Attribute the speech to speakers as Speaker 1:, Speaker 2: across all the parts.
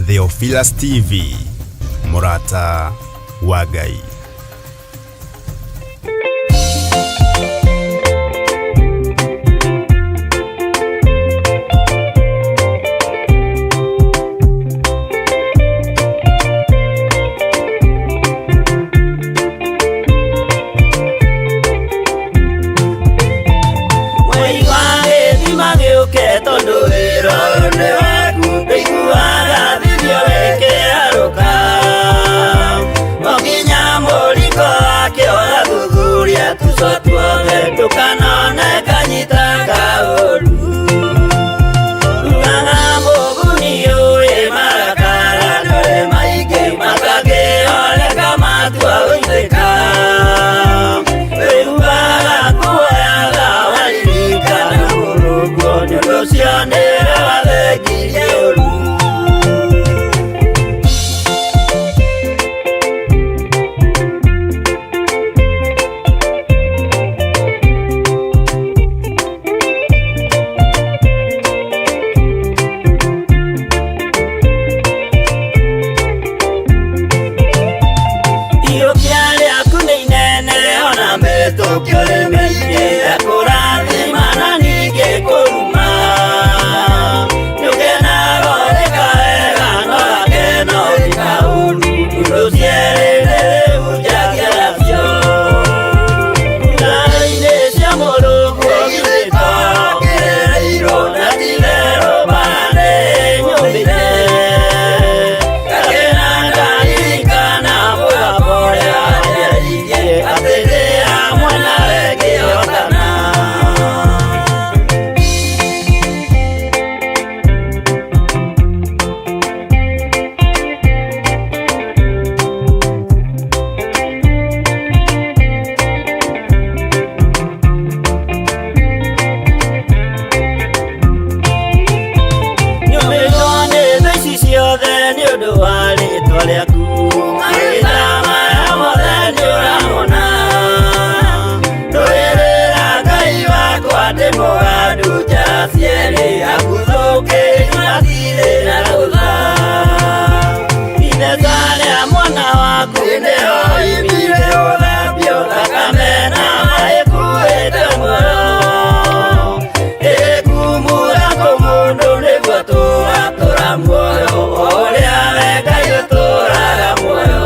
Speaker 1: Theophilus TV, mũrata wa Ngai.
Speaker 2: Mwei wa gĩthima gĩũke tondũ wĩra ũyũ nĩ waku ndũiguaga thithio wĩkĩarũka o nginya mũriko wake ũgathuthuria tuco tuothe ndũkanone kanyita kaũru ugaga mũguni ũĩ marakara ndũrĩ maingĩ matangĩoneka matua gũitĩka wĩhuaga kuoyaga waririkana mũrũguo nĩ ũndũ ũcio nĩwe wathengirie ũru. Iyũkia rĩaku nĩ inene ona mĩtũkio nĩ mĩingĩ ekũrathima na ningĩ kũruma nĩũkenaga ũrĩka wega no gakena ũrĩka ũru indo cierĩ rĩu njagia nacio Thutha-inĩ cia mũrũguo githĩ to kĩrĩrĩirwo na ti-itherũ mbara nĩ nyũmĩte ngakena ndaririkana mũgambo ũrĩa wanjĩrĩirie atĩ ndĩ hamwe nawe ngĩhotana. Nyũmĩtwo nĩ thũ ici ciothe nĩ ũndũ wa rĩtwa rĩaku mahinda maya mothe nĩ ũramona ndũĩrĩra Ngai wakwa ndĩ mũgandu njara cierĩ akuthũkĩri matirĩ na rũtha Itheka rĩa mwana waku nĩho imire gũthambio thakame na maĩ kuĩte muoyo ĩkumura kũmũndũ nĩguo tũratũra muoyo o ũrĩa we Ngai ũtũraga muoyo.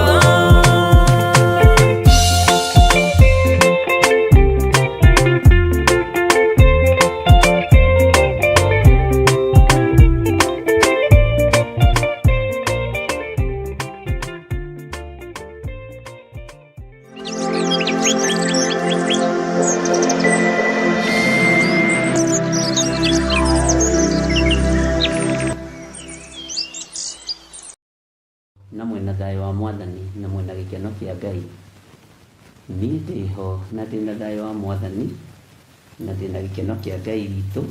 Speaker 3: Na mwĩna thayũ wa Mwathani na mwĩna gĩkeno kĩa Ngai. Niĩ ndĩho na ndĩna thayũ wa Mwathani na ndĩna gĩkeno kĩa Ngai witũ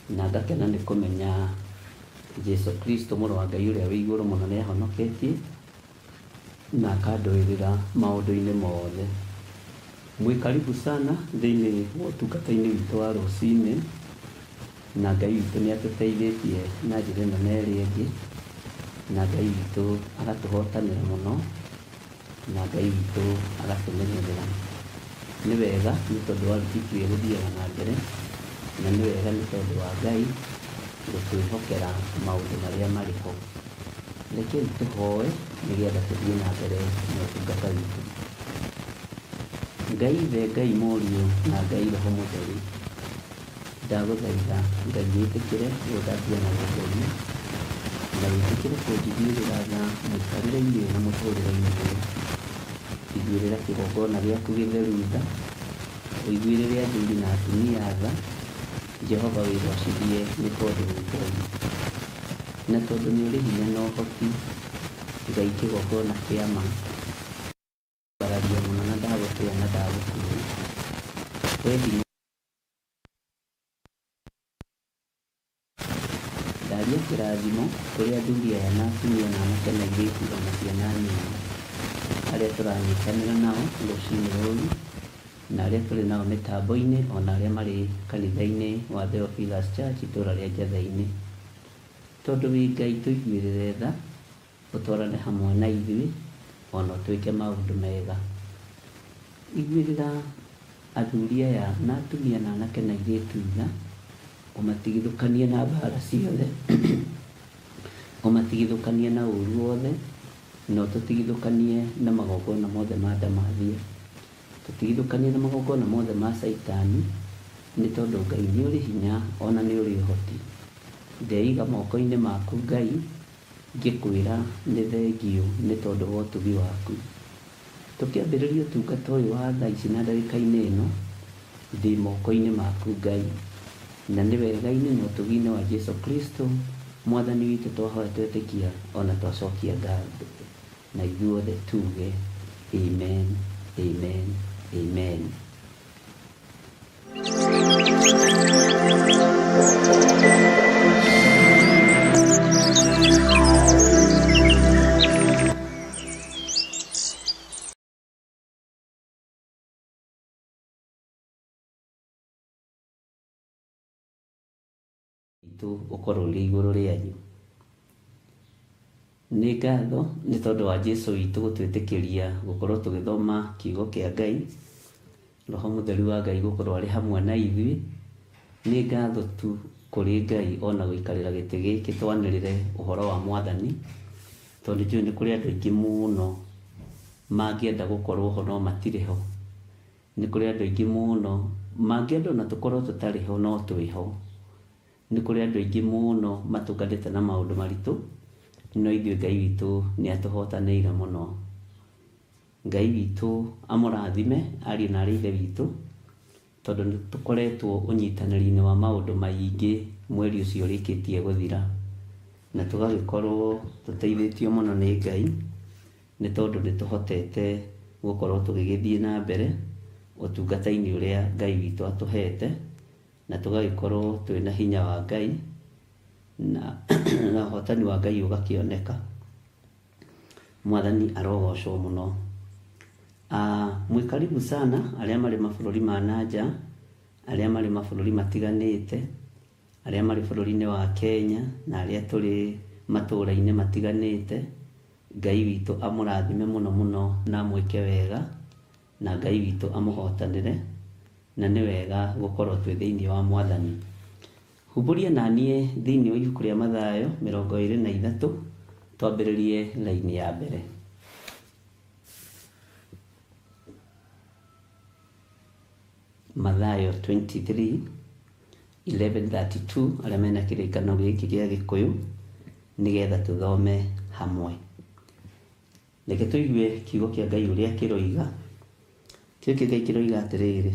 Speaker 3: na ngakena nĩ kũmenya Jesu Kristo mũrũ wa Ngai ũrĩa wĩ igũrũ mũno nĩ ahonoketie na akandũĩrĩra maũndũ-inĩ mothe. Mwĩ karibu sana thĩinĩ wa ũtungata-inĩ witũ wa rũcinĩ na Ngai witũ nĩ atũteithĩtie na njĩra ĩno na ĩrĩa ĩngĩ na Ngai witũ agatũhotanĩra mũno na Ngai witũ agatũmenyerera. Nĩ wega nĩ tondũ wa wiki ĩgũthiaga na mbere na nĩ wega nĩ tondũ wa Ngai gũtwĩhokera maũndũ marĩa marĩ ho. Rekei tũhoe nĩgetha tũthiĩ na mbere na ũtungata witũ. Ngai Ithe, Ngai Mũriũ na Ngai Roho Mũtheru, ndagũthaitha Ngai wĩtĩkĩre gũthambia na gũtheria na wĩtĩkĩre kũnjiguĩrĩra tha mũikarĩre-inĩ ũyũ na mũtũrĩre-inĩ ũyũ. Iguĩrĩra kĩgongona gĩaku gĩtheru tha, ũiguĩrĩre athuri na atumia tha, Jehova wĩgocithie nĩ tondũ wĩ Ngai. Na tondũ nĩ ũrĩ hinya na ũhoti, Ngai kĩgongona kĩa ma, ngwararia mũno na ndagũtĩa na ndagũkumia. Wee hinya Ndaria kĩrathimo kũrĩ athuri aya na atumia na anake na airĩtu ona ciana nini arĩa tũranyitanĩra nao rũcinĩ rũrũ na arĩa tũrĩ nao mĩtambo-inĩ ona arĩa marĩ kanitha-inĩ wa Theophilus Church itũra rĩa Njatha-inĩ. Tondũ wĩ Ngai tũiguĩrĩre tha, ũtwarane hamwe na ithuĩ, o na ũtwĩke maũndũ mega. Iguĩrĩra athuri aya na atumia na anake na airĩtu tha, ũmatigithũkanie na mbara ciothe, ũmatigithũkanie na ũru wothe, na ũtũtigithũkanie na magongona mothe ma ndamathia. Tũtigithũkanie na magongona mothe ma Caitani, nĩ tondũ Ngai nĩ ũrĩ hinya ona nĩ ũrĩ ũhoti. Ndeiga moko-inĩ maku Ngai, ngĩkwĩra nĩ thengiũ nĩ tondũ wa ũtugi waku. Tũkĩambĩrĩria ũtungata ũyũ wa thaa ici na ndagĩka-inĩ ĩno, ndĩ moko-inĩ maku Ngai. Na nĩ wega-inĩ na ũtugi-inĩ wa Jesu Kristo, Mwathani witũ twahoya twetĩkia ona twacokia ngatho. Na ithuothe tuge amen, amen, amen. Witũ ũkorwo ũrĩ igũrũ rĩanyu. Nĩ ngatho nĩ tondũ wa Jesu witũ gũtwĩtĩkĩria gũkorwo tũgĩthoma kiugo kĩa Ngai, Roho Mũtheru wa Ngai gũkorwo arĩ hamwe na ithuĩ. Nĩ ngatho tu kũrĩ Ngai ona gũikarĩra gĩtĩ gĩkĩ twanĩrĩre ũhoro wa Mwathani, tondũ njũĩ nĩ kũrĩ andũ aingĩ mũno mangĩenda gũkorwo ho no matirĩ ho. Nĩ kũrĩ andũ aingĩ mũno mangĩenda ona tũkorwo tũtarĩ ho no twĩ ho. Nĩ kũrĩ andũ aingĩ mũno matũnganĩte na maũndũ maritũ, no ithuĩ Ngai witũ nĩ atũhotanĩire mũno. Ngai witũ amũrathime ariũ na aarĩ a Ithe witũ, tondũ nĩ tũkoretwo ũnyitanĩri-inĩ wa maũndũ maingĩ mweri ũcio ũrĩkĩtie gũthira, na tũgagĩkorwo tũteithĩtio mũno nĩ Ngai, nĩ tondũ nĩ tũhotete gũkorwo tũgĩgĩthiĩ na mbere ũtungata-inĩ ũrĩa Ngai witũ atũhete, na tũgagĩkorwo twĩna hinya wa Ngai, na ũhotani wa Ngai ũgakĩoneka. Mwathani arogocwo mũno. Mwĩ karibu sana arĩa marĩ mabũrũri ma na nja, arĩa marĩ mabũrũri matiganĩte, arĩa marĩ bũrũri-inĩ wa Kenya na arĩa tũrĩ matũra-inĩ matiganĩte. Ngai witũ amũrathime mũno mũno na amwĩke wega, na Ngai witũ amũhotanĩre, na nĩ wega gũkorwo twĩ thĩinĩ wa Mwathani. Humbũria na niĩ thĩinĩ wa ibuku rĩa Mathayo 23, twambĩrĩrie raini ya mbere. Mathayo 23, 11:32, arĩa mena kĩrĩkano gĩkĩ gĩa Gĩkũyũ, nĩgetha tũthome hamwe. Reke tũigue kiugo kĩa Ngai ũrĩa kĩroiga. Kiugo kĩa Ngai kĩroiga atĩrĩrĩ,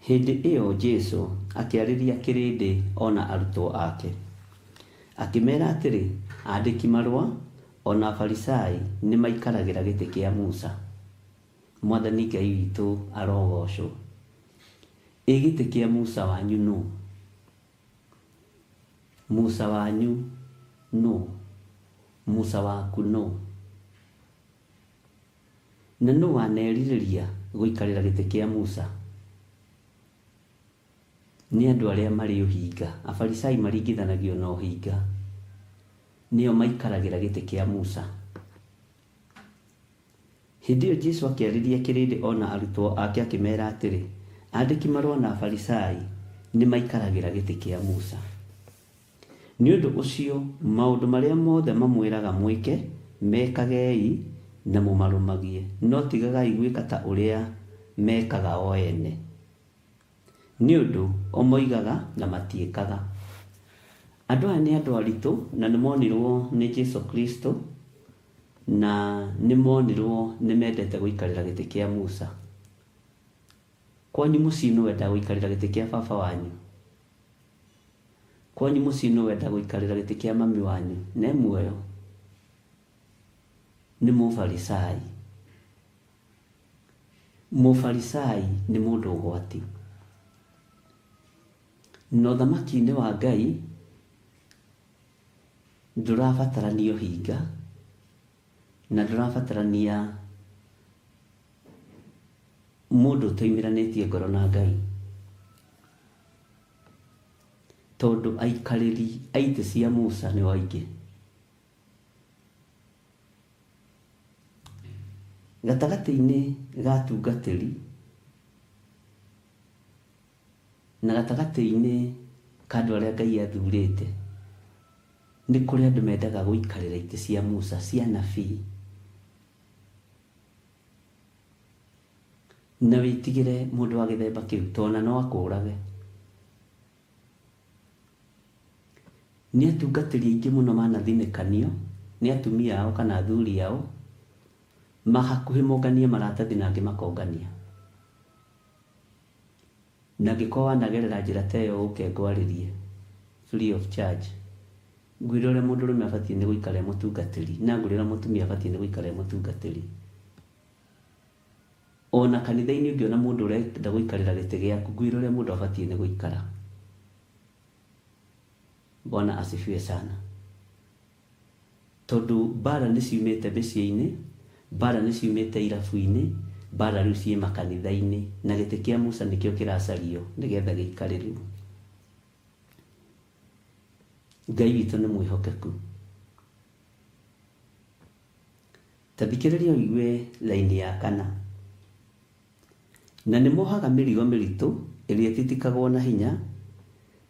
Speaker 3: hĩndĩ ĩyo Jesu akĩarĩria kĩrĩndĩ o na arutwo ake. Akĩmera atĩrĩ, andĩki marũa o na Afarisai nĩ maikaragĩra gĩtĩ kĩa Musa. Mwathani Ngai witũ arogocwo. Ĩ gĩtĩ kĩa Musa wanyu nũ? Musa wanyu nũ? Musa waku nũ? Na nũ wanerirĩria gũikarĩra gĩtĩ kĩa Musa? Nĩ andũ arĩa marĩ ũhinga. Afarisai maringithanagio na ũhinga. Nĩo maikaragĩra gĩtĩ kĩa Musa. Hĩndĩ ĩyo Jesu akĩarĩria kĩrĩndĩ o na arutwo ake akĩmeera atĩrĩ, andĩki marũa na Afarisai nĩ maikaragĩra gĩtĩ kĩa Musa. Nĩ ũndũ ũcio maũndũ marĩa mothe mamwĩraga mwĩke, mekagei na mũmarũmagie, no tigagai gwĩka ta ũrĩa mekaga o ene. Nĩ ũndũ o moigaga na matiĩkaga. Andũ aya nĩ andũ aritũ na nĩ monirwo nĩ Jesu Kristo, na nĩ monirwo nĩ mendete gũikarĩra gĩtĩ kĩa Musa. Kwanyu mũciĩ nũ wendaga gũikarĩra gĩtĩ kĩa baba wanyu? Kwanyu mũciĩ nũ wendaga gũikarĩra gĩtĩ kĩa mami wanyu? Ne muoyo? Nĩ Mũfarisai. Mũfarisai nĩ mũndũ ũgwati. Na ũthamaki-inĩ wa Ngai ndũrabatarania ũhinga, na ndũrabatarania mũndũ ũtoimĩranĩtie ngoro na Ngai. Tondũ aikarĩri a itĩ cia Musa nĩo aingĩ. Gatagatĩ-inĩ ga atungatĩri na gatagatĩ-inĩ ka andũ arĩa Ngai athurĩte, nĩ kũrĩ andũ mendaga gũikarĩra itĩ cia Musa, cia anabii. Na wĩtigĩre mũndũ wa gĩthemba kĩu, tondũ ona no akũrage. Nĩ atungatĩri aingĩ mũno manathinĩkanio nĩ atumia ao kana athuri ao, ma hakuhĩ monganie maratathi na angĩ makongania. Na angĩkorwo wanagerera njĩra ta ĩyo ũke ngwarĩrie free of charge. Ngwĩre ũrĩa mũndũrũme abatiĩ nĩ gũikara e mũtungatĩri na ngwĩre ũrĩa mũtumia abatiĩ nĩ gũikara e mũtungatĩri. Ona kanitha-inĩ ũngĩona mũndũ ũrenda gũikarĩra gĩtĩ gĩaku ngwĩre ũrĩa mũndũ abatiĩ nĩ gũikara. Bwana asifiwe sana. Tondũ mbara nĩ ciumĩte mĩciĩ-inĩ, mbara nĩ ciumĩte irabu-inĩ, mbara rĩu ciĩ makanitha-inĩ, na gĩtĩ kĩa Musa nĩkĩo kĩracario nĩgetha gĩikarĩrwo. Ngai witũ nĩ mwĩhokeku. Ta thikĩrĩria ũigue raini ya kana. Na nĩmohaga mĩrigo mĩritũ ĩrĩa ĩtitikagwo na hinya,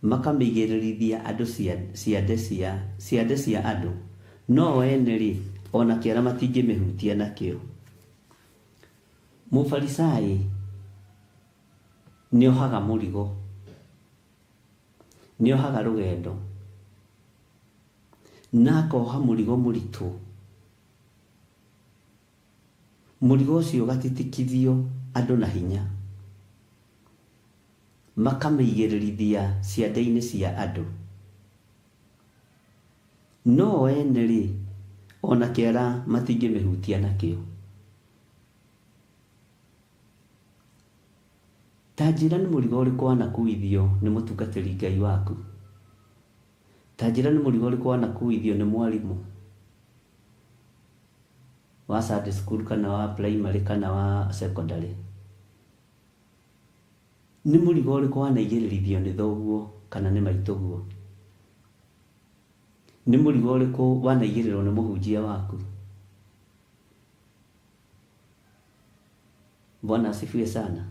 Speaker 3: makamĩigĩrĩrithia andũ ciande cia ciande cia andũ, no o ene-rĩ, o na kĩara matingĩmĩhutia nakĩo. Mũfarisai nĩohaga mũrigo, nĩohaga rũgendo, na akoha mũrigo mũritũ. Mũrigo ũcio ũgatitikithio andũ na hinya, makamĩigĩrĩrithia ciande-inĩ cia andũ. No o ene-rĩ, o na kĩara matingĩmĩhutia nakĩo. Ta njĩra nĩ mũrigo ũrĩkũ wanakuithio nĩ mũtungatĩri Ngai waku? Ta njĩra nĩ mũrigo ũrĩkũ wanakuithio nĩ mwarimũ wa Sunday school kana wa primary kana wa secondary? Nĩ mũrigo ũrĩkũ wanaigĩrĩrithio nĩ thoguo kana nĩ maitũguo? Nĩ mũrigo ũrĩkũ wanaigĩrĩrwo nĩ mũhunjia waku? Bwana asifiwe sana.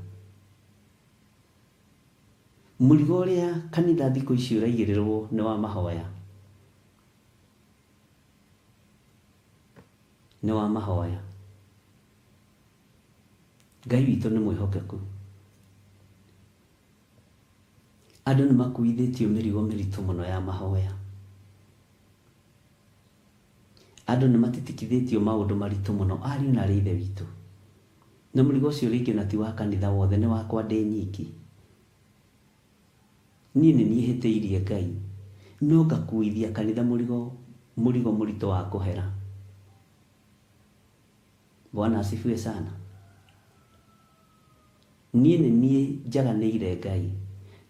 Speaker 3: Mũrigo ũrĩa kanitha thikũ ici ũraigĩrĩrwo nĩ wa mahoya. Nĩ wa mahoya. Ngai witũ nĩ mwĩhokeku. Andũ nĩ makuithĩtio mĩrigo mĩritũ mũno ya mahoya. Andũ nĩ matitikithĩtio maũndũ maritũ mũno ariũ na arĩ ithe witũ. Na mũrigo ũcio rĩngĩ ona ti wa kanitha wothe nĩ wakwa ndĩ nyiki. Niĩ nĩ niĩ hĩtĩirie Ngai no ngakuithia kanitha mũrigo mũrigo mũritũ wa kũhera. Bwana asifiwe sana. Niĩ nĩ niĩ njaganĩire Ngai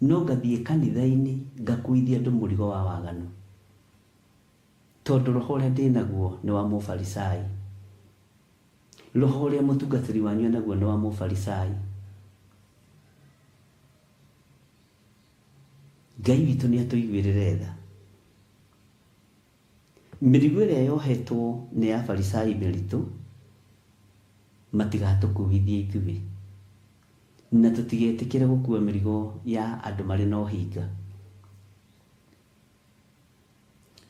Speaker 3: no ngathiĩ kanitha-inĩ ngakuithia andũ mũrigo wa waganu. Tondũ roho ũrĩa ndĩ naguo nĩ wa Mũfarisai. Roho ũrĩa mũtungatĩri wanyu enaguo nĩ wa Mũfarisai. Ngai witũ nĩ atũiguĩrĩre tha. Mĩrigo ĩrĩa yohetwo nĩ Afarisai mĩritũ, matigatũkuithie ithuĩ. Na tũtigetĩkĩre gũkua mĩrigo ya andũ marĩ na ũhinga.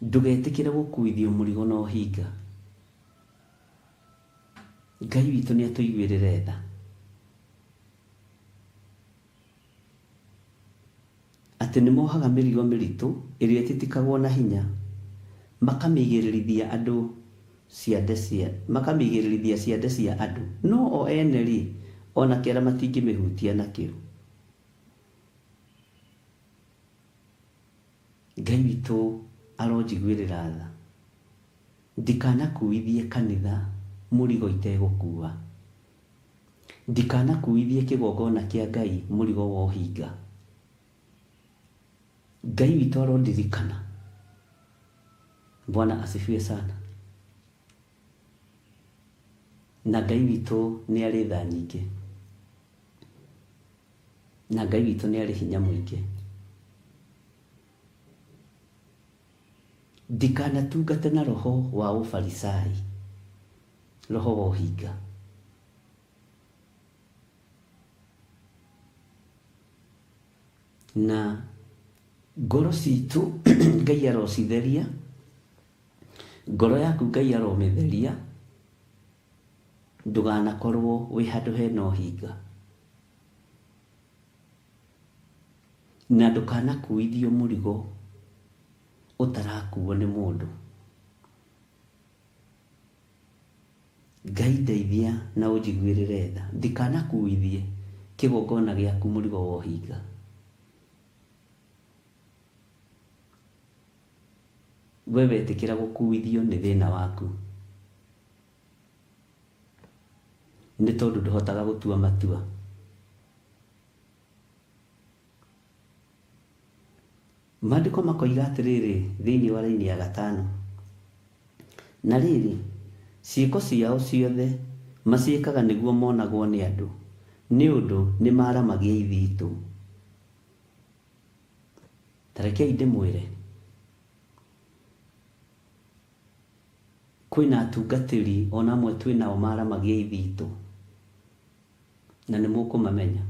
Speaker 3: Ndũgetĩkĩre gũkuithio mũrigo na ũhinga. Ngai witũ nĩ atũiguĩrĩre tha. Atĩ nĩ mohaga mĩrigo mĩritũ ĩrĩa ĩtitikagwo na hinya, makamĩigĩrĩrithia andũ ciande cia, makamĩigĩrĩrithia ciande cia andũ, no o ene-rĩ, o na kĩara matingĩmĩhutia nakĩo. Ngai witũ aronjiguĩrĩra tha, ndikanakuithie kanitha mũrigo itegũkua. Ndikanakuithie kĩgongona kĩa Ngai mũrigo wa ũhinga. Ngai witũ arondirikana. Bwana asifiwe sana. Na Ngai witũ nĩ arĩ tha nyingĩ. Na Ngai witũ nĩ arĩ hinya mũingĩ. Ndikanatungate na roho wa ũfarisai, roho wa ũhinga. Na ngoro citũ Ngai arocitheria, ngoro yaku Ngai aromĩtheria, ndũganakorwo wĩ handũ hena ũhinga. Na ndũkanakuithio mũrigo ũtarakuo nĩ mũndũ. Ngai ndeithia na ũnjiguĩrĩre tha, ndikanakuithie kĩgongona gĩaku mũrigo wa ũhinga. We wetĩkĩra gũkuithio nĩ thĩna waku, nĩ tondũ ndũhotaga gũtua matua. Maandĩko makoiga atĩrĩrĩ thĩinĩ wa raini ya gatano, na rĩrĩ, ciĩko ciao ciothe maciĩkaga nĩguo monagwo nĩ andũ, nĩ ũndũ nĩmaaramagia ithitũ. Ta rekei ndĩmwĩre, kwĩna atungatĩri ona amwe twĩ nao maaramagia ithitũ, na nĩ mũkũmamenya.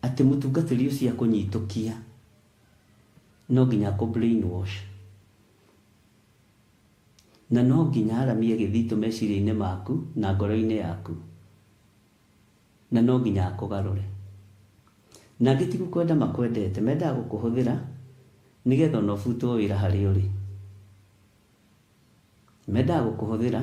Speaker 3: Atĩ mũtungatĩri ũcio akũnyitũkia no nginya akũ brainwash, na no nginya aramie gĩthitũ meciria-inĩ maku na ngoro-inĩ yaku, na no nginya akũgarũre. Na angĩ ti gũkwenda makwendete, mendaga gũkũhũthĩra nĩgetha ona ũbutwo wĩra harĩa ũrĩ. Mendaga gũkũhũthĩra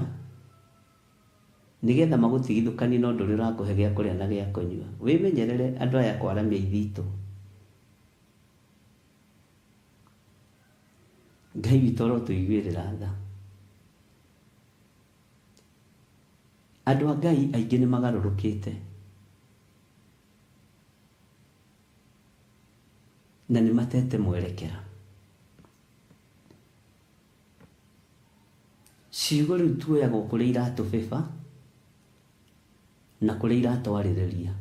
Speaker 3: nĩgetha magũtigithũkanie na ũndũ ũrĩa ũrakũhe gĩa kũrĩa na gĩa kũnyua. Wĩmenyerere andũ aya kwaramia ithitũ. Ngai witũ arotũiguĩrĩra tha. Andũ a Ngai aingĩ nĩ magarũrũkĩte na nĩ matete mwerekera. Ciugo rĩu tuoyaga o kũrĩa iratũbeba na kũrĩa iratwarĩrĩria.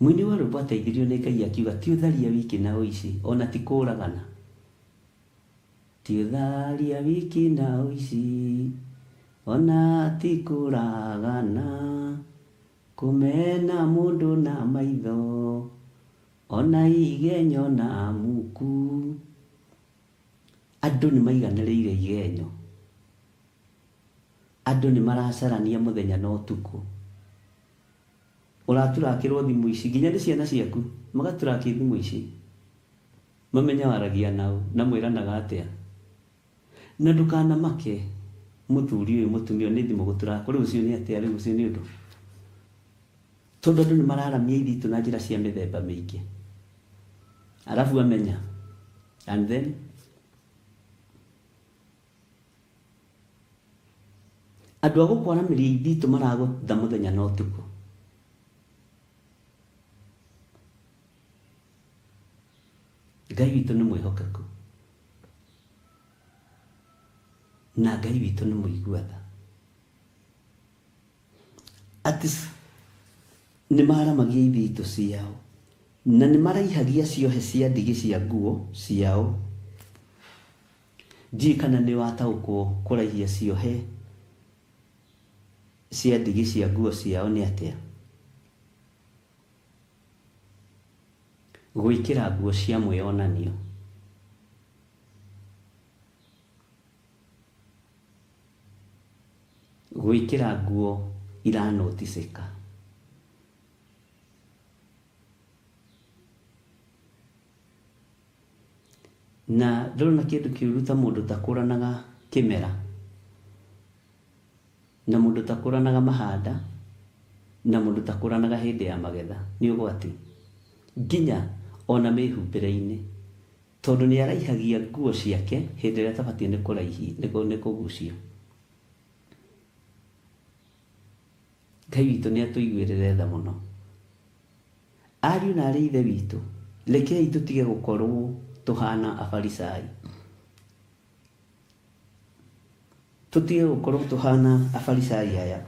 Speaker 3: Mũini wa rwĩmbo ateithirio nĩ Ngai akiuga ti ũtharia wiki na ũici ona ti kũragana. Ti ũtharia wiki na ũici ona ti kũragana, kũmena mũndũ na maitho ona igenyo na muku. Andũ nĩ maiganĩrĩire igenyo. Andũ nĩ maracarania mũthenya na ũtukũ. Ũraturakĩrwo thimũ ici nginya nĩ ciana ciaku, magaturakia thimũ ici mamenye waragia naũ na mwĩranaga atĩa. Na ndũkanamake mũthuri ũyũ mũtumia ũyũ nĩ thimũ gũturakwo, rĩu ũcio nĩ atĩa, rĩu ũcio nĩ ũndũ. Tondũ andũ nĩ mararamia ithitũ na njĩra cia mĩthemba mĩingĩ. Arabu amenya and then andũ a gũkwaramĩria ithitũ maragũtha mũthenya na ũtukũ. Ngai witũ nĩ mwĩhokeku na Ngai witũ nĩ mũigua tha. Atĩ nĩ maaramagia ithitũ ciao na nĩ maraihagia ciohe cia ndigi cia nguo ciao. Ndiũĩ kana nĩ wataũkwo kũraihia ciohe cia ndigi cia nguo ciao nĩ atĩa. Gwĩkĩra nguo cia mwĩyonanio. Gwĩkĩra nguo iranoticĩka. Na ndũrona kĩndũ kĩũru ta mũndũ ũtakũranaga kĩmera, na mũndũ ũtakũranaga mahanda, na mũndũ ũtakũranaga hĩndĩ ya magetha. Nĩ ũgwati. Nginya ona mĩhumbĩre-inĩ. Tondũ nĩ araihagia nguo ciake hĩndĩ ĩrĩa atabatiĩ nĩ kũgucia. Ngai witũ nĩ atũiguĩrĩre tha mũno. Ariũ na aarĩ a Ithe witũ, rekei tũtige gũkorũo tũhaana Afarisai. Tũtige gũkorũo tũhaana Afarisai aya.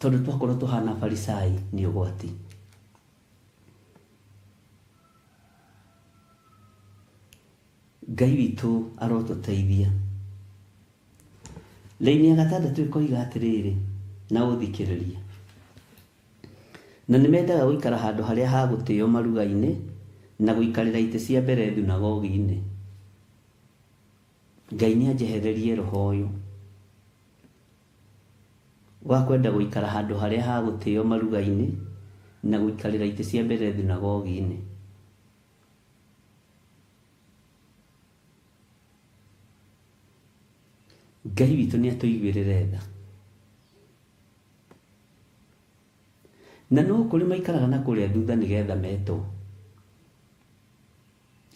Speaker 3: Tondũ twakorwo tũhana Farisai nĩ ũgwati. Ngai witũ arotũteithia. Raini ya gatandatũ ĩkoiga atĩrĩrĩ, na ũthikĩrĩrie. Na nĩ mendaga gũikara handũ harĩa ha gũtĩo maruga-inĩ, na gũikarĩra itĩ cia mbere thunagogi-inĩ. Ngai nĩ anjehererie roho ũyũ wa kwenda gũikara handũ harĩa ha gũtĩo maruga-inĩ, na gũikarĩra itĩ cia mbere thunagogi-inĩ. Ngai witũ nĩ atũiguĩrĩre tha. Na no kũrĩ maikaraga na kũrĩa thutha nĩgetha metwo.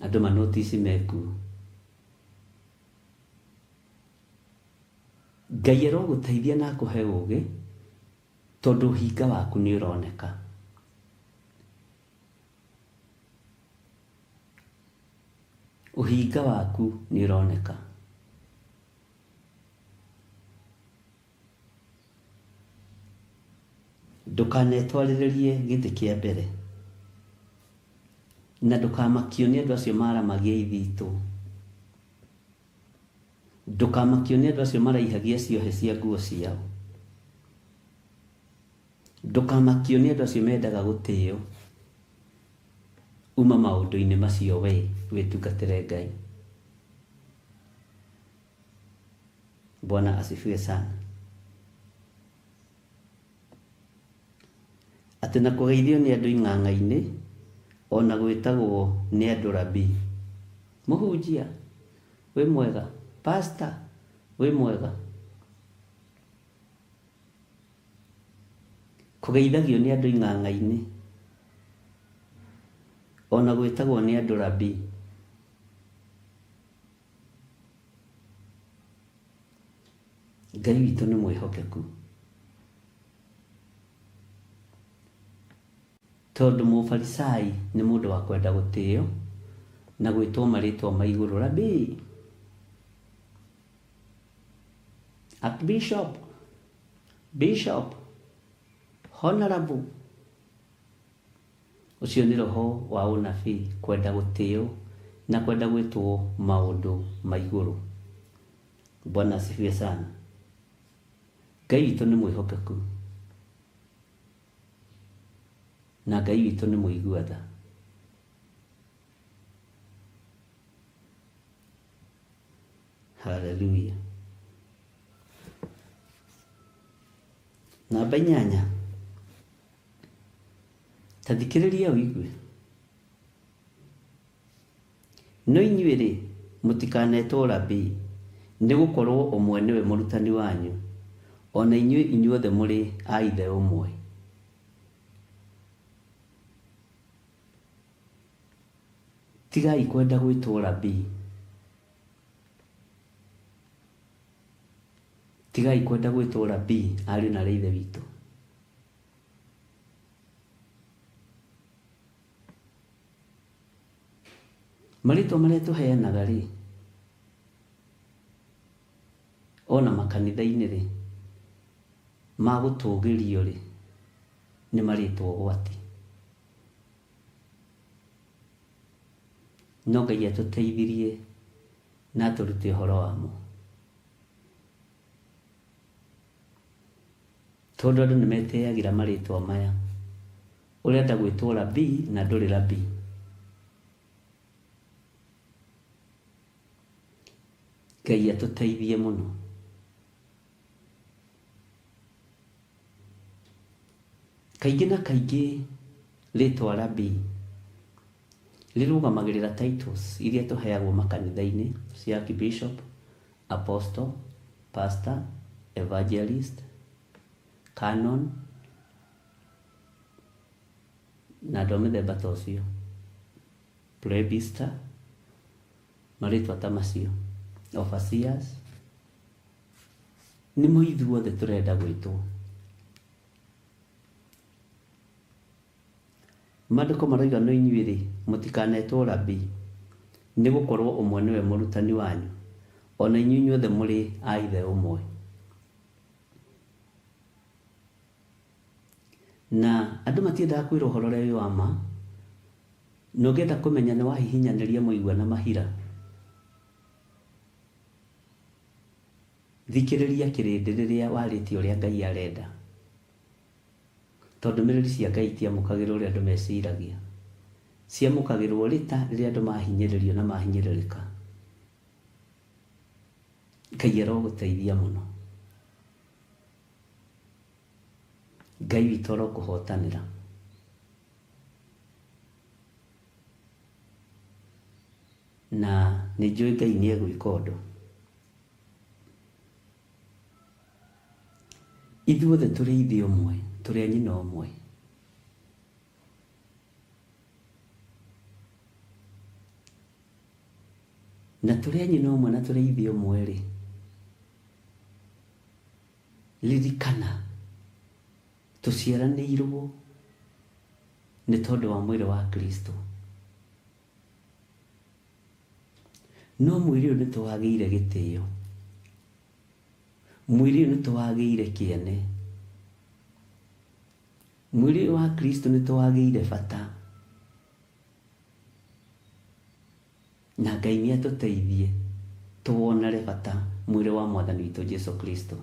Speaker 3: Andũ manotici mekuo. Ngai arogũteithia na akũhe ũgĩ, tondũ ũhinga waku nĩ ũroneka. Ũhinga waku nĩ ũroneka. Ndũkanetwarĩrĩrie gĩtĩ kĩa mbere, na ndũkamakio nĩ andũ acio maramagia ithitũ. Ndũkamakio nĩ andũ acio maraihagia ciohe cia nguo ciao. Ndũkamakio nĩ andũ acio mendaga gũtĩo. Uma maũndũ-inĩ macio we wĩtungatĩre Ngai. Bwana asifiwe sana. Atĩ na kũgeithio nĩ andũ ing'ang'a-inĩ, o na gwĩtagwo nĩ andũ rabii. Mũhunjia, wĩ mwega? Pastor, wĩ mwega? Kũgeithagio nĩ andũ ing'ang'a-inĩ, o na gwĩtagwo nĩ andũ rabii. Ngai witũ nĩ mwĩhokeku. Tondũ Mũfarisai nĩ mũndũ wa kwenda gũtĩo na gwĩtwo marĩtwa ma igũrũ, Rabii, Archbishop, Bishop, Honorable. Ũcio nĩ roho wa ũnabii, kwenda gũtĩo na kwenda gwĩtwo maũndũ ma igũrũ. Bwana asifiwe sana. Ngai witũ nĩ mwĩhokeku na Ngai witũ nĩ mũigua tha. Haleluya. Namba inyanya, ta thikĩrĩria ũigue. No inyuĩ-rĩ, mũtikanetwo Rabii, nĩ gũkorũo ũmwe nĩwe mũrutani wanyu, o na inyuĩ inyuothe mũrĩ a Ithe ũmwe. Tigai kwenda gwĩtwo Rabii. Tigai kwenda gwĩtwo Rabii, ariũ na aarĩ a Ithe witũ. Marĩtwa marĩa tũheanaga rĩ, ona makanitha-inĩ rĩ, ma gũtũgĩrio rĩ, nĩ marĩtwa ũgwati. No Ngai atũteithirie na atũrute ũhoro wamo. Tondũ andũ nĩ metĩyagĩra marĩtwa maya. Ũrenda gwĩtwo rabii na ndũrĩ rabii. Ngai atũteithie mũno. Kaingĩ na kaingĩ rĩtwa rabii rĩrũgamagĩrĩra titles iria tũheagwo makanitha-inĩ cia archbishop, apostle, pastor, evangelist, canon na andũ a mĩthemba ta ũcio, prebista, marĩtwa ta macio, overseers, nĩmo ithuothe tũrenda gwĩtwo. Maandĩko maroiga no inyuĩ-rĩ, mũtikanetwo Rabii, nĩ gũkorũo ũmwe nĩwe mũrutani wanyu, o na inyuĩ inyuothe mũrĩ a Ithe ũmwe. Na andũ matiendaga kwĩrwo ũhoro ũrĩa wĩ wa ma, na ũngĩenda kũmenya nĩ wahihinyanĩria mũigua na mahira. Thikĩrĩria kĩrĩndĩ rĩrĩa warĩtie ũrĩa Ngai arenda. Tondũ ndũmĩrĩri cia Ngai itiamũkagĩrwo ũrĩa andũ meciragia. Ciamũkagĩrwo rĩta rĩrĩa andũ mahinyĩrĩrio na mahinyĩrĩrĩka. Ngai arogũteithia mũno. Ngai witũ arokũhotanĩra. Na nĩ njũĩ Ngai nĩ egwĩka ũndũ. Ithuothe tũrĩ ithe ũmwe, tũrĩ a nyina ũmwe. Na tũrĩ a nyina ũmwe na tũrĩ ithe ũmwe-rĩ, ririkana tũciaranĩirwo nĩ tondũ wa mwĩrĩ wa Kristo. No mwĩrĩ ũyũ nĩ tũwagĩire gĩtĩo. Mwĩrĩ ũyũ nĩ tũwagĩire kĩene. Mwĩrĩ ũyũ wa Kristo nĩ tũwagĩire bata. Na Ngai nĩ atũteithie tũwonere bata mwĩrĩ wa Mwathani witũ Jesu Kristo.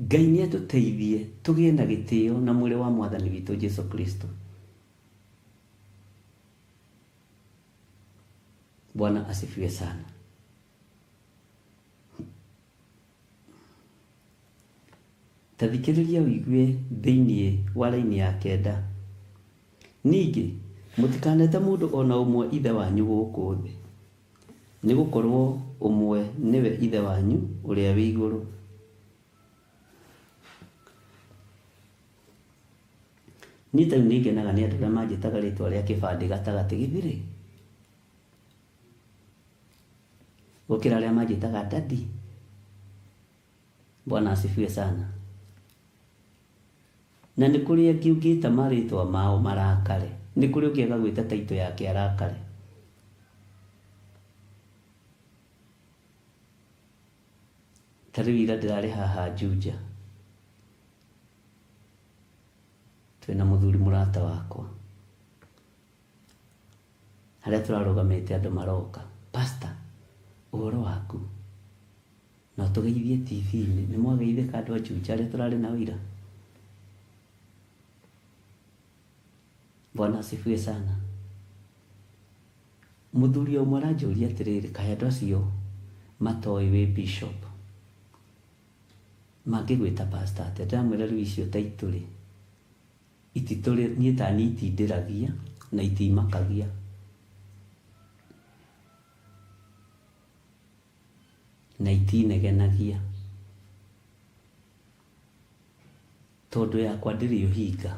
Speaker 3: Ngai nĩ atũteithie tũgĩe na gĩtĩo na mwĩrĩ wa Mwathani witũ Jesu Kristo. Bwana asifiwe sana. Ta thikĩrĩria ũigue thĩinĩ wa raini ya kenda. Ningĩ, mũtikanete mũndũ o na ũmwe ithe wanyu gũkũ thĩ, nĩ gũkorũo ũmwe nĩwe Ithe wanyu ũrĩa wĩ igũrũ. Niĩ ta rĩu nĩ ngenaga nĩ andũ arĩa manjĩtaga rĩtwa rĩa kĩbandĩ gatagatĩ githĩrĩ, gũkĩra arĩa manjĩtaga daddy. Bwana asifiwe sana. Na nĩ kũrĩ angĩ ũngĩta marĩtwa mao marakare. Nĩ kũrĩ ũngĩaga gwĩta taito yake arakare. Ta rĩu ira ndĩrarĩ haha Juja. Twĩna mũthuri mũrata wakwa. Harĩa tũrarũgamĩte andũ maroka. Pastor, ũhoro waku? Na ũtũgeithie TV-inĩ. Nĩ mwageithĩka andũ a Juja arĩa tũrarĩ nao ira? Bwana asifiwe sana. Mũthuri ũmwe aranjũria atĩrĩrĩ, kaĩ andũ acio matoĩ wĩ bishop mangĩgwĩta pastor atĩa? Ndĩramwĩra rĩu icio ta itũrĩ ititũrĩ niĩ ta niĩ itindĩragia na itimakagia. Na itinegenagia tondũ yakwa ndĩrĩ ũhinga.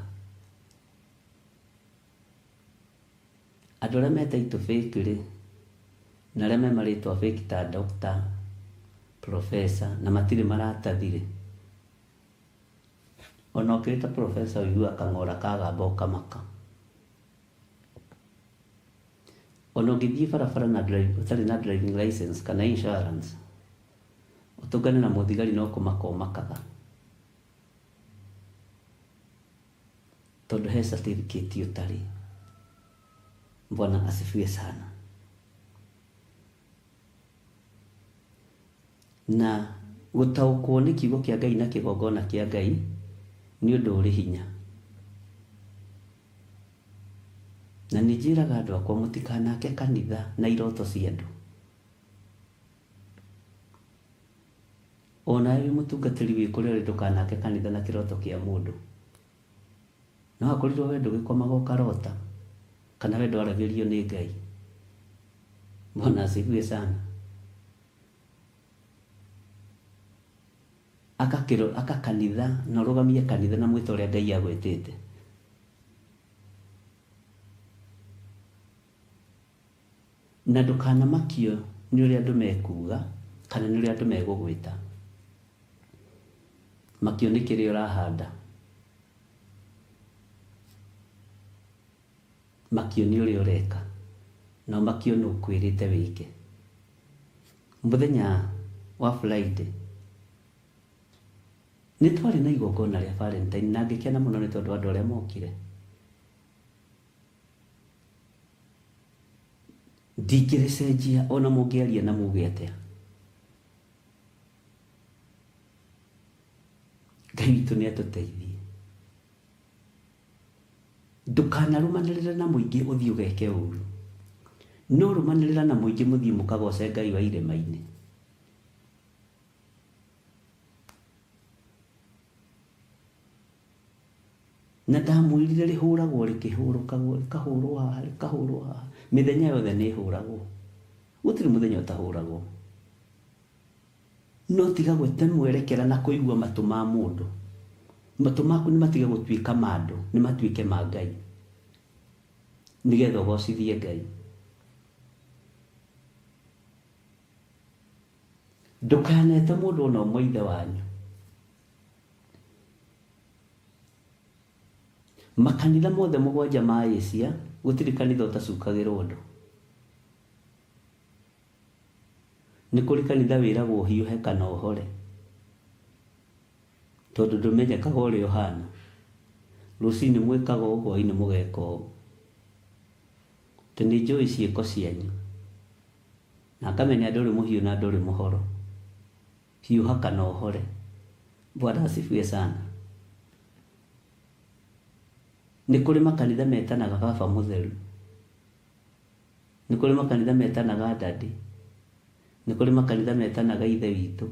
Speaker 3: Andũ arĩa me title fake rĩ, na arĩa me marĩtwa fake ta doctor, professor na matirĩ maratathi rĩ, ona ũkĩrĩta professor ũiguaga kang'ora kagamba ũkamaka. Ona ũngĩthiĩ barabara na ũtarĩ na driving license kana insurance, ũtũngane na mũthigari no kũmaka ũmakaga. Tondũ he certificate ũtarĩ. Bwana asifiwe sana. Na gũtaũkwo nĩ kiugo kĩa Ngai na kĩgongona kĩa Ngai nĩ ũndũ ũrĩ hinya. Na nĩ njĩraga andũ akwa mũtikanake kanitha na iroto cia andũ. Onawe wĩ mũtungatĩri wĩ kũrĩa ũrĩ ndũkanake kanitha na kĩroto kĩa mũndũ. No akorirwo we ndũgĩkomaga ũkarota, kana we ndwaragĩrio nĩ Ngai. Bwana asifiwe sana. Aka kĩro, aka kanitha na ũrũgamie kanitha na mwĩto ũrĩa Ngai agwĩtĩte. Na ndũkanamakio nĩ ũrĩa andũ mekuga kana nĩ ũrĩa andũ megũgwĩta. Makio nĩ kĩrĩa ũrahanda. Makio nĩ ũrĩa ũreka. Na ũmakio nũ ũkwĩrĩte wĩke. Mũthenya wa Friday. Nĩ twarĩ na igongona rĩa Valentine na ngĩkena mũno nĩ tondũ andũ arĩa mokire. Ndingĩrĩcenjia ona mũngĩaria na muge atĩa. Ngai witũ nĩ atũteithie. Ndũkanarũmanĩrĩre na mũingĩ ũthiĩ ũgeke ũru. No rũmanĩrĩra na mũingĩ mũthiĩ mũkagoce Ngai wa irĩma-inĩ. Na ndamwĩrire rĩhũragwo rĩkĩhũrũkagwo, rĩkahũrwo haha, rĩkahũrwo haha. Mĩthenya yothe nĩ ĩhũragwo. Gũtirĩ mũthenya ũtahũragwo. No tiga gwĩte mwerekera na kũigua matũ ma mũndũ. Matũ maku nĩ matige gũtuĩka ma andũ, nĩ matuĩke ma Ngai. Nĩgetha ũgocithie Ngai. Ndũkanete mũndũ ona ũmwe ithe wanyu. Makanitha mothe mũgwanja ma Asia, gũtirĩ kanitha ũtacukagĩrwo ũndũ. Nĩ kũrĩ kanitha wĩragwo ũhiũhe kana ũhore, tondũ ndũmenyekaga ũrĩa ũhana. Rũcinĩ mwĩkaga ũũ, hwainĩ mũgeka ũũ. Atĩ nĩ njũĩ ciĩko cianyu, na ngamenya ndũrĩ mũhiũ na ndũrĩ mũhoro. Hiũha kana ũhore. Bwana asifiwe sana. Nĩ kũrĩ makanitha metanaga baba mũtheru. Nĩ kũrĩ makanitha metanaga daddy. Nĩ kũrĩ makanitha metanaga ithe witũ.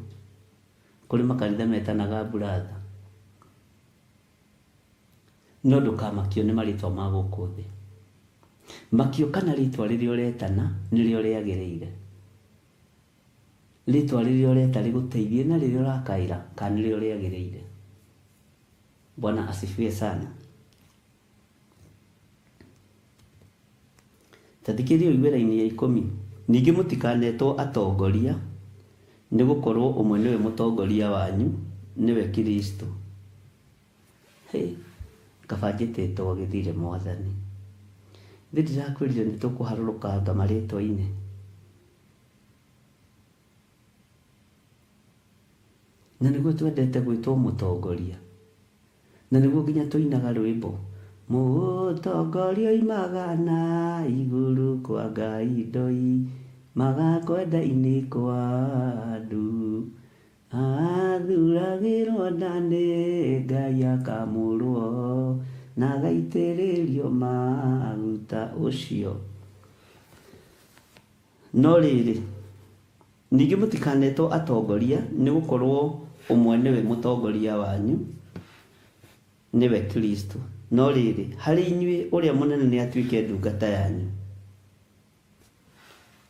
Speaker 3: Kũrĩ makanitha metanaga brother. No ndũkamakio nĩ marĩtwa ma gũkũ thĩ. Makio kana rĩtwa rĩrĩa ũretana nĩrĩo rĩagĩrĩire. Rĩtwa rĩrĩa ũreta rĩgũteithie na rĩrĩa ũrakaĩra kana nĩrĩo rĩagĩrĩire. Bwana asifiwe sana. Ta thikĩrĩria ũigue raini ya ikũmi. Ningĩ mũtikanetwo atongoria, nĩ gũkorũo ũmwe nĩwe mũtongoria wanyu, nĩwe Kristo. Hĩ, kaba njĩtĩtwo gĩthire Mwathani. Thĩ ndĩrakwĩrire nĩ tũkũharũrũkanga marĩtwa-inĩ. Na nĩguo twendete gwĩtwo mũtongoria. Na nĩguo nginya tũinaga rwĩmbo, Mũtongoria oimaga na igũrũ kwa Ngai ndoimaga kwenda-inĩ kwa andũ. Athuragĩrwo nda nĩ Ngai akamũrwo na agaitĩrĩrio maguta ũcio. No rĩrĩ, ningĩ mũtikanetwo atongoria, nĩ gũkorũo ũmwe nĩwe mũtongoria wanyu, nĩwe Kristo. No rĩrĩ, harĩ inyuĩ ũrĩa mũnene nĩatuĩke ndungata yanyu.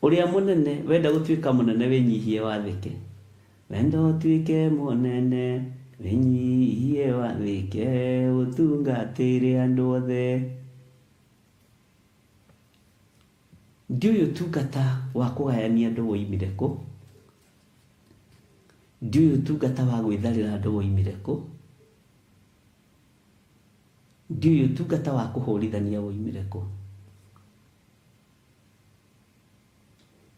Speaker 3: Ũrĩa mũnene, wenda gũtuĩka mũnene wĩnyihie wathĩke. Wenda ũtuĩke mũnene wĩnyihie wathĩke, ũtungatĩre andũ othe. Ndiũĩ ũtungata wa kũgayania andũ woimire kũ. Ndiũĩ ũtungata wa gwĩtharĩra andũ woimire kũ. Ndiũĩ ũtungata wa kũhũrithania woimire kũ.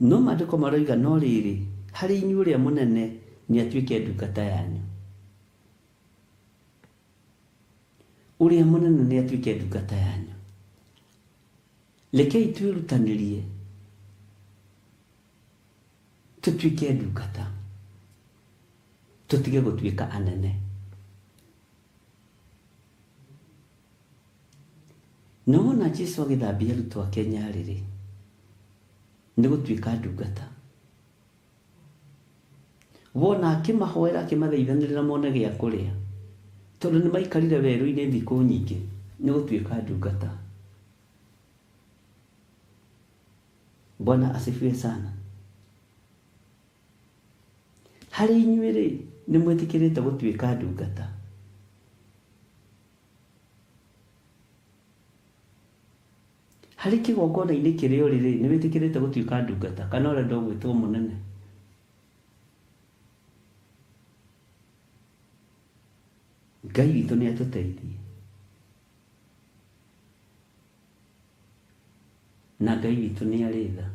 Speaker 3: No maandĩko maroiga, no rĩrĩ, harĩ inyuĩ ũrĩa mũnene nĩatuĩke ndungata yanyu. Ũrĩa mũnene nĩatuĩke ndungata yanyu. Rekei twĩrutanĩrie tũtuĩke ndungata, tũtige gũtuĩka anene. Na wona Jesu agĩthambia arutwo ake nyarĩrĩ, nĩ gũtuĩka ndungata. Wona akĩmahoera akĩmathaithanĩrĩra mone gĩa kũrĩa, tondũ nĩ maikarire werũ-inĩ thikũ nyingĩ, nĩ gũtuĩka ndungata. Bwana asifiwe sana. Harĩ inyuĩ-rĩ, nĩ mwĩtĩkĩrĩte gũtuĩka ndungata? Harĩ kĩgongona-inĩ kĩrĩa ũrĩ-rĩ, nĩ wĩtĩkĩrĩte gũtuĩka ndungata kana ũrenda o gwĩtwo mũnene? Ngai witũ nĩ atũteithie. Na Ngai witũ nĩ arĩ tha.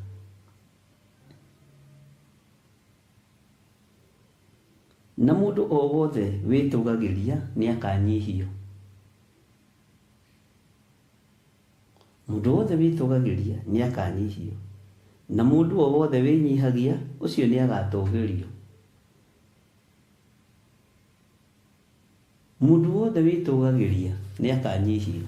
Speaker 3: Na mũndũ o wothe wĩtũgagĩria nĩ akanyihio. Mũndũ wothe wĩtũgagĩria nĩ akanyihio, na mũndũ o wothe wĩnyihagia ũcio nĩ agatũgĩrio. Mũndũ wothe wĩtũgagĩria nĩ akanyihio.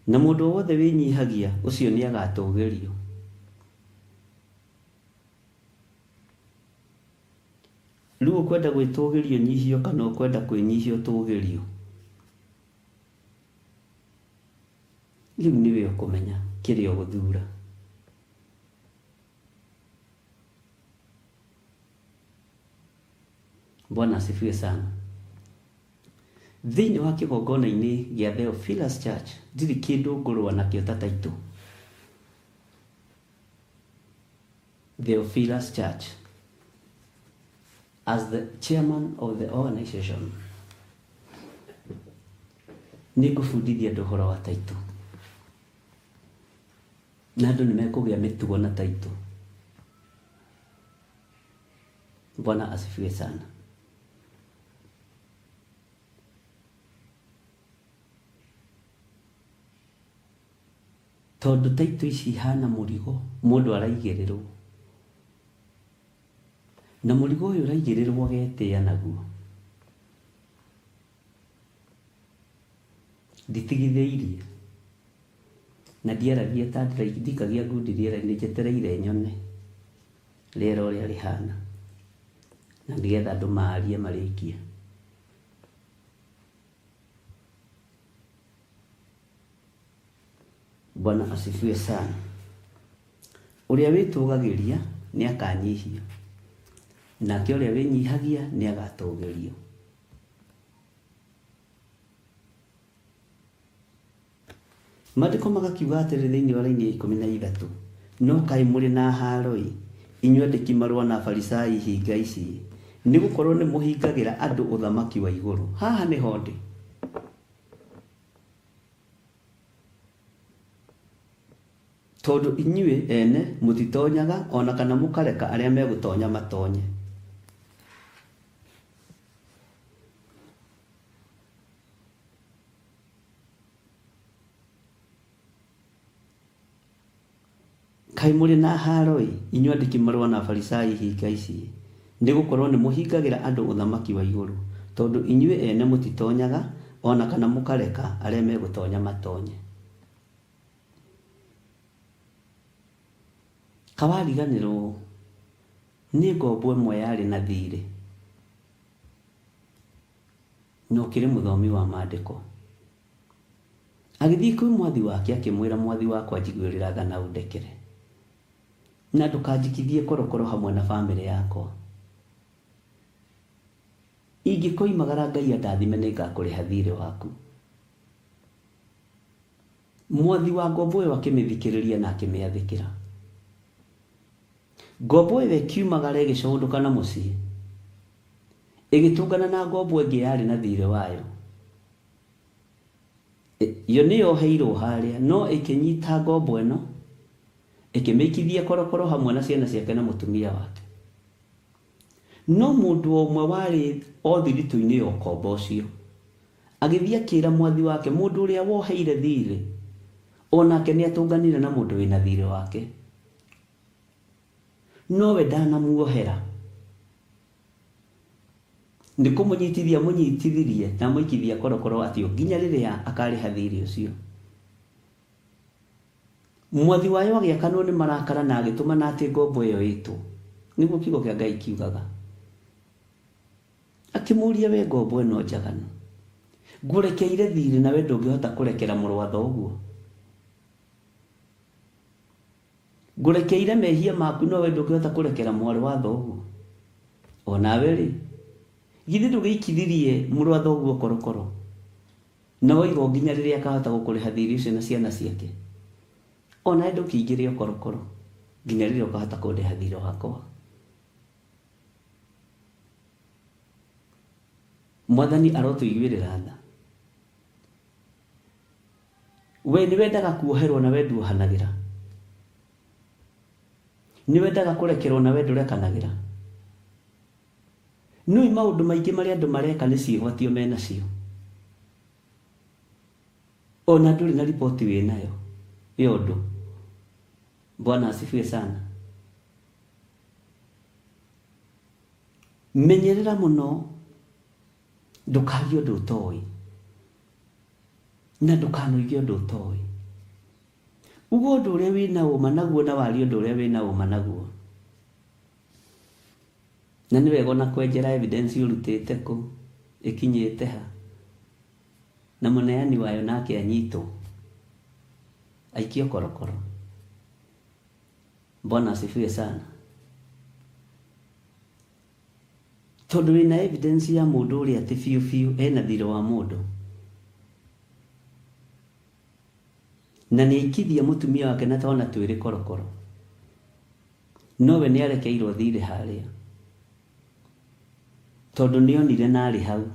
Speaker 3: Na mũndũ o wothe wĩnyihagia ũcio nĩ agatũgĩrio. Rĩu ũkwenda gwĩtũgĩrio ũnyihio kana ũkwenda kwĩnyihia ũtũgĩrio? Rĩu nĩwe ũkũmenya kĩrĩa ũgũthura. Bwana asifiwe sana. Thĩinĩ wa kĩgongona-inĩ gĩa Theophilus Church ndirĩ kĩndũ ngũrũa nakĩo ta title. Theophilus Church as the chairman of the organization nĩ ngũbundithia andũ ũhoro wa title na andũ nĩ mekũgĩa mĩtugo na title. Bwana asifiwe sana. Tondũ taitũ ici ihana mũrigo mũndũ araigĩrĩrwo, na mũrigo ũyũ ũraigĩrĩrwo agetĩa naguo. Nditigithĩirie na ndiaragia ta ndikagia ngundi rĩera-inĩ, njetereire nyone rĩera ũrĩa rĩhana na nĩgetha andũ marie marĩkie. Bwana asifiwe sana. Ũrĩa wĩtũgagĩria nĩ akanyihio, nake ũrĩa wĩnyihagia nĩ agatũgĩrio. Maandĩko magakiuga atĩrĩ thĩinĩ wa raini ya 13, no kaĩ mũrĩ na haaro-ĩ, inyuĩ andĩki marũa na Afarisai hinga ici, nĩ gũkorwo nĩ mũhingagĩra andũ ũthamaki wa igũrũ. Haha nĩho ndĩ. Tondũ inyuĩ ene mũtitonyaga, o na kana mũkareka arĩa megũtonya matonye. Kaĩ mũrĩ na haaro-ĩ, inyuĩ andĩki-marũa na Afarisai hinga ici-ĩ, nĩ gũkorũo nĩ mũhingagĩra andũ ũthamaki wa igũrũ, tondũ inyuĩ ene mũtitonyaga, o na kana mũkareka arĩa megũtonya matonye. Kawariganĩrũo nĩ ngombo ĩmwe yarĩ na thiirĩ, na ũkĩrĩ mũthomi wa maandĩko. Agĩthiĩ kwĩ mwathi wake akĩmwĩra, Mwathi wakwa njiguĩrĩra tha na ũndekere, na ndũkanjikithie korokoro hamwe na famĩlĩ yakwa. Ingĩkoimagara Ngai andathime nĩngakũrĩha thiirĩ waku. Mwathi wa ngombo ĩyo akĩmĩthikĩrĩria na akĩmĩathĩkĩra. Ngombo ĩyo ĩkiumagara ĩgĩcũndũka na mũciĩ, ĩgĩtũngana na ngombo ĩngĩ yarĩ na thiirĩ wayo. Yo nĩ yoheirwo harĩa, no ĩkĩnyita ngombo ĩno, ĩkĩmĩikithia korokoro hamwe na ciana ciake na mũtumia wake. No mũndũ o ũmwe warĩ o thiritũ-inĩ ya ũkombo ũcio, agĩthiĩ akĩĩra mwathi wake, mũndũ ũrĩa woheire thiirĩ, o nake nĩ atũnganire na mũndũ wĩna thiirĩ wake, nowe ndanamuohera. Nĩ kũmũnyitithia amũnyitithirie na amũikithia korokoro atĩ o nginya rĩrĩa akarĩha thiirĩ ũcio. Mwathi wayo agĩakanwo nĩ marakara na agĩtũmana atĩ ngombo ĩyo ĩtwo. Nĩguo kiugo kĩa Ngai kiugaga. Akĩmũũria, we ngombo ĩno njaganu, ngũrekeire thiirĩ nawe ndũngĩhota kũrekera mũrũ wa thoguo? Ngũrekeire mehia maku nowe ndũngĩhota kũrekera mwarĩ wa thoguo? O nawe-rĩ, githĩ ndũgĩikithirie mũrũ wa thoguo korokoro, na woiga o nginya rĩrĩa akahota gũkũrĩha thiirĩ ũcio na ciana ciake? O nawe ndũkĩingĩre o korokoro nginya rĩrĩa ũkahota kũndĩha thiirĩ wakwa. Mwathani arotũiguĩrĩra tha. We nĩ wendaga kuoherwo na we nduohanagĩra. Nĩ wendaga kũrekerwo na we ndũrekanagĩra. Nĩũĩ maũndũ maingĩ marĩa andũ mareka nĩ ciĩgwatio menacio. Ona ndũrĩ na riboti wĩnayo ya ũndũ. Bwana asifiwe sana. Menyerera mũno ndũkarie ũndũ ũtoĩ na ndũkanoige ũndũ ũtoĩ. Uga ũndũ ũrĩa wĩna ũma naguo na warie ũndũ ũrĩa wĩna ũma naguo. Na nĩ wega ona kwenjera evidence ũrutĩte kũ, ĩkinyĩte ha, na mũneani wayo nake anyitwo, aikio korokoro. Bwana asifiwe sana. Tondũ wĩna evidence ya mũndũ ũrĩa atĩ biũ biũ ena thirĩ wa mũndũ. Na nĩ aikithia mũtumia wake na twana twĩrĩ korokoro. Nowe nĩ arekeirwo thirĩ harĩa. Tondũ nĩ onire na arĩ hau.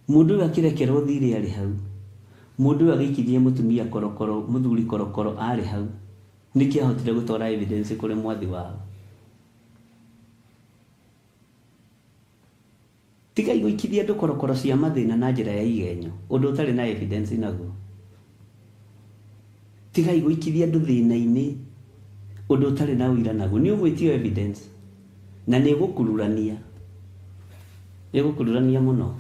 Speaker 3: Mũndũ ũyũ akĩrekerwo thirĩ arĩ hau. Mũndũ ũyũ agĩikithia mũtumia korokoro, mũthuri korokoro arĩ hau. Nĩkĩo ahotire gũtwara evidence kũrĩ mwathi wao. Tigai gũikithia andũ korokoro cia mathĩna na njĩra ya igenyo, ũndũ ũtarĩ na evidence naguo. Tigai gũikithia andũ thĩna-inĩ ũndũ ũtarĩ na ũira naguo. Nĩ ũgwĩtio evidence na nĩ ĩgũkururania. Ĩgũkururania mũno.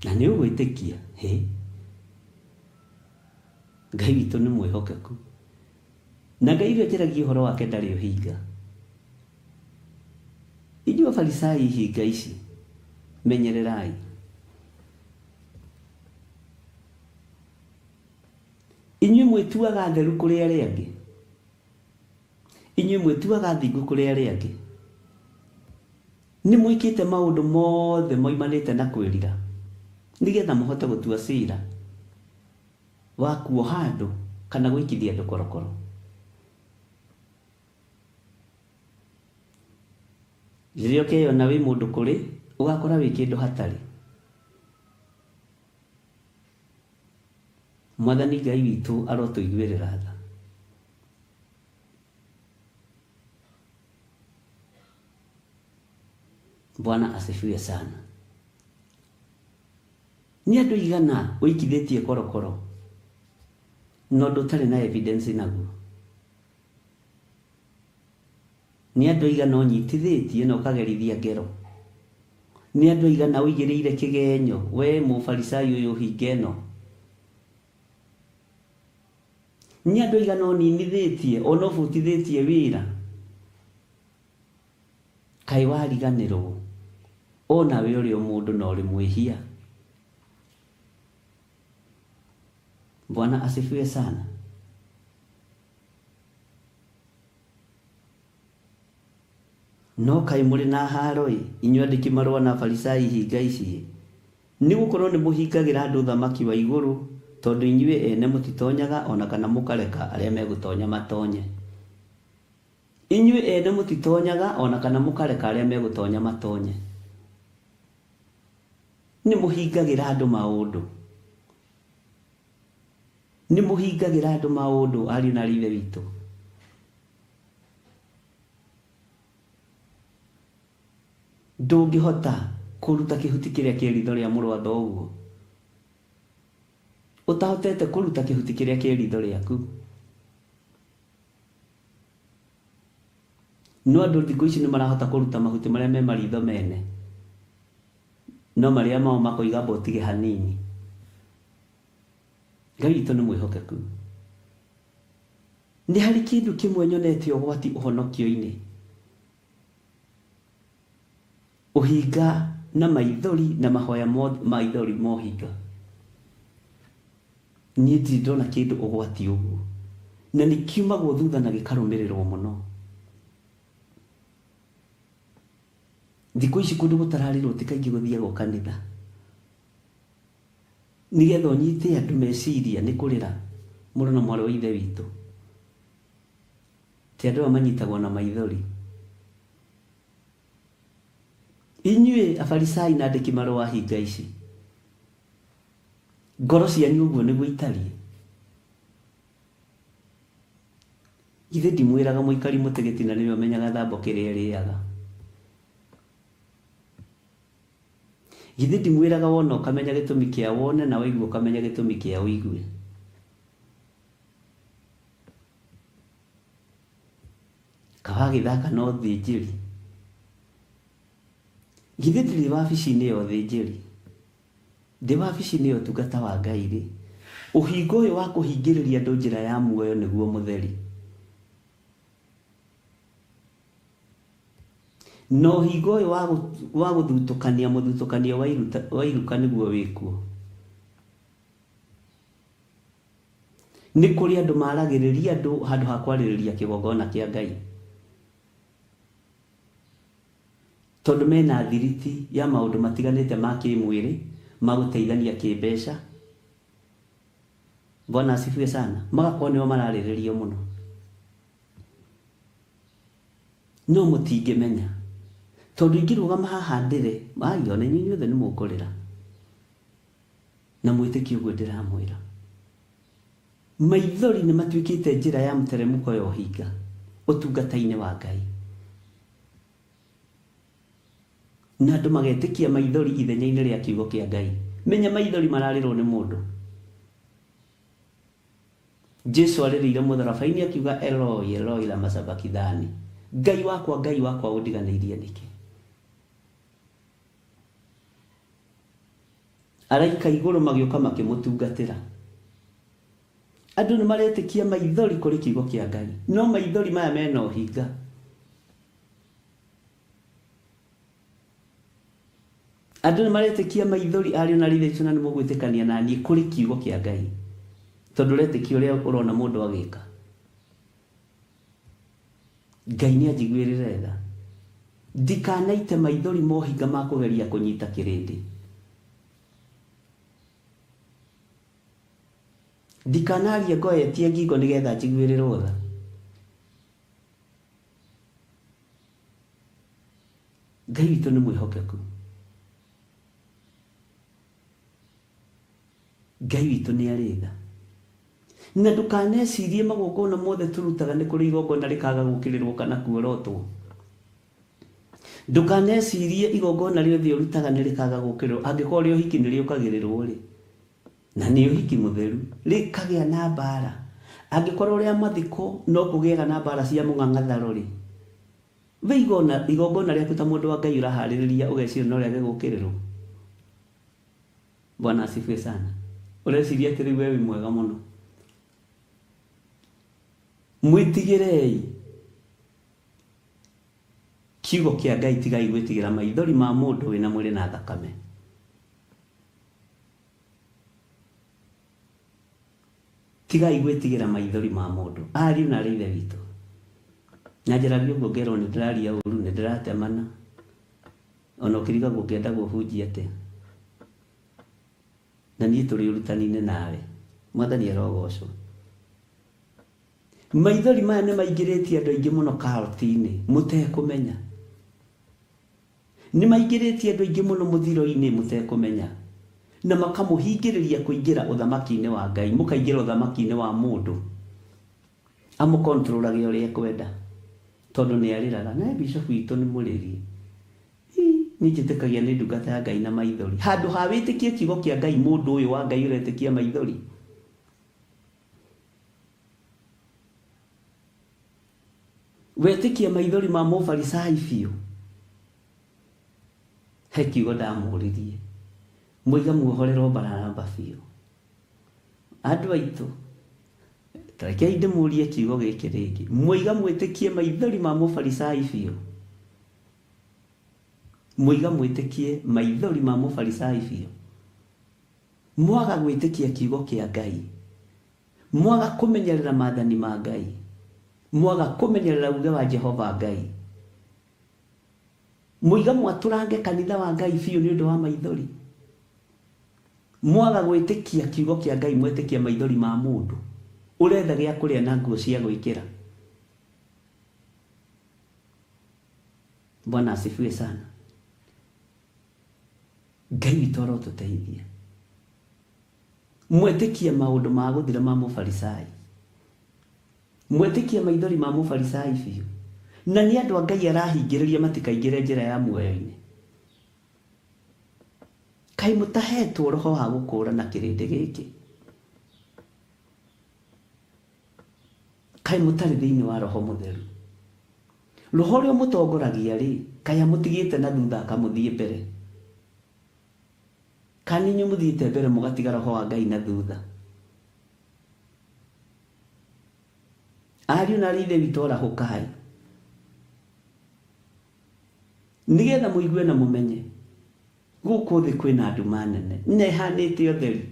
Speaker 3: Na nĩ ũgwĩtĩkia, hĩ, Ngai witũ nĩ mwĩhokeku. Na Ngai ũrĩa njaragia ũhoro wake ndarĩ ũhinga. Inyuĩ Afarisai ihinga ici, menyererai. Inyuĩ mwĩtuaga atheru kũrĩ arĩa angĩ. Inyuĩ mwĩtuaga athingu kũrĩ arĩa angĩ. Nĩ mwĩkĩte maũndũ mothe moimanĩte na kwĩrira, nĩgetha mũhote gũtua cira wa kuoha andũ kana gũikithia andũ korokoro. Rĩrĩa ũkeyona wĩ mũndũ kũrĩ, ũgakora wĩ kĩndũ hatarĩ. Mwathani Ngai witũ arotũiguĩrĩra tha. Bwana asifiwe sana. Nĩ andũ aigana ũikithĩtie korokoro na ũndũ ũtarĩ na evidence naguo? Nĩ andũ aigana ũnyitithĩtie na ũkagerithia ngero? Nĩ andũ aigana ũigĩrĩire kĩgenyo we mũfarisai ũyũ hinga ĩno? Nĩ andũ aigana ũninithĩtie ona ũbutithĩtie wĩra? Kaĩ wariganĩrwo onawe ũrĩ o mũndũ na ũrĩ mwĩhia? Bwana asifiwe sana. No kaĩ mũrĩ na haaro-ĩ, inyuĩ andĩki marũa na Afarisai hinga ici-ĩ! Nĩ gũkorũo nĩ mũhingagĩra andũ ũthamaki wa igũrũ, tondũ inyuĩ ene mũtitonyaga o na kana mũkareka arĩa megũtonya matonye. Inyuĩ ene mũtitonyaga o na kana mũkareka arĩa megũtonya matonye. Nĩ mũhingagĩra andũ maũndũ. Nĩ mũhingagĩra andũ maũndũ, ariũ na aarĩ a Ithe witũ. Ndũngĩhota kũruta kĩhuti kĩrĩa kĩ ritho rĩa mũrũ wa thoguo ũtahotete kũruta kĩhuti kĩrĩa kĩ ritho rĩaku. No andũ thikũ ici nĩ marahota kũruta mahuti marĩa me maritho mene, no marĩa mao makoiga amba ũtige hanini. Ngai witũ nĩ mwĩhokeku. Nĩ harĩ kĩndũ kĩmwe nyonete ũgwati ũhonokio-inĩ. Ũhinga na maithori na mahoya maithori ma ũhinga. Niĩ ndirĩ ndona kĩndũ ũgwati ũguo. Na nĩ kiumagwo thutha na gĩkarũmĩrĩrwo mũno. Thikũ ici kũndũ gũtararĩrwo ti kaingĩ gũthiagwo kanitha. Nĩgetha ũnyite andũ meciria nĩ kũrĩra mũrũ na mwarĩ wa Ithe witũ. Ti andũ aya manyitagwo na maithori. Inyuĩ Afarisai na andĩki marũa hinga ici, ngoro cianyu ũguo nĩguo itariĩ. Githĩ ndimwĩraga mũikari mũtĩ gĩtina nĩwe ũmenyaga thambo kĩrĩa ĩrĩaga? Githĩ ndimwĩraga wona ũkamenya gĩtũmi kĩa wone na waigua ũkamenya gĩtũmi kĩa ũigue? Kaba agĩthaka na ũthĩnjĩri. Githĩ ndirĩ wabici-inĩ ya ũthĩnjĩri? Ndĩ wabici-inĩ ya ũtungata wa Ngai-rĩ, ũhinga ũyũ wa kũhingĩrĩria andũ njĩra ya muoyo nĩguo mũtheri. Na ũhinga ũyũ wa gũthutũkania mũthutũkanio wa iruka nĩguo wĩkuo. Nĩ kũrĩ andũ maragĩrĩria andũ handũ ha kwarĩrĩria kĩgongona kĩa Ngai. Tondũ mena thiriti ya maũndũ matiganĩte ma kĩmwĩrĩ, ma gũteithania kĩmbeca. Bwana asifiwe sana. Magakorwo nĩo mararĩrĩrio mũno. No mũtingĩmenya. Tondũ ingĩrũgama haha ndĩre, ai ona inyuĩ inyuothe nĩ mũkũrĩra. Na mwĩtĩkie ũguo ndĩramwĩra. Maithori nĩ matuĩkĩte njĩra ya mũteremũko ya ũhinga ũtungata-inĩ wa Ngai. Na andũ magetĩkia maithori ithenya-inĩ rĩa kiugo kĩa Ngai. Menya maithori mararĩrwo nĩ mũndũ. Jesu arĩrĩire mũtharaba-inĩ akiuga Eloi, Eloi lama sabakithani. Ngai wakwa, Ngai wakwa ũndiganĩirie nĩkĩ? Araika igũrũ magĩũka makĩmũtungatĩra. Andũ nĩ maretĩkia maithori kũrĩ kiugo kĩa Ngai, no maithori maya mena ũhinga. Andũ nĩ maretĩkia maithori ariũ na aarĩ a Ithe witũ na nĩ mũgwĩtĩkania na niĩ kũrĩ kiugo kĩa Ngai, tondũ ũretĩkia ũrĩa ũrona mũndũ agĩka. Ngai nĩ anjiguĩrĩre tha. Ndikanaite maithori ma ũhinga ma kũgeria kũnyita kĩrĩndĩ. Ndikanarie ngoetie ngingo nĩgetha njiguĩrĩrwo tha. Ngai witũ nĩ mwĩhokeku. Ngai witũ nĩ arĩ tha. Na ndũkanecirie magongona mothe tũrutaga nĩ kũrĩ igongona rĩkaga gũkĩrĩrwo kana kuorotwo. Ndũkanecirie igongona rĩothe ũrutaga nĩ rĩkaga gũkĩrĩrwo. Angĩkorwo rĩa ũhiki nĩ rĩũkagĩrĩrwo rĩ, na nĩ ũhiki mũtheru, rĩkagĩa na mbara. Angĩkorwo rĩa mathiko no kũgĩaga na mbara cia mũng'ang'atharo rĩ, we igongona rĩaku ta mũndũ wa Ngai ũraharĩrĩria ũgeciria no rĩage gũkĩrĩrwo? Bwana asifiwe sana. Ũreciria atĩ rĩu we wĩ mwega mũno. Mwĩtigĩrei kiugo kĩa Ngai, tigai gwĩtigĩra maithori ma mũndũ wĩna mwĩrĩ na thakame. Tigai gwĩtigĩra maithori ma mũndũ, ariũ na aarĩ a Ithe witũ. Na njaragia ũguo ngerwo nĩ ndĩraria ũru, nĩ ndĩratemana. Ona ũkĩrigagwo ũngĩenda gũbunjia atĩa. Na niĩ tũrĩ ũrutani-inĩ nawe. Mwathani arogocwo. Maithori maya nĩ maingĩrĩtie andũ aingĩ mũno cult-inĩ mũtekũmenya. Nĩ maingĩrĩtie andũ aingĩ mũno mũthiro-inĩ mũtekũmenya. Na makamũhingĩrĩria kũingĩra ũthamaki-inĩ wa Ngai. Mũkaingĩra ũthamaki-inĩ wa mũndũ. Amũkontrolage ũrĩa ekwenda. Tondũ nĩ arĩraga. Nawe bishop witũ nĩ mũrĩri. Ii, niĩ njĩtĩkagia nĩ ndungata ya Ngai na maithori. Handũ ha wĩtĩkie kiugo kĩa Ngai mũndũ ũyũ wa Ngai ũretĩkia maithori. Wetĩkia maithori ma mũfarisai biũ. He kiugo ndamũririe. Mũiga muohorerwo Baraba biũ. Andũ aitũ, ta rekei ndĩmũrie kiugo gĩkĩ rĩngĩ. Mũiga mwĩtĩkie maithori ma mũfarisai biũ. Mũiga mwĩtĩkie maithori ma mũfarisai biũ. Mwaga gwĩtĩkia kiugo kĩa Ngai, mwaga kũmenyerera maathani ma Ngai, mwaga kũmenyerera uge wa Jehova Ngai, mũiga mwatũrange kanitha wa Ngai biũ nĩ ũndũ wa maithori. Mwaga gwĩtĩkia kiugo kĩa Ngai mwetĩkia maithori ma mũndũ ũretha gĩa kũrĩa na nguo cia gwĩkĩra. Bwana asifiwe sana. Ngai witũ arotũteithia. Mwetĩkie maũndũ ma gũthira ma mũfarisai. Mwetĩkia maithori ma mũfarisai biũ. Na nĩ andũ a Ngai arahingĩrĩria matikaingĩre njĩra ya muoyo-inĩ. Kaĩ mũtahetwo roho wa gũkũũrana kĩrĩndĩ gĩkĩ? Kaĩ mũtarĩ thĩinĩ wa roho mũtheru? Roho ũrĩa ũmũtongoragia-rĩ, kaĩ amũtigĩte na thutha akamũthiĩ mbere? Kana nĩ inyuĩ mũthiĩte mbere mũgatiga roho wa Ngai na thutha? Ariũ na aarĩ a Ithe witũ arahũkai, nĩgetha mũigue na mũmenye gũkũ thĩ kwĩna nduma nene na ĩhanĩte ũtheri.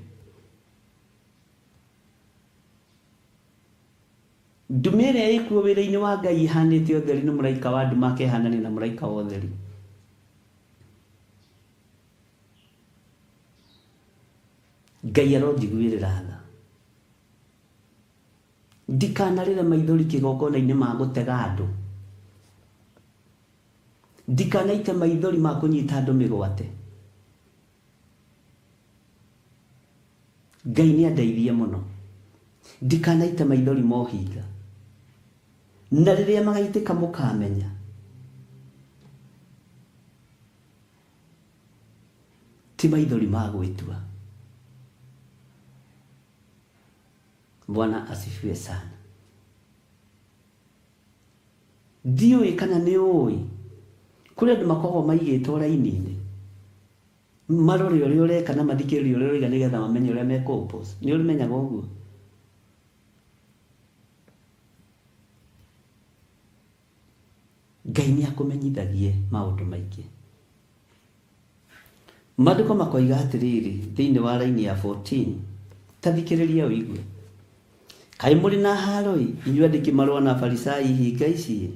Speaker 3: Nduma ĩrĩa ĩkuo wĩra-inĩ wa Ngai ĩhanĩte ũtheri nĩ mũraika wa nduma akehanania na mũraika wa ũtheri. Ngai aronjiguĩrĩra tha. Ndikanarĩre maithori kĩgongona-inĩ ma gũtega andũ. Ndikanaite maithori ma kũnyita andũ mĩgwate. Ngai nĩ andeithie mũno. Ndikanaite maithori ma ũhinga. Na rĩrĩa magaitĩka mũkamenya. Ti maithori ma gwĩtua. Bwana asifiwe sana. Ndiũĩ kana nĩ ũĩ kũrĩ andũ makoragwo maigĩtwo raini-inĩ marore ũrĩa ũreka na mathikĩrĩrie ũrĩa ũroiga nĩgetha mamenye ũrĩa mekũ oppose. Nĩ ũmenyaga ũguo? Ngai nĩ akũmenyithagie maũndũ maingĩ. Maandĩko makoiga atĩrĩrĩ thĩinĩ wa raini ya 14, ta thikĩrĩria ũigue. Kaĩ mũrĩ na haaro-ĩ, inyuĩ andĩki marũa na Afarisai ihinga ici-ĩ!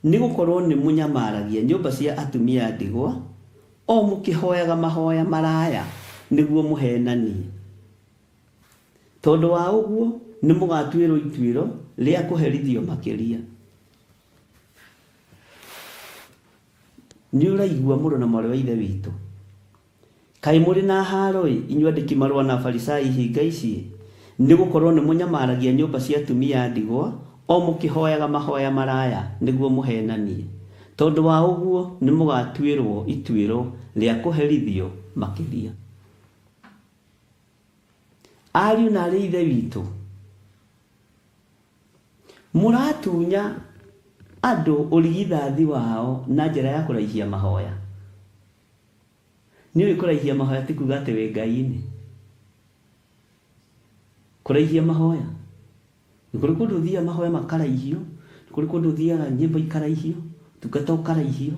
Speaker 3: Nĩ gũkorũo nĩ mũnyamaragia nyũmba cia atumia a ndigwa, o mũkĩhoyaga mahoya maraya nĩguo mũheenanie. Tondũ wa ũguo nĩ mũgaatuĩrũo ituĩro rĩa kũherithio makĩria. Nĩ ũraigua mũrũ na mwarĩ wa Ithe witũ? Kaĩ mũrĩ na haaro-ĩ, inyuĩ andĩki-marũa na Afarisai ihinga ici-ĩ! Nĩ gũkorũo nĩ mũnyamaragia nyũmba cia atumia a ndigwa, o mũkĩhoyaga mahoya maraya nĩguo mũheenanie. Tondũ wa ũguo nĩ mũgaatuĩrũo ituĩro rĩa kũherithio makĩria. Ariũ na aarĩ a Ithe witũ, Mũratunya andũ ũrigithathi wao na njĩra ya kũraihia mahoya. Nĩũĩ kũraihia mahoya ti kuga atĩ wĩ Ngai-inĩ. Kũraihia mahoya. Nĩ kũrĩ kũndũ ũthiaga mahoya makaraihio, nĩ kũrĩ kũndũ ũthiaga nyĩmbo ikaraihio, ũtungata ũkaraihio.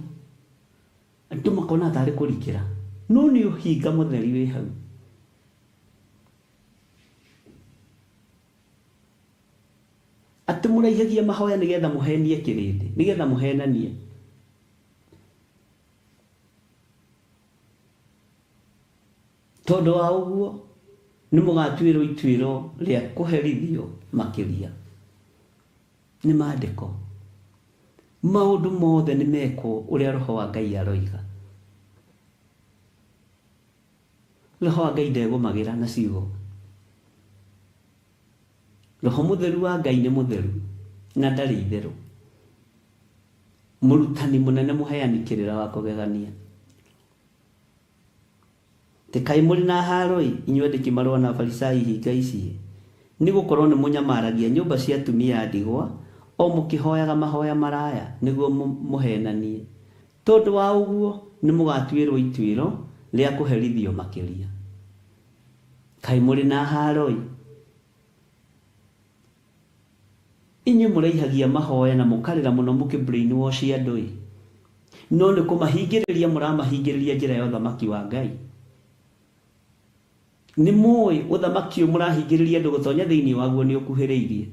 Speaker 3: Andũ makona tarĩ kũrikĩra. No nĩ ũhinga mũtheri wĩ hau. Atĩ mũraihagia mahoya nĩgetha mũhenie kĩrĩndĩ, nĩgetha mũhenanie. Tondũ wa ũguo nĩ mũgatuĩrwo ituĩro rĩa kũherithio makĩria. Nĩ maandĩko. Maũndũ mothe nĩ mekwo ũrĩa Roho wa Ngai aroiga. Roho wa Ngai ndegũmagĩra na ciugo. Roho mũtheru wa Ngai nĩ mũtheru na ndarĩ itherũ. Mũrutani mũnene mũheani kĩrĩra wa kũgegania. Atĩ kaĩ mũrĩ na haaro-ĩ, inyuĩ andĩki marũa na Afarisai ihinga ici-ĩ! Nĩ gũkorũo nĩ mũnyamaragia nyũmba cia atumia a ndigwa, o mũkĩhoyaga mahoya maraya nĩguo mũheenanie. Tondũ wa ũguo nĩ mũgaatuĩrũo ituĩro rĩa kũherithio makĩria. Kaĩ mũrĩ na haaro-ĩ! Inyuĩ mũraihagia mahoya na mũkarĩra mũno mũkĩ brainwash andũ-ĩ, no nĩ kũmahingĩrĩria mũramahingĩrĩria njĩra ya ũthamaki wa Ngai. Nĩ mũĩ ũthamaki ũyũ mũrahingĩrĩria andũ gũtonya thĩinĩ waguo nĩ ũkuhĩrĩirie.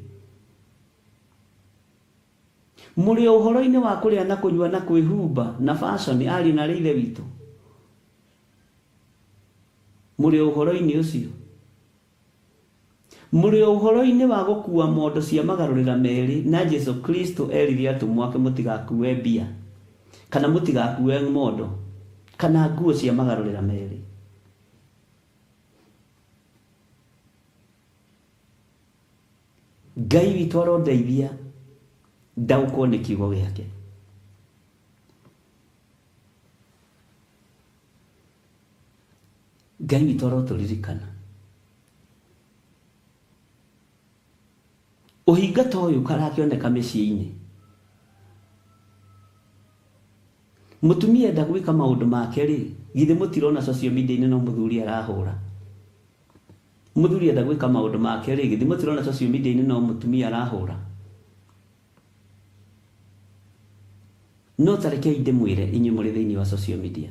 Speaker 3: Mũrĩ o ũhoro-inĩ wa kũrĩa na kũnyua na kwĩhumba na fashion, ariũ na aarĩ a Ithe witũ? Mũrĩ o ũhoro-inĩ ũcio? Mũrĩ o ũhoro-inĩ wa gũkuua mondo cia magarũrĩra merĩ na Jesu Kristo erire atũmwo ake mũtigakue mbia, kana mũtigakue mondo, kana nguo cia magarũrĩra merĩ. Ngai witũ arondeithia ndaũkwo nĩ kiugo gĩake. Ngai witũ arotũririkana. Ũhinga ta ũyũ karakĩoneka mĩciĩ-inĩ. Mũtumia enda gwĩka maũndũ make rĩ, githĩ mũtirona social media-inĩ no mũthuri arahũra? Mũthuri enda gwĩka maũndũ make rĩ, githĩ mũtirona social media-inĩ no mũtumia arahũra? No ta rekei ndĩmwĩre inyuĩ mũrĩ thĩinĩ wa social media,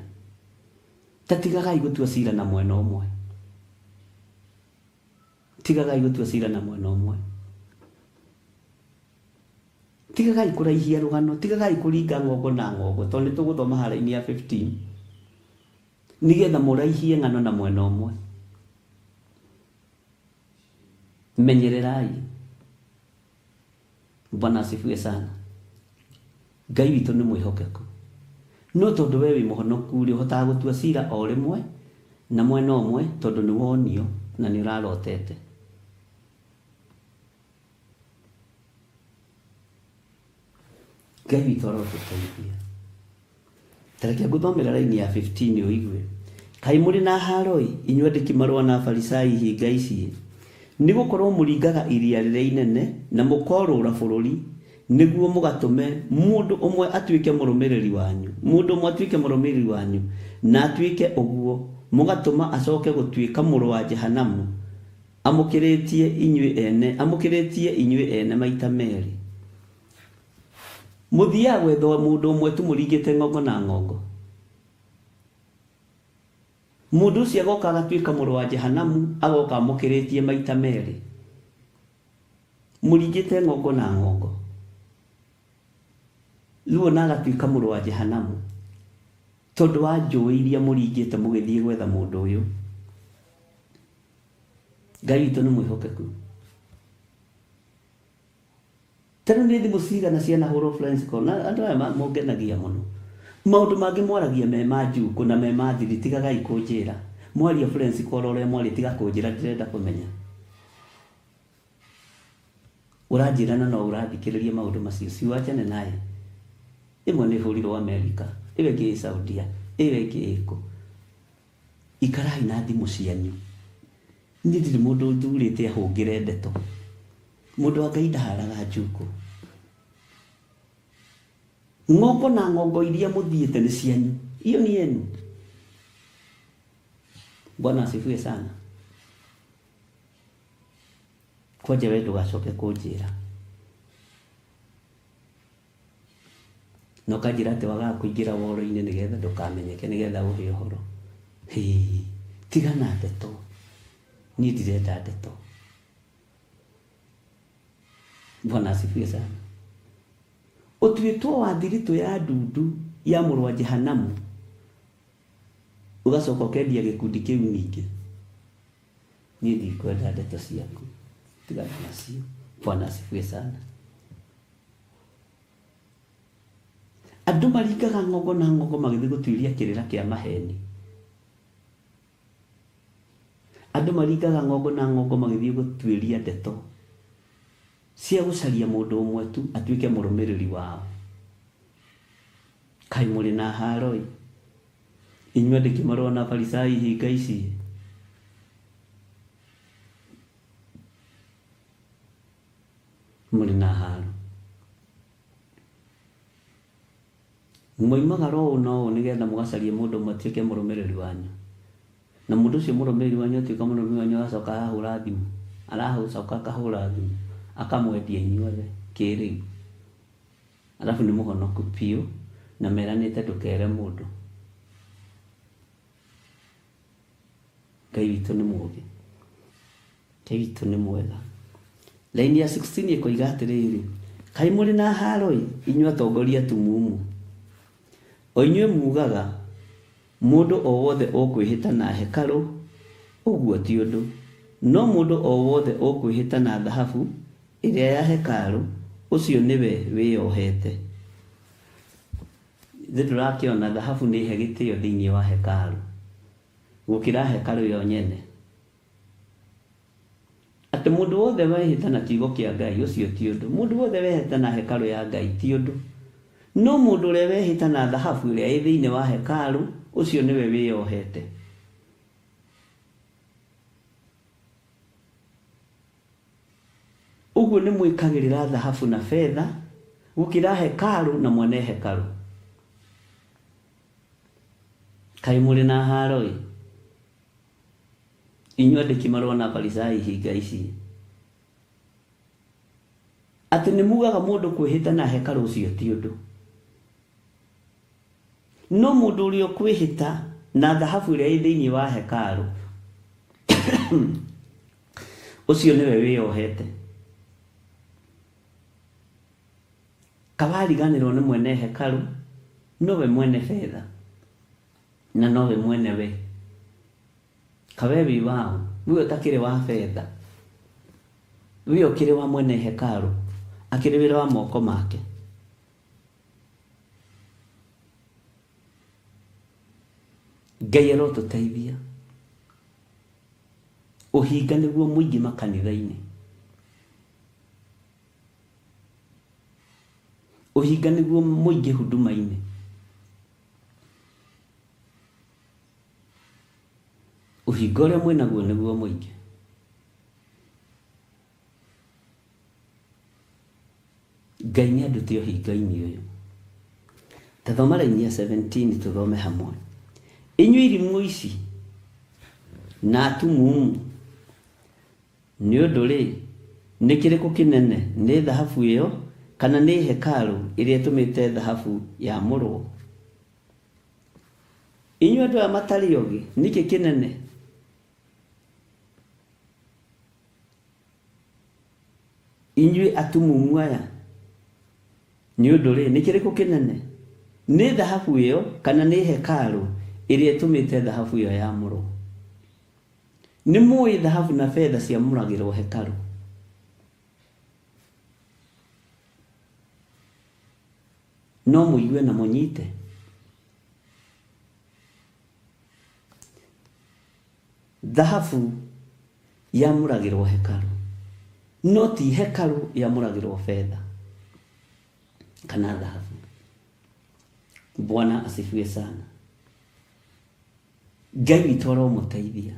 Speaker 3: ta tigagai gũtua cira na mwena ũmwe. Tigagai gũtua cira na mwena ũmwe. Tigagai kũraihia rũgano, tigagai kũringa ng'ongo na ng'ongo, tondũ nĩ tũgũthoma harĩa-inĩ ya 15, nĩgetha mũraihie ng'ano na mwena ũmwe. Menyererai. Bwana asifiwe sana. Ngai witũ nĩ mwĩhokeku. No tondũ we wĩ mũhonoku rĩ, ũhotaga gũtua cira o rĩmwe na mwena ũmwe tondũ nĩ wonio na nĩ ũrarotete. Ngai witũ arotũteithia. Ta reke ngũthomere raini ya 15 ũigue. Kaĩ mũrĩ na haaro-ĩ, inyuĩ andĩki marũa na Afarisai hinga ici-ĩ! Nĩ gũkorũo mũringaga iria rĩrĩa inene na mũkorũra bũrũri nĩguo mũgatũme mũndũ ũmwe atuĩke mũrũmĩrĩri wanyu, mũndũ ũmwe atuĩke mũrũmĩrĩri wanyu, na atuĩke ũguo, mũgatũma acoke gũtuĩka mũrũ wa Jehanamu, amũkĩrĩtie inyuĩ ene, amũkĩrĩtie inyuĩ ene maita merĩ. Mũthiaga gwetha mũndũ ũmwe tu mũringĩte ng'ongo na ng'ongo. Mũndũ ũcio agoka agatuĩka mũrũ wa Jehanamu, agoka amũkĩrĩtie maita merĩ. Mũringĩte ng'ongo na ng'ongo. Rĩu ona agatuĩka mũrũ wa Jehanamu. Tondũ wa njũĩ iria mũringĩte mũgĩthiĩ gwetha mũndũ ũyũ. Ngai witũ nĩ mwĩhokeku. Ta rĩu nĩ thimũ cigana cianahũrwo Flensco na andũ aya mũngenagia mũno. Maũndũ mangĩ mwaragia me ma njukũ na me ma thiri tigagai kũnjĩra. Mwaria Flensco oro ũrĩa mwaria tiga kũnjĩra ndirenda kũmenya. Ũranjĩra na no ũrathikĩrĩria maũndũ macio si wachane naye. Ĩmwe nĩ ĩhũrirwo Amerika, ĩyo ĩngĩ ĩ Saudia, ĩyo ĩngĩ ĩkũ. Ikarai na thimũ cianyu. Niĩ ndirĩ mũndũ thurĩte ahũngĩre ndeto. Mũndũ wa Ngai ndaharaga njukũ. Ng'ongo na ng'ongo iria mũthiĩte nĩ cianyu. Iyo ni yenu. Bwana asifiwe sana. Kwanja we ndũgacoke kũnjĩra. Na ũkanjĩra atĩ wagaga kũingĩra woro-inĩ nĩgetha ndũkamenyeke nĩgetha ũhe ũhoro. Hĩĩ, tiga na ndeto. Niĩ ndirenda ndeto. Bwana asifiwe sana. Ũtuĩtwo wa thiritũ ya ndundu ya mũrũ wa Jehanamu, ũgacoka ũkendia gĩkundi kĩu ningĩ. Niĩ ndikwenda ndeto ciaku, tigana nacio. Bwana asifiwe sana. Andũ maringaga ng'ongo na ng'ongo magĩthiĩ gũtuĩria kĩrĩra kĩa maheni. Andũ maringaga ng'ongo na ng'ongo magĩthiĩ gũtuĩria ndeto cia gũcaria mũndũ ũmwe tu atuĩke mũrũmĩrĩri wao. Kaĩ mũrĩ na haaro-ĩ, inyuĩ andĩki marũa na Afarisai hinga ici-ĩ! Mũrĩ na haaro. Moimagara ũũ na ũũ nĩgetha mũgacarie mũndũ ũmwe atuĩke mũrũmĩrĩri wanyu. Na mũndũ ũcio mũrũmĩrĩri wanyu atuĩka mũrũmĩrĩri wanyu agacoka arahũra thimũ. Aracoka akahũra thimũ akamwendia inyuothe kĩrĩu. Alafu nĩ mũhonoku biũ na meranĩte ndũkere mũndũ. Ngai witũ nĩ mũũgĩ. Ngai witũ nĩ mwega. Laini ya 16 ĩkoiga atĩrĩrĩ, kaĩ mũrĩ na haaro-ĩ, inyuĩ atongoria atumumu! O inyuĩ muugaga, mũndũ o wothe ũkwĩhĩta na hekarũ, ũguo ti ũndũ, no mũndũ o wothe ũkwĩhĩta na thahabu ĩrĩa ya hekarũ, ũcio nĩwe wĩyohete. Githĩ ndũrakĩona thahabu nĩ he gĩtĩo thĩinĩ wa hekarũ gũkĩra hekarũ yo nyene? Atĩ mũndũ wothe wehĩta na kiugo kĩa Ngai, ũcio ti ũndũ. Mũndũ wothe wehĩta na hekarũ ya Ngai ti ũndũ. No mũndũ ũrĩa wehĩta na thahabu ĩrĩa ĩ thĩinĩ wa hekarũ, ũcio nĩwe wĩyohete. Ũguo nĩ mwĩkagĩrĩra thahabu na betha gũkĩra hekarũ na mwene hekarũ. Kaĩ mũrĩ na haaro-ĩ, inyuĩ andĩki-marũa na Afarisai hinga ici, atĩ nĩ mugaga mũndũ kwĩhĩta na hekarũ ũcio ti ũndũ, no mũndũ ũrĩa ũkwĩhĩta na thahabu ĩrĩa ĩ thĩinĩ wa hekarũ, ũcio nĩwe wĩyohete. Kawariganĩrwo nĩ mwene hekarũ, nowe mwene betha, na nowe mwene we. Kawe wĩ waũ? We ũtakĩrĩ wa betha, we ũkĩrĩ wa mwene hekarũ, akĩrĩ wĩra wa moko make. Ngai arotũteithia. Ũhinga nĩguo mũingĩ makanitha-inĩ. Ũhinga nĩguo mũingĩ huduma-inĩ. Ũhinga ũrĩa mwĩnaguo nĩguo mũingĩ. Ngai nĩ andute ũhinga-inĩ ũyũ. Ta thoma raini ya 17 tũthome hamwe. Inyuĩ irimũ ici na atumumu, nĩ ũndũ-rĩ, nĩ kĩrĩkũ kĩnene, nĩ thahabu ĩyo kana nĩ hekarũ ĩrĩa ĩtũmĩte thahabu yamũrwo? Inyuĩ andũ aya matarĩ ogĩ, nĩkĩ kĩnene? Inyuĩ atumumu aya, nĩ ũndũ-rĩ, nĩ kĩrĩkũ kĩnene, nĩ thahabu ĩyo kana nĩ hekarũ ĩrĩa ĩtũmĩte thahabu ĩyo yamũrwo? Nĩ mũĩ thahabu na betha ciamũragĩrwo hekarũ? No mũigue na mũnyite? Thahabu yamũragĩrwo hekarũ, no ti hekarũ yamũragĩrwo betha kana thahabu. Bwana asifiwe sana. Ngai witũ aromũteithia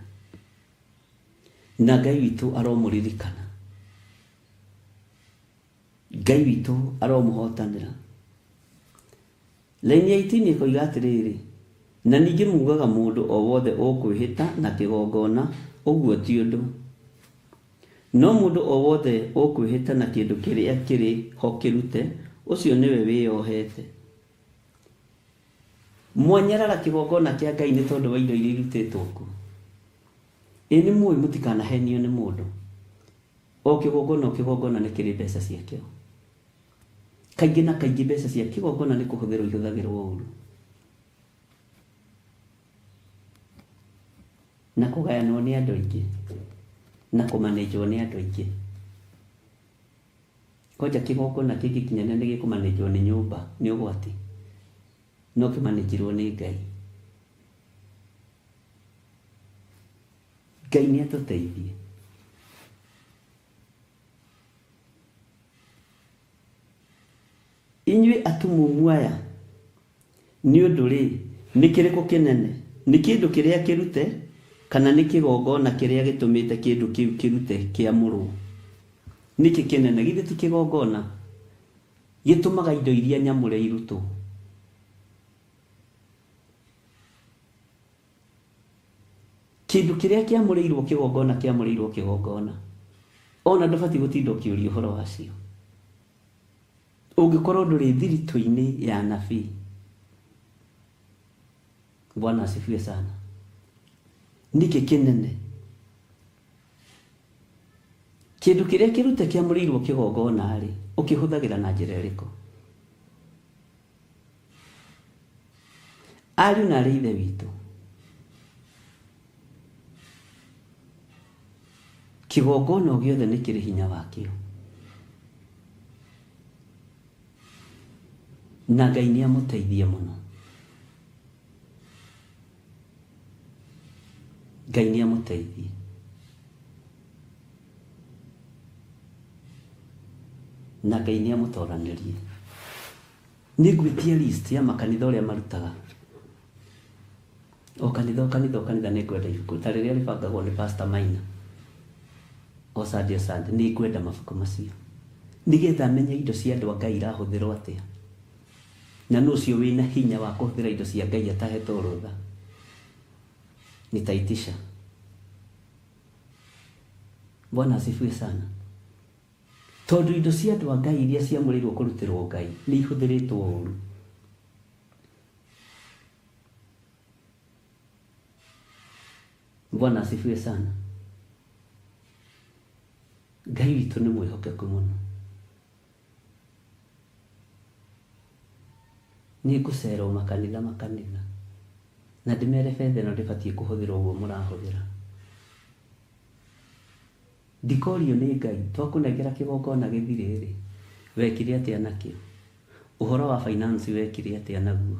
Speaker 3: na Ngai witũ aromũririkana. Ngai witũ aromũhotanĩra. Raini ya 18 ĩkoiga atĩrĩrĩ, na ningĩ mugaga mũndũ o wothe ũkwĩhĩta na kĩgongona, ũguo ti ũndũ. No mũndũ o wothe ũkwĩhĩta na kĩndũ kĩrĩa kĩrĩ ho kĩrute, ũcio nĩwe wĩyohete. Mwanyarara kĩgongona kĩa Ngai nĩ tondũ wa indo iria irutĩtwo kuo. Ĩ nĩ mũĩ mũtikanahenio nĩ mũndũ. O kĩgongona o kĩgongona nĩ kĩrĩ mbeca ciakĩo. Kaingĩ na kaingĩ mbeca cia kĩgongona nĩ kũhũthĩrwo ihũthagĩrwo ũru. Na kũgayanwo nĩ andũ aingĩ. Na kũmanĩnjwo nĩ andũ aingĩ. Kwanja kĩgongona kĩngĩkinya nĩ gĩkũmanĩnjwo nĩ nyũmba, nĩ ũgwati. No kĩmanĩnjirwo nĩ Ngai. Ngai nĩ atũteithie. Inyuĩ atumumu aya, nĩ ũndũ-rĩ, nĩ kĩrĩkũ kĩnene, nĩ kĩndũ kĩrĩa kĩrute, kana nĩ kĩgongona kĩrĩa gĩtũmĩte kĩndũ kĩu kĩrute kĩamũrũo? Nĩkĩ kĩnene? Githĩ ti kĩgongona gĩtũmaga indo iria nyamũre irutwo? Kĩndũ kĩrĩa kĩamũrĩirwo kĩgongona kĩamũrĩirwo kĩgongona. Ona ndũbatiĩ gũtinda ũkĩũria ũhoro wacio. Ũngĩkorwo ndũrĩ thiritũ-inĩ ya anabii. Bwana asifiwe sana. Nĩkĩ kĩnene? Kĩndũ kĩrĩa kĩrute kĩamũrĩirwo kĩgongona-rĩ, ũkĩhũthagĩra na njĩra ĩrĩkũ? Ariũ na aarĩ a Ithe witũ, kĩgongona o gĩothe nĩ kĩrĩ hinya wakĩo. Na Ngai nĩ amũteithie mũno. Ngai nĩ amũteithie. Na Ngai nĩ amũtoranĩrie. Nĩ ngwĩtia list ya makanitha ũrĩa marutaga. O kanitha o kanitha o kanitha nĩ ngwenda ibuku ta rĩrĩa rĩbangagwo nĩ Pastor Maina. O Sunday o Sunday nĩ ngwenda mabuku macio. Nĩgetha menye indo cia andũ a Ngai irahũthĩrwo atĩa. Na nũ ũcio wĩna hinya wa kũhũthĩra indo cia Ngai atahetwo rũtha. Nitaitisha. Bwana asifiwe sana. Tondũ indo cia andũ a Ngai iria ciamũrĩirwo kũrutĩrwo Ngai nĩ ihũthĩrĩtwo ũru. Bwana asifiwe sana. Ngai witũ nĩ mwĩhokeku mũno. Nĩ ngũcera o makanitha makanitha na ndĩmere betha ĩno ndĩbatiĩ kũhũthĩrwo ũguo mũrahũthĩra. Ndikorio nĩ Ngai, twakũnengera kĩgongona gĩthirĩ-rĩ, wekire atĩa nakĩo? Ũhoro wa finance wekire atĩa naguo?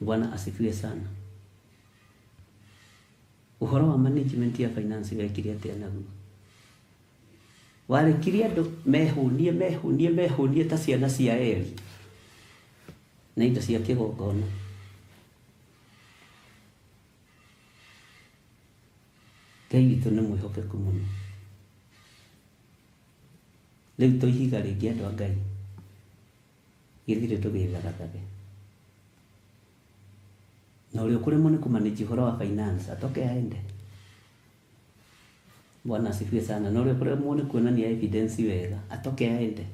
Speaker 3: Bwana asifiwe sana. Ũhoro wa management ya finance wekire atĩa naguo? Warekirie andũ mehũnie mehũnie mehũnie ta ciana cia Eli na indo cia kĩgongona. Ngai witũ nĩ mwĩhokeku mũno. Rĩu to ihiga rĩngĩ andũ a Ngai, gĩthirĩ tũgĩthagathage. Na ũrĩa ũkũremwo nĩ kũmanage ũhoro wa finance atoke aende. Bwana asifiwe sana. Na ũrĩa ũkũremwo nĩ kuonania evidence wega atoke aende.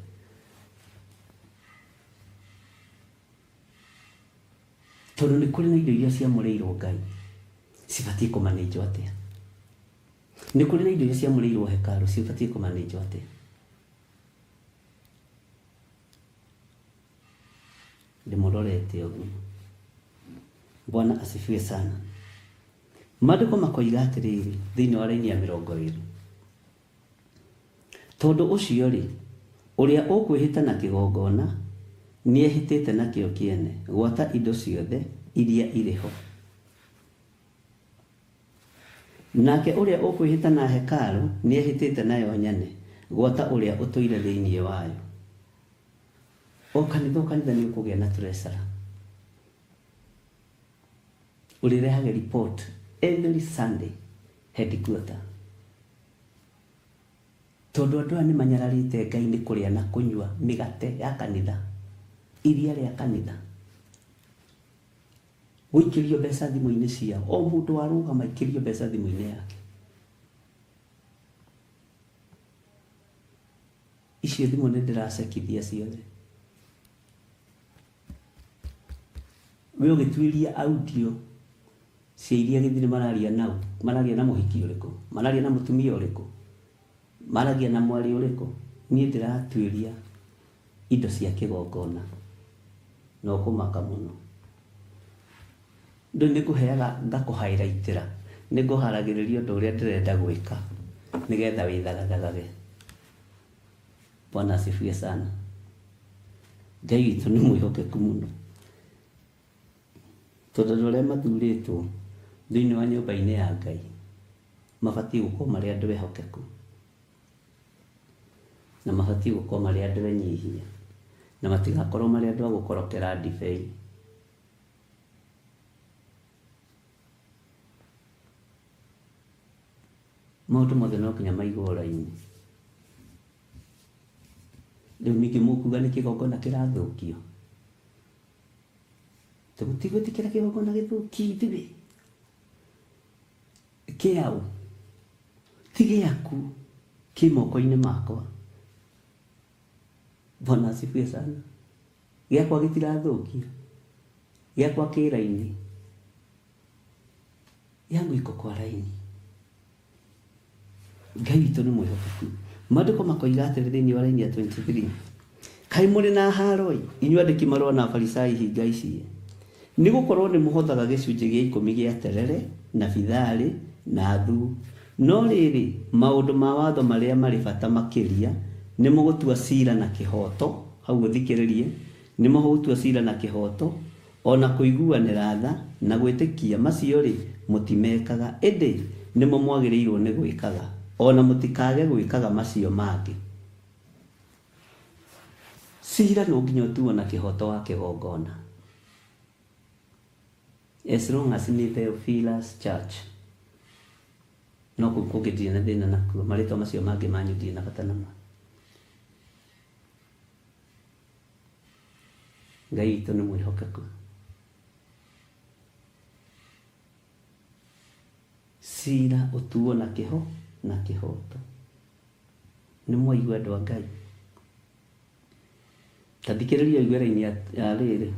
Speaker 3: Tondũ nĩ kũrĩ na indo iria ciamũrĩirwo Ngai cibatiĩ kũmanĩnjwo atĩa? Nĩ kũrĩ na indo iria ciamũrĩirwo hekarũ cibatiĩ kũmanĩnjwo atĩa? Ndĩmũrorete ũguo. Bwana asifiwe sana. Maandĩko makoiga atĩrĩrĩ thĩinĩ wa raini ya 20. Tondũ ũcio-rĩ, ũrĩa ũkwĩhĩta na kĩgongona, nĩehĩtĩte nakĩo kĩene, gwata indo ciothe iria irĩ ho. Nake ũrĩa ũkwĩhĩta na hekarũ, nĩehĩtĩte nayo nyene, gwata ũrĩa ũtũire thĩinĩ wayo. O kanitha o kanitha nĩũkũgĩa na treasurer ũrĩrehage report every Sunday headquarter. Tondũ andũ aya nĩ manyararĩte Ngai nĩ kũrĩa na kũnyua mĩgate ya kanitha, iria rĩa kanitha, gũikĩrio mbeca thimũ-inĩ ciao, o mũndũ warũgama aikĩrio mbeca thimũ-inĩ yake. Icio thimũ nĩ ndĩracekithia ciothe. We ũgĩtuĩria audio cia iria gĩthiri mararia nau, mararia na mũhiki ũrĩkũ, mararia na mũtumia ũrĩkũ, maragia na mwarĩ ũrĩkũ. Niĩ ndĩratuĩria indo cia kĩgongona na ũkũmaka mũno. Ndũĩ nĩ ngũheaga ngakũhairaitĩra, nĩ ngũharagĩrĩria ũndũ ũrĩa ndĩrenda gwĩka nĩgetha wĩthagathagage. Bwana asifiwe sana. Ngai witũ nĩ mwĩhokeku mũno. Tondũ andũ arĩa mathurĩtwo thĩinĩ wa nyũmba-inĩ ya Ngai mabatiĩ gũkorwo marĩ andũ ehokeku na mabatiĩ gũkorwo marĩ andũ enyihia na matigakorwo marĩ andũ a gũkorokera ndibei. Maũndũ mothe no nginya maigwo raini. Rĩu ningĩ mũkuga nĩ kĩgongona kĩrathũkio? Tũtigwĩtĩkĩra kĩgongona gĩthũkie ithuĩ. Kĩaũ? Ti gĩaku, kĩ moko-inĩ makwa. Bwana asifiwe sana. Gĩakwa gĩtirathũkio, gĩakwa kĩ raini. Yangu iko kwa raini. Ngai witũ nĩ mwĩhokeku. Maandĩko makoiga atĩrĩ thĩinĩ wa raini ya 23, Kaĩ mũrĩ na haaro-ĩ, inyuĩ andĩki marũa na Afarisai hinga ici-ĩ! Nĩ gũkorũo nĩ mũhothaga gĩcunjĩ gĩa ikũmi gĩa terere, na bitharĩ, na thuu, no rĩrĩ, maũndũ ma watho marĩa marĩ bata makĩria, nĩmo gũtua cira na kĩhooto, hau ũthikĩrĩrie, nĩmo gũtua cira na kĩhooto, O na kũiguanĩra tha, na gwĩtĩkia, macio-rĩ, mũtimekaga, ĩndĩ nĩmo mwagĩrĩirũo nĩ gwĩkaga. Ona mũtikage gwĩkaga macio mangĩ. Cira no nginya ũtuo na kĩhoto wa kĩgongona. As long as nĩ Theophilus Church. No kũu kũngĩ ndirĩ na thĩna nakuo. Marĩtwa macio mangĩ manyu ndirĩ na bata namo. Ngai witũ nĩ mwĩhokeku. Cira ũtuo na kĩho na kĩhoto. Nĩ mwaigua andũ a Ngai? Ta thikĩrĩria ũigue raini ya rĩrĩ.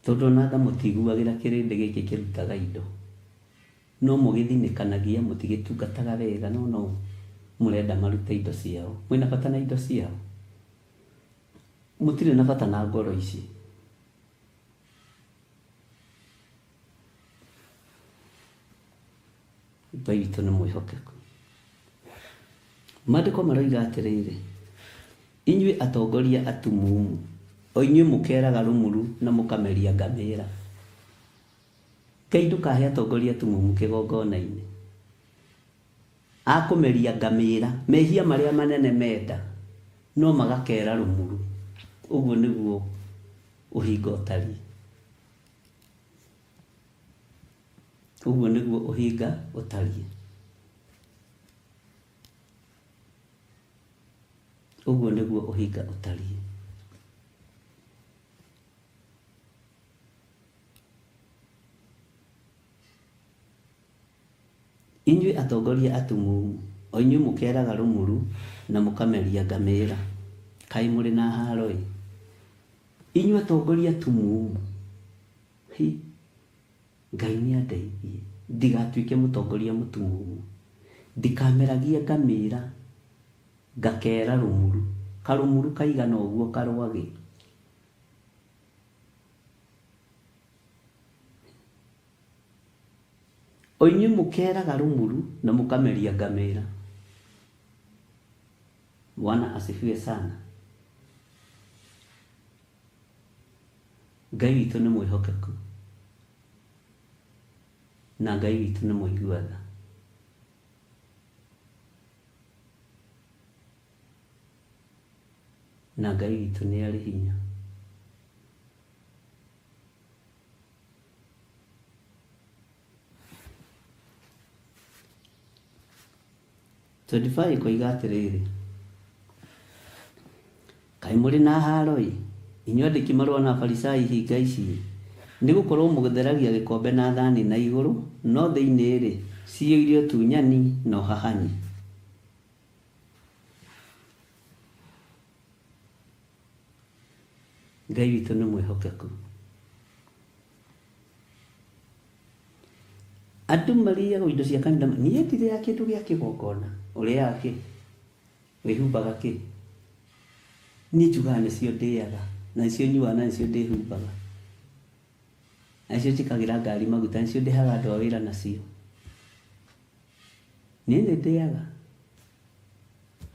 Speaker 3: Tondũ ona tha mũtiguagĩra kĩrĩndĩ gĩkĩ kĩrutaga indo. No mũgĩthinĩkanagia, mũtigĩtungataga wega, no no mũrenda marute indo ciao. Mwĩna bata na indo ciao? Mũtirĩ na bata na ngoro ici. Ngai witũ nĩ mwĩhokeku. Maandĩko maroiga atĩrĩrĩ, inyuĩ atongoria atumumu, o inyuĩ mũkeeraga rũmuru na mũkameria ngamĩra. Ngai ndũkahe atongoria atumumu kĩgongona-inĩ. A kũmeria ngamĩra, mehia marĩa manene menda, no magakera rũmuru. Ũguo nĩguo ũhinga ũtariĩ. Ũguo nĩguo ũhinga ũtariĩ. Ũguo nĩguo ũhinga ũtariĩ. Inyuĩ atongoria atumumu, o inyuĩ mũkeeraga rũmuru na mũkameria ngamĩra, kaĩ mũrĩ na haaro-ĩ! Inyuĩ atongoria atumumu, hi! Ngai nĩandeithie ndigatuĩke mũtongoria mũtumumu, ndikameragie ngamĩra ngakeera rũmuru, karũmuru kaigana ũguo karwagĩ. O inyuĩ mũkeeraga rũmuru na mũkameria ngamĩra. Bwana asifiwe sana. Ngai witũ nĩ mwĩhokeku na Ngai witũ nĩ mũigua tha. Na Ngai witũ nĩ arĩ hinya. 25 ĩkoiga atĩrĩrĩ, Kaĩ mũrĩ na haaro-ĩ, inyuĩ andĩki-marũa na Afarisai hinga ici-ĩ! Nĩ gũkorũo mũtheragia gĩkombe na thani na igũrũ, no thĩinĩ-rĩ, ciyũire ũtunyani na ũhahanyi. Ngai witũ nĩ mwĩhokeku. Andũ marĩaga indo cia kanitha, niĩ ndirĩaga kĩndũ gĩa kĩgongona. Ũrĩaga kĩ? Wĩhumbaga kĩ? Niĩ njugaga nĩcio ndĩaga, na nĩcio nyuaga, na nĩcio ndĩhumbaga. Na nĩcio njĩkagĩra ngari maguta, nĩcio ndĩhaga andũ a wĩra nacio. Niĩ nĩ ndĩaga.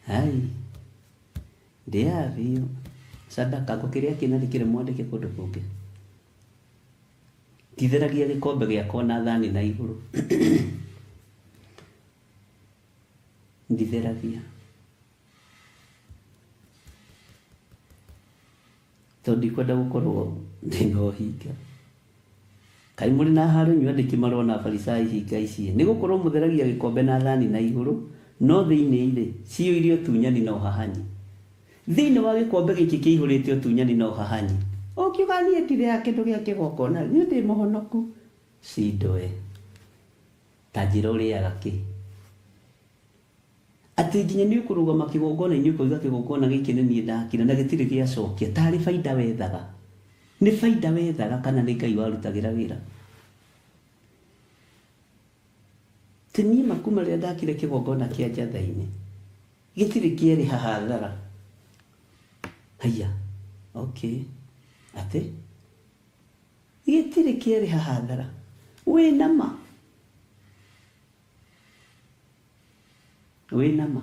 Speaker 3: Hai. Ndĩaga biũ. Sadaka, ngũkĩrĩa kĩ na ndikĩrĩ mwandĩke kũndũ kũngĩ? Nditheragia gĩkombe gĩakwa na thani na igũrũ. Nditheragia. Tondũ ndikwenda gũkorwo ndĩna ũhinga. Kaĩ mũrĩ na haaro inyuĩ andĩki marũa na Afarisai hinga ici-ĩ! Nĩ gũkorwo mũtheragia gĩkombe na thani na igũrũ, no thĩinĩ-rĩ, ciyũire ũtunyani na ũhahanyi. Thĩinĩ wa gĩkombe gĩkĩ kĩihũrĩte ũtunyani na ũhahanyi. Ũngiuga niĩ ndirĩaga kĩndũ gĩa kĩgongona, niĩ ndĩ mũhonoku, cindoe. Ta njĩra ũrĩaga kĩ? Atĩ nginya nĩ ũkũrũgama kĩgongona-inĩ ũkoiga kĩgongona gĩkĩ nĩ niĩ ndakire na gĩtirĩ gĩacokia, tarĩ baida wethaga. Nĩ baida wethaga kana nĩ Ngai warutagĩra wĩra? Ti niĩ ma kuma rĩrĩa ndakire kĩgongona kĩa Njatha-inĩ, gĩtirĩ kĩerĩha hathara. Haiya, okay, atĩ? Gĩtirĩ kĩerĩha hathara. Wĩna ma? Wĩna ma?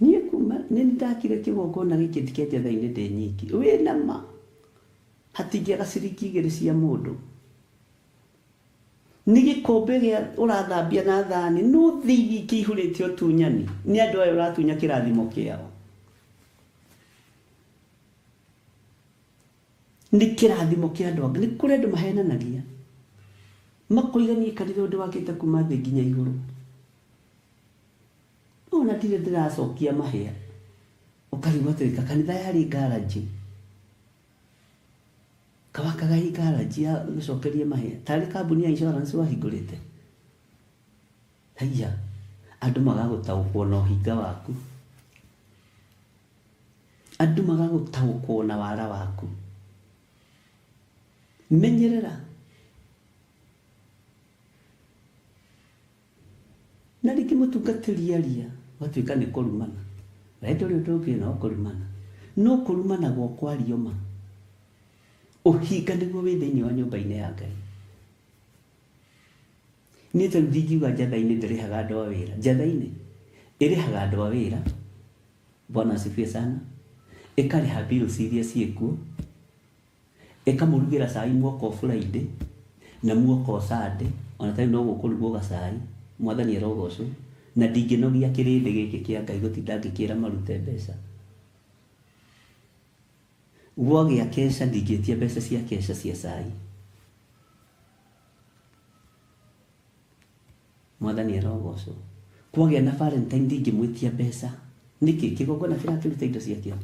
Speaker 3: Niĩ kuma nĩ Ndakire kĩgongona gĩkĩ kĩa Njathai-inĩ ndĩ nyiki. Wĩna ma? Hatingĩaga ciringi igĩrĩ cia mũndũ. Nĩ gĩkombe gĩa ũrathambia na thani, no thĩinĩ kĩihũrĩte ũtunyani. Nĩ andũ aya ũratunya kĩrathimo kĩao. Nĩ kĩrathimo kĩa andũ angĩ. Nĩ kũrĩ andũ mahenanagia. Makoiga niĩ kanitha ũyũ ndĩwakĩte kuma thĩ nginya igũrũ. Ona ndirĩ ndĩracokia mahĩa. Ũkarigwo atĩrĩ, ka kanitha yarĩ ngaranji? Kawakaga ĩ ngaranji ya gũcokeria mahĩa? Tarĩ kambuni ya insurance wahingũrĩte? Haiya, andũ magagũtaũkwo na ũhinga waku. Andũ magagũtaũkwo na wara waku. Menyerera. Na rĩngĩ mũtungatĩri aria, ũgatuĩka nĩ kũrumana. We ndũrĩ ũndũ ũngĩ no kũrumana. No kũrumanagwo kwario ma. Ũhinga nĩguo wĩ thĩinĩ wa nyũmba-inĩ ya Ngai. Niĩ ta rĩu ndingiuga Njatha-inĩ ndĩrĩhaga andũ a wĩra. Njatha-inĩ ĩrĩhaga andũ a wĩra, Bwana asifiwe sana, ĩkarĩha bills iria ciĩkuo, Ĩkamũrugĩra cai muoka o Friday na muoka o Sunday, ona tarĩu no gũkũrugwo gacai, Mwathani arogocwo, na ndingĩnogia kĩrĩndĩ gĩkĩ kĩa Ngai gũtinda ngĩkĩra marute mbeca. Gwagĩa keca ndingĩtia mbeca cia keca cia cai. Mwathani arogocwo. Kwagĩa na Valentine ndingĩmwĩtia mbeca. Nĩkĩ? Kĩgongona kĩrakĩruta indo ciakĩo.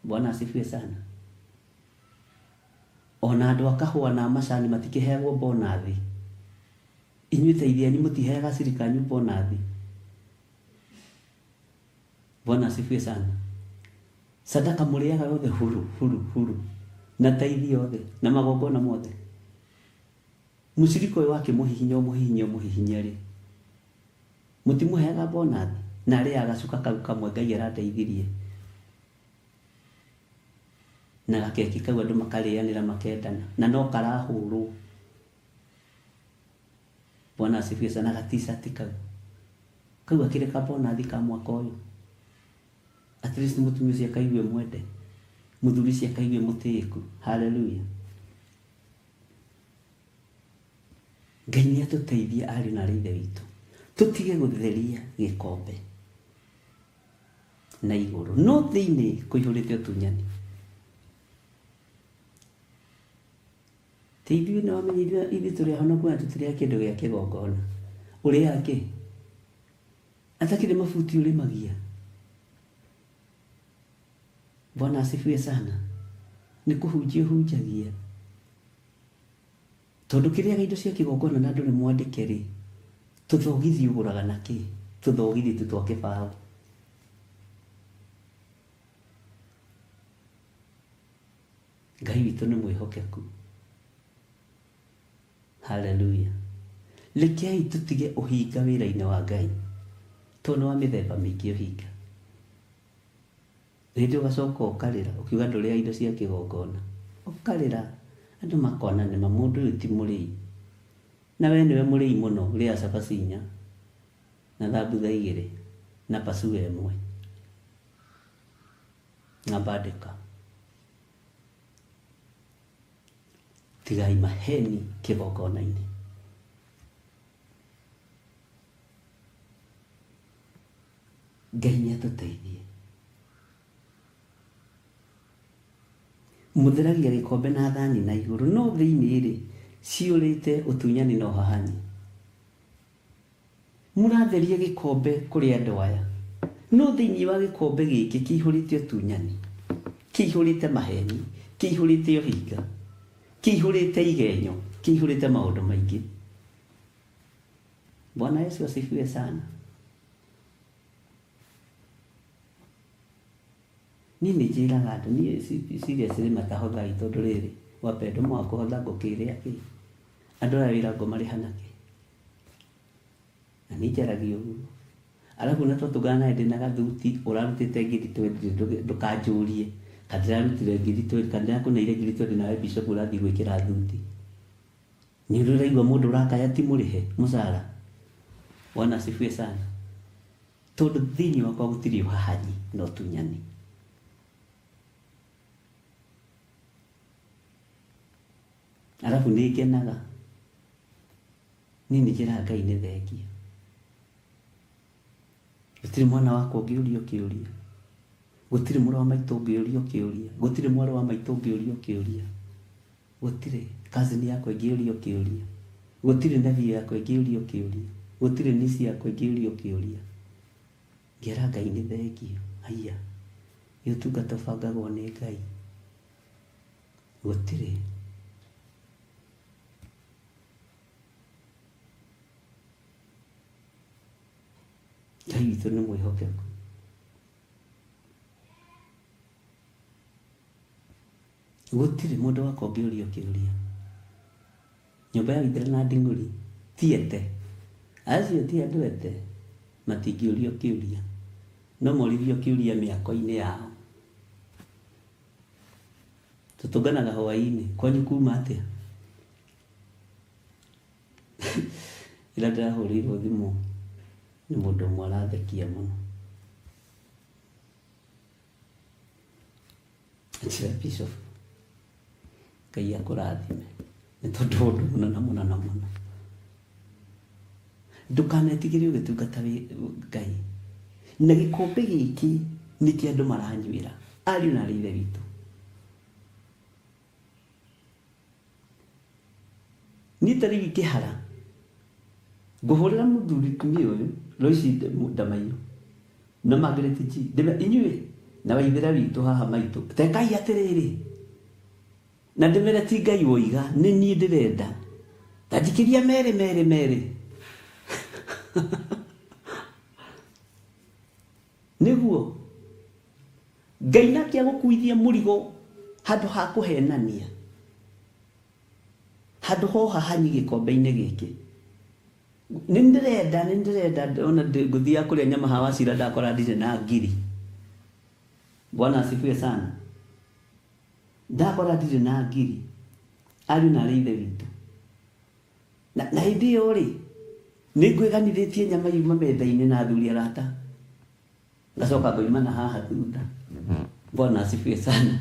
Speaker 3: Bwana asifiwe sana. Ona andũ a kahũa na macani matikĩheagwo bonathi. Inyuĩ teithia anyu mũtiheaga acirika anyu bonathi. Bwana asifiwe sana. Sadaka mũrĩaga yothe huru huru huru na taithi yothe na magongona mothe. Mũcirika ũyũ wakĩmũhihinya ũmũhihinye ũmũhihinye rĩ, Mũtimũheaga bonathi? Na arĩaga gacuka kau kamwe Ngai arandeithirie. Na gakeki kau andũ makarĩanĩra makendana. Na no karahũrwo. Bwana asifiwe sana ga t-shirt kau. Kau gakĩrĩ ka bonathi ka mwaka ũyũ. At least mũtumia ũcio akaigue mwende. Mũthuri ũcio akaigue mũtĩĩku. Hallelujah. Ngai nĩ atũteithie ariũ na arĩ ithe witũ tũtige gũtheria gĩkombe na igũrũ no thĩinĩ kũihũrĩte ũtunyani. Ti ithuĩ nĩ wamenya ithuĩ tũrĩ ahonoku na tũtirĩ a kĩndũ gĩa kĩgongona. Ũrĩaga kĩ? Atakĩrĩ mabuti ũrĩmagia. Bwana asifiwe sana. Nĩ kũhunjia ũhunjagia. Tondũ kĩrĩaga indo cia kĩgongona na ndũrĩ mwandĩke-rĩ, tũthogithi ũgũraga na kĩ? Tũthogithi tu twa kĩbaũ. Ngai witũ nĩ mwĩhokeku. Haleluya. Rekei tũtige ũhinga wĩra-inĩ wa Ngai, tondũ nĩ wa mĩthemba mĩingĩ ũhinga. Hĩndĩ ĩyo ũgacoka ũkarĩra ũkiuga ndũrĩaga indo cia kĩgongona. Ũkarĩra andũ makona nĩma mũndũ ũyũ ti mũrĩi. Na we nĩwe mũrĩi mũno, ũrĩaga cabaci inya na thambutha igĩrĩ na pasua ĩmwe na mbandĩka. Tigai maheni kĩgongona-inĩ. Ngai nĩ atũteithie. Mũtheragia gĩkombe na thani na igũrũ, no thĩinĩ-rĩ, ciyũrĩte ũtunyani na ũhahanyi. Mũratheria gĩkombe kũrĩ andũ aya, no thĩinĩ wa gĩkombe gĩkĩ kĩihũrĩte ũtunyani, kĩihũrĩte maheni, kĩihũrĩte ũhinga, kĩihũrĩte igenyo, kĩihũrĩte maũndũ maingĩ. Bwana Yesu asifiwe sana. Niĩ nĩ njĩraga andũ, niĩ seriously matahothai tondũ rĩrĩ, wapendwa mwaga kũhotha ngũkĩrĩa kĩ? Andũ aya wĩra ngũmarĩha nakĩ? Na niĩ njaragia ũguo. Arabu ona twatũngana nawe ndĩna gathuti ũrarutĩte ngiri twendi ndũkanjũrie kana ndĩrarutire ngiri twendi kana ndĩrakũneire ngiri twendi nawe bishop ũrathiĩ gwĩkĩra thuti. Nĩ ũrĩ ũraigua mũndũ ũrakaya ti mũrĩhe mũcara? Bwana asifiwe sana. Tondũ thĩinĩ wakwa gũtirĩ ũhahanyi na ũtunyani. Arabu nĩ ngenaga. Niĩ nĩ njĩraga Ngai nĩ thengiũ. Gũtirĩ mwana wakwa ũngĩũrio kĩũria. Gũtirĩ mũrũ wa maitũ ũngĩũrio kĩũria. Gũtirĩ mwarĩ wa maitũ ũngĩũrio kĩũria. Gũtirĩ cousin yakwa ĩngĩũrio kĩũria. Gũtirĩ nephew yakwa ĩngĩũrio kĩũria. Gũtirĩ niece yakwa ĩngĩũrio kĩũria. Ngera Ngai nĩ thengiũ. Haiya, ĩ ũtungata ũbangagwo nĩ Ngai. Gũtirĩ. Ngai witũ nĩ mwĩhokeku. Gũtirĩ mũndũ wakwa ũngĩũrio kĩũria. Nyũmba ya Waithera na Nding'ũri ti ete. Acio ti andũ ete, matingĩũrio kĩũria. No moririo kĩũria mĩako-inĩ yao. Tũtũnganaga hwaĩ-inĩ, kwanyu kuma atĩa? Ira ndĩrahũrĩirwo thimũ nĩ mũndũ ũmwe arathekia mũno. Anjĩra Bishop, Ngai akũrathime nĩ tondũ wa ũndũ mũna na mũna na mũna. Ndũkanetigĩre ũgĩtungata Ngai. Na gĩkombe gĩkĩ nĩkĩo andũ maranyuĩra, ariũ na aarĩ a Ithe witũ. Niĩ ta rĩu ingĩhara, ngũhũrĩra mũthuri tumia ũyũ, Loici Ndamaiyũ, na Margaret G, ndĩme inyuĩ na Waithera witũ haha maitũ, tekai atĩrĩrĩ, na ndĩmere ti Ngai woiga, nĩ niĩ ndĩrenda, ta njikĩria merĩ merĩ merĩ. Nĩguo. Ngai nake agũkuithie mũrigo handũ ha kũhenania, handũ ha ũhahanyi gĩkombe-inĩ gĩkĩ. Nĩ ndĩrenda, nĩ ndĩrenda ona ngũthiaga kũrĩa nyama ha Wachira ndakora ndirĩ na ngiri. Bwana asifiwe sana. Ndakora ndirĩ na ngiri. Ariũ na arĩ ithe witũ. Na hĩndĩ ĩyo rĩ, nĩ ngwĩganithĩtie nyama yuma metha-inĩ na athuri arata. Ngacoka ngoima na haha thutha. Bwana asifiwe sana.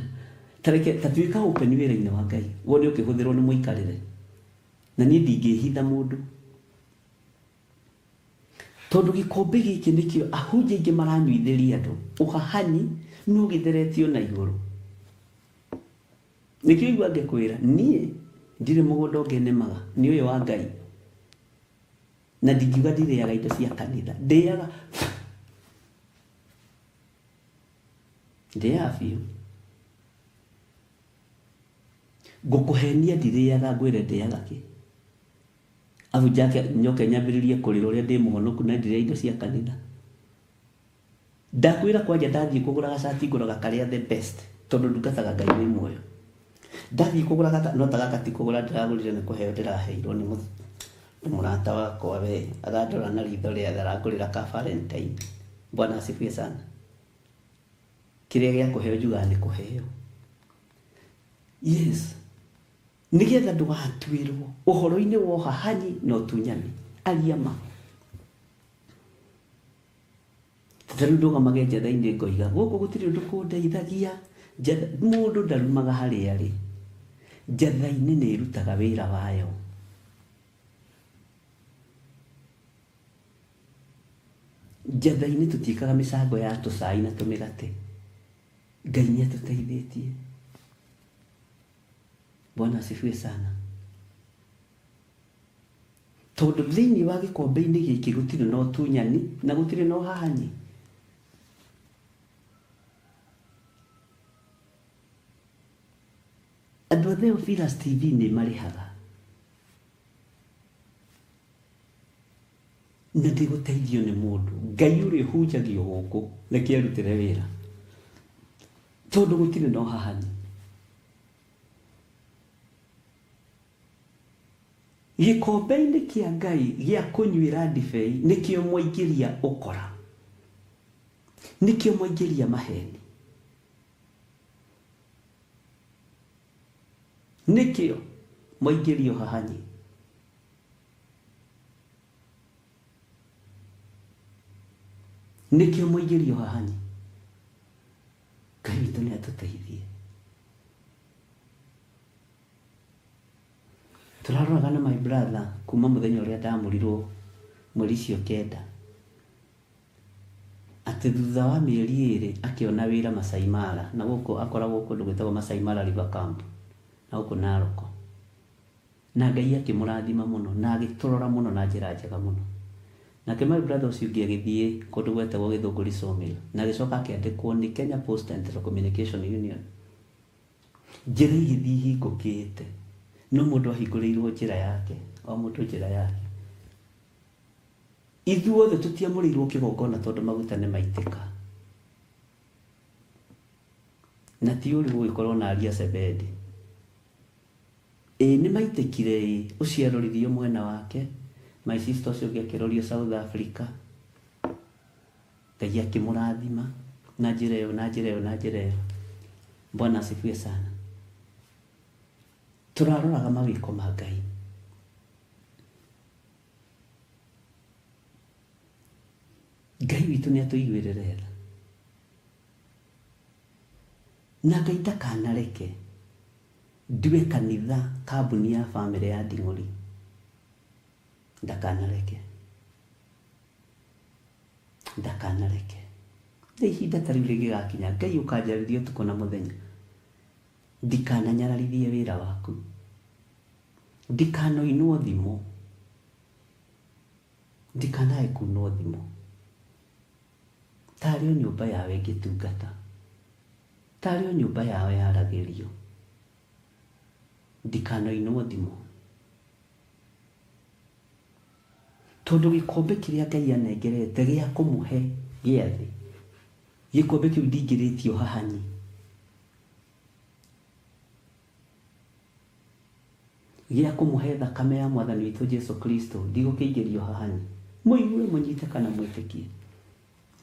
Speaker 3: Tareke tatuĩka open wĩra-inĩ wa Ngai. Wone ũkĩhũthĩrwo nĩ mũikarĩre. Na niĩ ndingĩhitha mũndũ. Tondũ gĩkombe gĩkĩ nĩkĩo ahunjia aingĩ maranyuithĩria andũ. Ũhahanyi no gĩtheretio na igũrũ. Nĩkĩo igua ngĩkwĩra niĩ ndirĩ mũgũnda ũngĩ nĩmaga, nĩ ũyũ wa Ngai. Na ndingiuga ndirĩaga indo cia kanitha, ndĩaga ndĩaga biũ. Ngũkũhenia ndirĩaga ngwĩre ndĩaga kĩ. Abu njake njoke nyambĩrĩrie kũrĩra ũrĩa ndĩ mũhonoku na ndirĩa indo cia kanitha. Ndakwĩra kwanja ndathiĩ kũgũra gacati ngũraga karĩa the best tondũ ndungataga Ngai wĩ muoyo. Ndathiĩ kũgũra gaka no ta gaka ti kũgũra ndĩragũrire nĩ kũheo ndĩraheirwo nĩ mũrata wakwa we arandora na ritho rĩa tha arangũrĩra ka Valentine. Bwana asifiwe sana. Kĩrĩa gĩa kũheo njugaga nĩ kũheo. Yes. Nĩgetha ndũgatuĩrwo ũhoro-inĩ wa ũhahanyi na ũtunyani. Aria ma. Ta rĩu ndũgamage njatha-inĩ ngoiga, gũkũ gũtirĩ ũndũ kũndeithagia, njatha, mũndũ ndarumaga harĩa arĩ. Njatha-inĩ nĩ ĩrutaga wĩra wayo. Njatha-inĩ tũtiĩkaga mĩcango ya tũcai na tũmĩgate. Ngai nĩ atũteithĩtie. Bwana asifiwe sana. Tondũ thĩinĩ wa gĩkombe-inĩ gĩkĩ gũtirĩ na ũtunyani na gũtirĩ na ũhahanyi. Andũ a Theophilus TV nĩ marĩhaga. Na ndigũteithio nĩ mũndũ. Ngai ũrĩa ũhunjagio gũkũ reke arutĩre wĩra. Tondũ gũtirĩ na ũhahanyi. Gĩkombe-inĩ kĩa Ngai gĩa kũnyuĩra ndibei nĩkĩo mwaingĩria ũkora, nĩkĩo mwaingĩria maheeni, nĩkĩo mwaingĩria ũhahanyi. Nĩkĩo mũingĩrio hahanyi. Ngai witũ nĩ atũteithie. Tũraroraga na my brother kuma mũthenya ũrĩa ndamũrirwo mweri icio kenda. Atĩ thutha wa mĩeri ĩrĩ akĩona wĩra Masai Mara, na gũkũ akoragwo kũndũ gwĩtagwo Masai Mara River Camp, na gũkũ Narok. Na Ngai akĩmũrathima mũno na agĩtũrora mũno na njĩra njega mũno. Nake my brother ũcio ũngĩ agĩthiĩ kũndũ gwetagwo Gĩthũngũri Sawmill na agĩcoka akĩandĩkwo nĩ Kenya Post and Telecommunication Union. Njĩra igĩthiĩ ihingũkĩte, no mũndũ ahingũrĩirwo njĩra yake, o mũndũ njĩra yake. Ithuothe tũtiamũrĩirwo kĩgongona tondũ maguta nĩ maitĩka. Na ti ũru gũgĩkorwo na aria Zebedi. Ĩĩ nĩ maitĩkire ĩĩ, ũcio aroririo mwena wake, my sister ũcio ũngĩ akĩrorio South Africa. Ngai akĩmũrathima na njĩra ĩyo na njĩra ĩyo na njĩra ĩyo. Bwana asifiwe sana. Tũraroraga mawĩko ma Ngai. Ngai witũ nĩ atũiguĩrĩre tha. Na Ngai ndakanareke ndue kanitha kambuni ya bamĩrĩ ya Nding'ũri. Ndakanareke. Ndakanareke. Na ihinda ta rĩu rĩngĩgakinya, Ngai ũkanjarĩria ũtukũ na mũthenya, ndikananyararithie wĩra waku. Ndikanoinwo thimũ. Ndikanae kunwo thimũ. Tarĩ o nyũmba yao ĩngĩtungata. Tarĩ o nyũmba yao yaragĩrio. Ndikanoinwo thimũ. Tondũ gĩkombe kĩrĩa Ngai anengerete gĩa kũmũhe gĩa thĩ, gĩkombe kĩu ndingĩrĩtio hahanyi. Gĩa kũmũhe thakame ya Mwathani witũ Jesu Kristo, ndigũkĩingĩrio hahanyi. Mũigue, mũnyite kana mwĩtĩkie.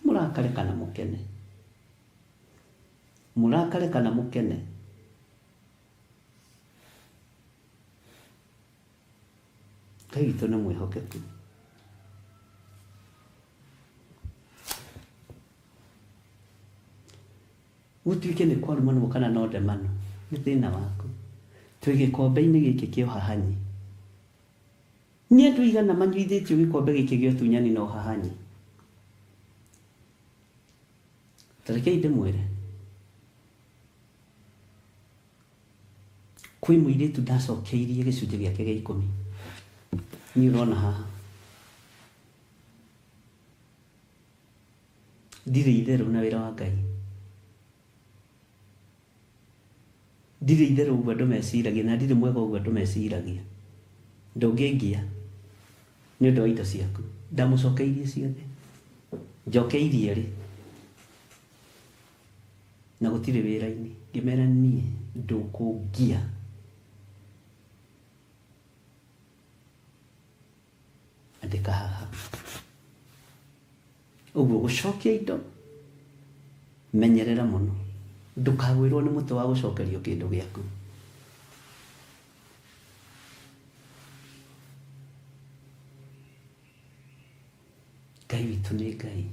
Speaker 3: Mũrakare kana mũkene. Mũrakare kana mũkene. Ngai witũ nĩ mwĩhokeku. Gũtuĩke nĩ kwarumanwo kana no ndemano, nĩ thĩna waku. Twĩ gĩkombe-inĩ gĩkĩ kĩa ũhahanyi. Nĩ andũ aigana manyuithĩtio gĩkombe gĩkĩ gĩa ũtunyani na ũhahanyi? Ta rekei ndĩmwĩre, kwĩ mũirĩtu ndacokeirie gĩcunjĩ gĩake gĩa ikũmi. Niĩ ũrona haha. Ndirĩ itherũ na wĩra wa Ngai. Ndirĩ itherũ ũguo andũ meciragia na ndirĩ mwega ũguo andũ meciragia. Ndũngĩngia nĩ ũndũ wa indo ciaku. Ndamũcokeirie ciothe. Njokeirie rĩ? Na gũtirĩ wĩra-inĩ. Ngĩmera niĩ ndũkũngia. Andĩka haha. Ũguo gũcokia indo, menyerera mũno ndũkagwĩrwo nĩ mũtĩ wa gũcokerio kĩndũ gĩaku. Ngai witũ nĩ Ngai.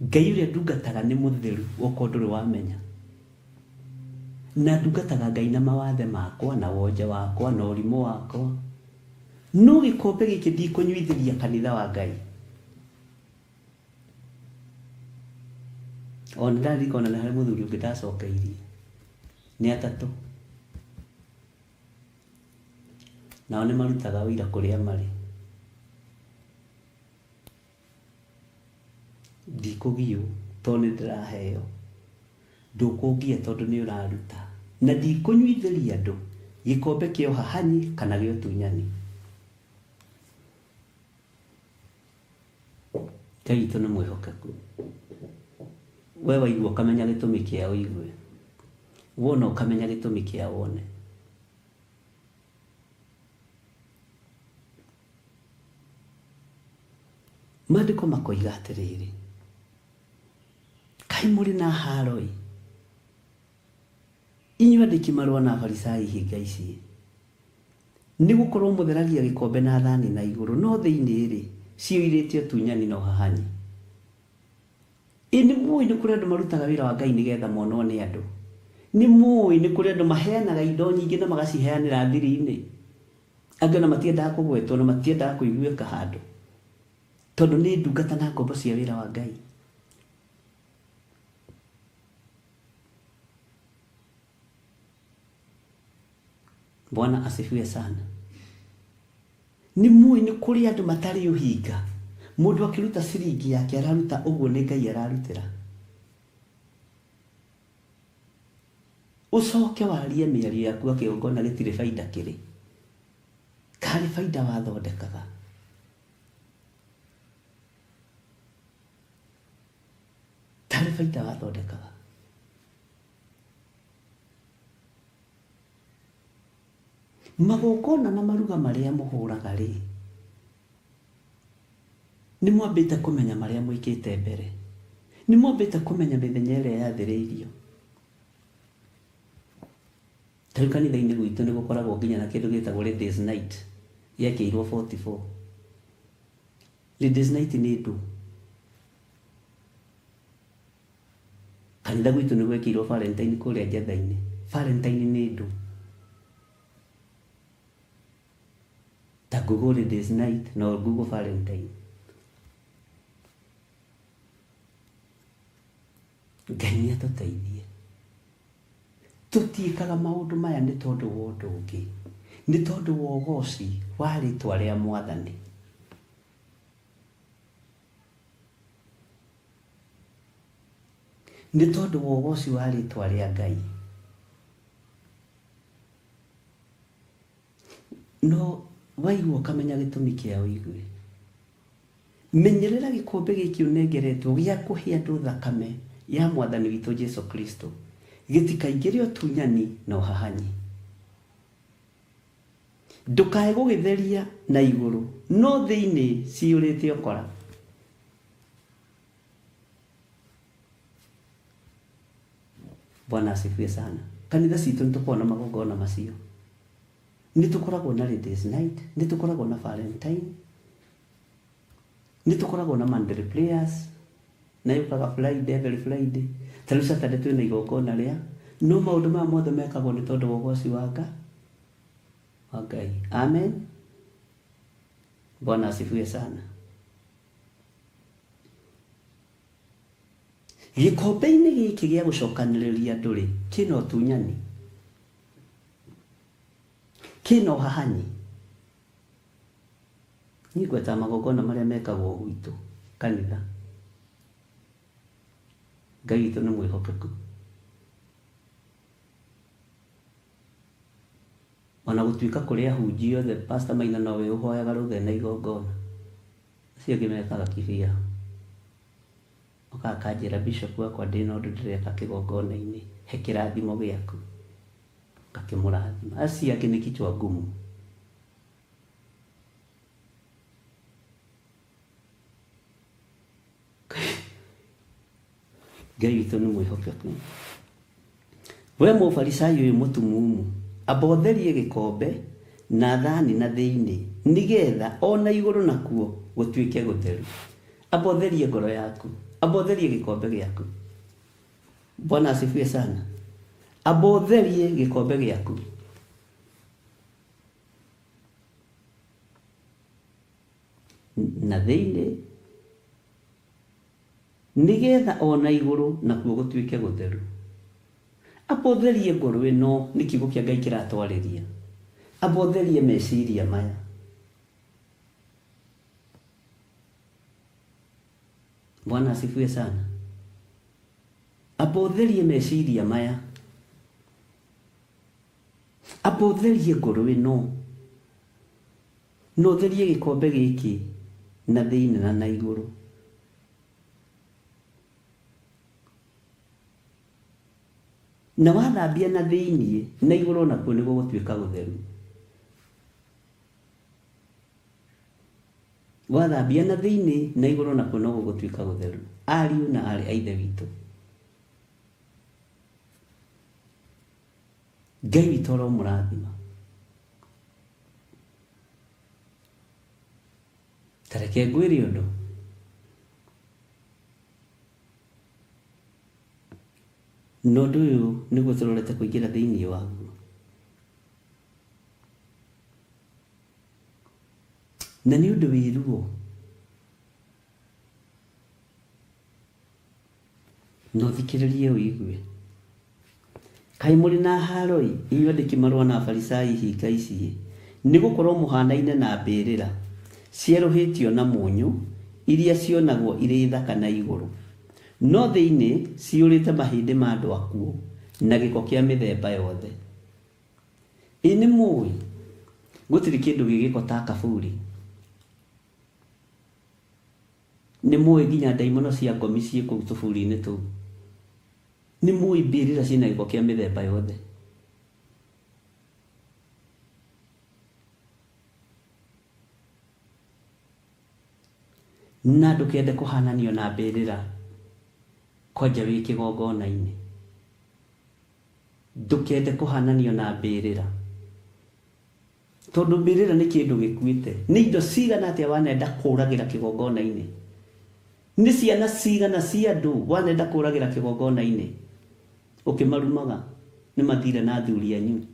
Speaker 3: Ngai ũrĩa ndungataga nĩ mũtheru okorwo ndũrĩ wamenya. Na ndungataga Ngai na mawathe makwa na wonje wakwa na ũrimũ wakwa. No gĩkombe gĩkĩ ndikũnyuithĩria kanitha wa Ngai. Ona ndaririkana nĩ harĩ mũthuri ũngĩ ndacokeirie. Nĩ atatũ. Nao nĩ marutaga ũira kũrĩa marĩ. Ndikũgiywo tondũ nĩ ndĩraheo. Ndũkũngiya tondũ nĩ ũraruta. Na ndikũnyuithĩria andũ gĩkombe kĩa ũhahanyi kana gĩa ũtunyani. Ngai witũ nĩ mwĩhokeku. We waigua ũkamenya gĩtũmi kĩa ũigue. Wona ũkamenya gĩtũmi kĩa wone. Maandĩko makoiga atĩrĩrĩ, kaĩ mũrĩ na haaro-ĩ, inyuĩ andĩki marũa na Afarisai hinga ici, nĩ gũkorũo mũtheragia gĩkombe na thani na igũrũ, no thĩinĩ-rĩ, ciyũirĩte ũtunyani na ũhahanyi. Ĩ nĩ mũĩ nĩ kũrĩ andũ marutaga wĩra wa Ngai nĩgetha monwo nĩ andũ? Nĩ mũĩ nĩ kũrĩ andũ maheanaga indo nyingĩ na magaciheanĩra thiri-inĩ? Angĩ ona matiendaga kũgwetwo na matiendaga kũiguĩka handũ, tondũ nĩ ndungata na ngombo cia wĩra wa Ngai. Bwana asifiwe sana. Nĩ mũĩ nĩ kũrĩ andũ matarĩ ũhinga? Mũndũ akĩruta ciringi yake araruta ũguo nĩ Ngai ararutĩra. Ũcoke warie mĩario yaku ya kĩgongona gĩtirĩ baida kĩrĩ. Karĩ baida wathondekaga. Tarĩ baida wathondekaga. Magongona na maruga marĩa mũhũraga-rĩ, nĩ mwambĩte kũmenya marĩa mwĩkĩte mbere? Nĩ mwambĩte kũmenya mĩthenya ĩrĩa yathĩrĩirio? Ta rĩu kanitha-inĩ gwitũ nĩ gũkoragwo nginya na kĩndũ gĩtagwo Ladies Night, yekĩirwo 44. Ladies Night nĩ ndũ. Kanitha gwitũ nĩ gwekĩirwo Valentine kũrĩa Njetha-inĩ. Valentine nĩ ndũ. Ta Google Ladies Night na Google Valentine. Ngai nĩ atũteithie. Tũtiĩkaga maũndũ maya nĩ tondũ wa ũndũ ũngĩ, nĩ tondũ wa ũgoci wa rĩtwa rĩa Mwathani. Nĩ tondũ wa ũgoci wa rĩtwa rĩa Ngai. No waigua ũkamenya gĩtũmi kĩa ũigue. Menyerera gĩkombe gĩkĩ ũnengeretwo gĩa kũhe andũ thakame ya Mwathani witũ Jesu Kristo, gĩtikaingĩre ũtunyani na ũhahanyi. Ndũkae gũgĩtheria na igũrũ, no thĩinĩ ciyũrĩte ũkora. Bwana asifiwe sana. Kanitha citũ nĩ tũkoragwo na magongona macio. Nĩ tũkoragwo na Ladies Night, nĩ tũkoragwo na Valentine, nĩ tũkoragwo na Monday prayers, na yũkaga Friday, every Friday. Ta rĩu Saturday twĩna igongona rĩa, no maũndũ maya mothe mekagwo nĩ tondũ wa ũgoci wa Nga, wa Ngai. Amen. Bwana asifiwe sana. Gĩkombe-inĩ gĩkĩ gĩa gũcokanĩrĩria andũ-rĩ, kĩna ũtunyani? Kĩna ũhahanyi? Niĩ ngwetaga magongona marĩa mekagwo gwitũ kanitha. Ngai witũ nĩ mwĩhokeku. Ona gũtuĩka kũrĩ ahunjia othe, Pastor Maina nowe ũhoyaga rũtha ena igongona. Acio angĩ mekaga kibiao. Okaga akanjĩra bishop wakwa ndĩna ũndũ ndĩreka kĩgongona-inĩ, he kĩrathimo gĩaku. Ngakĩmũrathima. Acio angĩ nĩ kichwa ngumu. Ngai witũ nĩ mwĩhokeku. We Mũfarisai ũyũ mũtumumu, amba ũtherie gĩkombe na thani na thĩinĩ, nĩgetha o na igũrũ nakuo gũtuĩke gũtheru. Amba ũtherie ngoro yaku, amba ũtherie gĩkombe gĩaku. Bwana asifiwe sana. Amba ũtherie gĩkombe gĩaku. Na thĩinĩ Nĩgeetha o na igũrũ nakuo gũtuĩke gũtheru. Amba ũtherie ngoro ĩno, nĩ kiugo kĩa Ngai kĩratwarĩria. Amba ũtherie meciria maya. Bwana asifiwe sana. Amba ũtherie meciria maya. Amba ũtherie ngoro ĩno. Na ũtherie gĩkombe gĩkĩ na thĩinĩ na na igũrũ. Na wathambia na thĩinĩ, na igũrũ o nakuo nĩgũgũtuĩka gũtheru. Wathambia na thĩinĩ, na igũrũ o nakuo no gũgũtuĩka gũtheru. Ariũ na aarĩ a Ithe witũ, Ngai witũ aromũrathima. Ta reke ngwĩre ũndũ. Na ũndũ ũyũ nĩguo tũrorete kũingĩra thĩinĩ waguo. Na nĩ ũndũ wĩ ruo. Na ũthikĩrĩrie ũigue. Kaĩ mũrĩ na haaro-ĩ, inyuĩ andĩki-marũa na Afarisai ihinga ici-ĩ, nĩ gũkorũo mũhaanaine na mbĩrĩra cierũhĩtio na mũnyũ, iria cionagwo irĩ thaka na igũrũ, no thĩinĩ ciyũrĩte mahĩndĩ ma andũ akuũ na gĩko kĩa mĩthemba yothe. Ĩ nĩ mũũĩ? Gũtirĩ kĩndũ gĩ gĩko ta kaburi. Nĩ mũũĩ nginya ndaimono cia ngomi ciĩ kũu tũburi-inĩ tũu? Nĩ mũĩ mbĩrĩra ciĩna gĩko kĩa mĩthemba yothe? Na ndũkende kũhananio na mbĩrĩra kwanja wĩ kĩgongona-inĩ. Ndũkende kũhananio na mbĩrĩra. Tondũ mbĩrĩra nĩ kĩndũ gĩkuĩte. Nĩ indo cigana atĩa wanenda kũragĩra kĩgongona-inĩ? Nĩ ciana cigana cia andũ wanenda kũragĩra kĩgongona-inĩ? Ũkĩmarumaga, nĩ mathire na athuri anyu.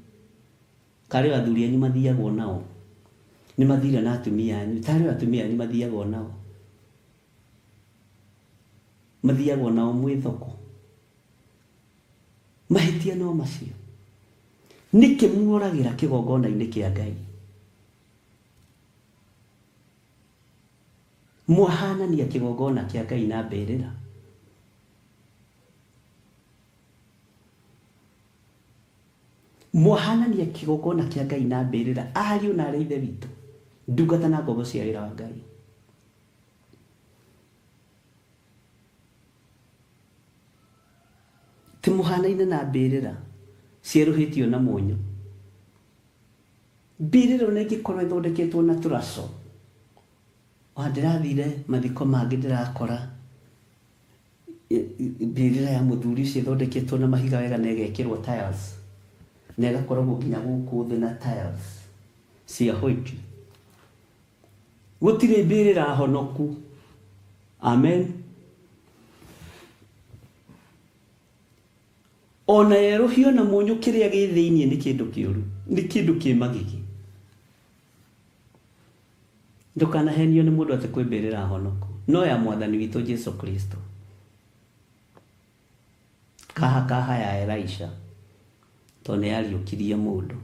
Speaker 3: Karĩ o athuri anyu mathiagwo nao? Nĩ mathire na atumia anyu. Tarĩ o atumia anyu mathiagwo nao? Mathiagwo nao mwĩ thoko? Mahĩtia no macio. Nĩkĩ muoragĩra kĩgongona-inĩ kĩa Ngai? Mwahanania kĩgongona kĩa Ngai na mbĩrĩra. Mwahanania kĩgongona kĩa Ngai na mbĩrĩra, ariũ na aarĩ a Ithe witũ, ndungata na ngombo cia wĩra wa Ngai. Ti mũhanaine na mbĩrĩra cierũhĩtio na mũnyũ. Mbĩrĩra ona ĩngĩkorwo ĩthondeketwo na tũraco. Ona ndĩrathire mathiko mangĩ ndĩrakora mbĩrĩra ya mũthuri ũcio ĩthondeketwo na mahiga wega na ĩgekĩrwo tiles na ĩgakoragwo nginya gũkũ thĩ na tiles cia white. Gũtirĩ mbĩrĩra honoku. Amen. Ona yerũhio na mũnyũ kĩrĩa gĩ thĩinĩ nĩ kĩndũ kĩũru, nĩ kĩndũ kĩ magigi. Ndũkanahenio nĩ mũndũ atĩ kwĩ mbĩrĩra honoku, no ya Mwathani witũ Jesu Kristo. Kaha kaha ya Elisha, tondũ nĩ yariũkirie mũndũ.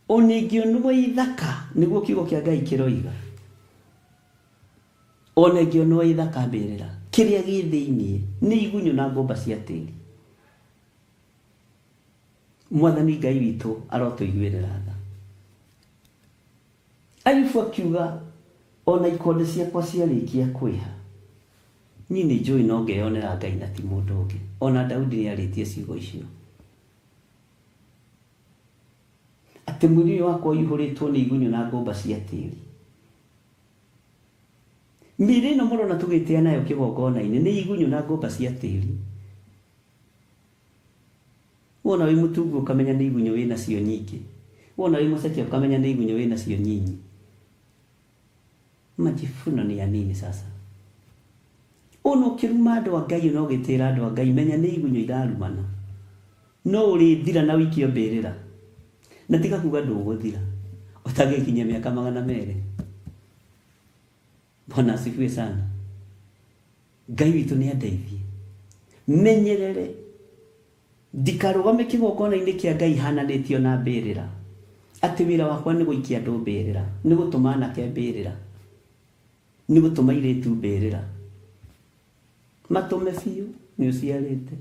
Speaker 3: Ona ĩngĩonwo ĩ thaka, nĩguo kiugo kĩa Ngai kĩroiga, ona ĩngĩonwo ĩ thaka mbĩrĩra, kĩrĩa gĩ thĩinĩ nĩ igunyũ na ngũmba cia tĩri. Mwathani Ngai witũ arotũiguĩrĩra tha. Ayubu akiuga, ona ikonde ciakwa ciarĩkia kwĩha, niĩ nĩ njũĩ no ngeyonera Ngai na ti mũndũ ũngĩ. Ona Daudi nĩ arĩtie ciugo icio. Atĩ mwĩrĩ ũyũ wakwa ũihũrĩtwo nĩ igunyũ na ngũmba cia tĩri. Mĩĩrĩ ĩno mũrona tũgĩtĩa nayo kĩgongona-inĩ nĩ igunyũ na ngũmba cia tĩri. Wona wĩ mũtungu ũkamenya nĩ igunyũ wĩ nacio nyingĩ. Wona wĩ mũceke ũkamenya nĩ igunyũ wĩ nacio nyinyi. Majivuno ni ya nini sasa? Ona ũkĩruma andũ a Ngai ona ũgĩtĩra andũ a Ngai menya nĩ igunyũ irarumana. No ũrĩthira na ũikio mbĩrĩra. Na tiga kuga ndũgũthira ũtagĩkinyia mĩaka 200. Bwana asifiwe sana. Ngai witũ nĩ andeithie. Menyerere ndikarũgame kĩgongona-inĩ kĩa Ngai hananĩtio na mbĩrĩra. Atĩ wĩra wakwa nĩ gũikia andũ mbĩrĩra, nĩ gũtũma anake mbĩrĩra, nĩ gũtũma airĩtu mbĩrĩra. Matũme biũ nĩ ũciarĩte.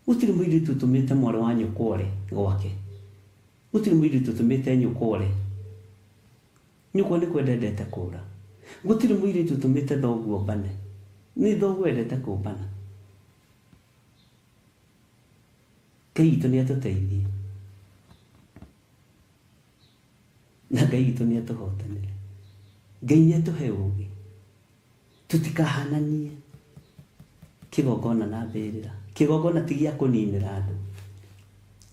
Speaker 3: Gũtirĩ mũirĩtu ũtũmĩte mwarĩ wa nyũkwa ore gwake. Gũtirĩ mũirĩtu ũtũmĩte nyũkwa ore. Nyũkwa nĩ kwenda endete kũũra. Gũtirĩ mũirĩtu ũtũmĩte thoguo ombane. Nĩ thoguo endete kũmbana. Ngai witũ nĩ atũteithie. Na Ngai witũ nĩ atũhotanĩre. Ngai nĩ atũhe ũgĩ. Tũtikahananie kĩgongona na mbĩrĩra. Kĩgongona ti gĩa kũninĩra andũ,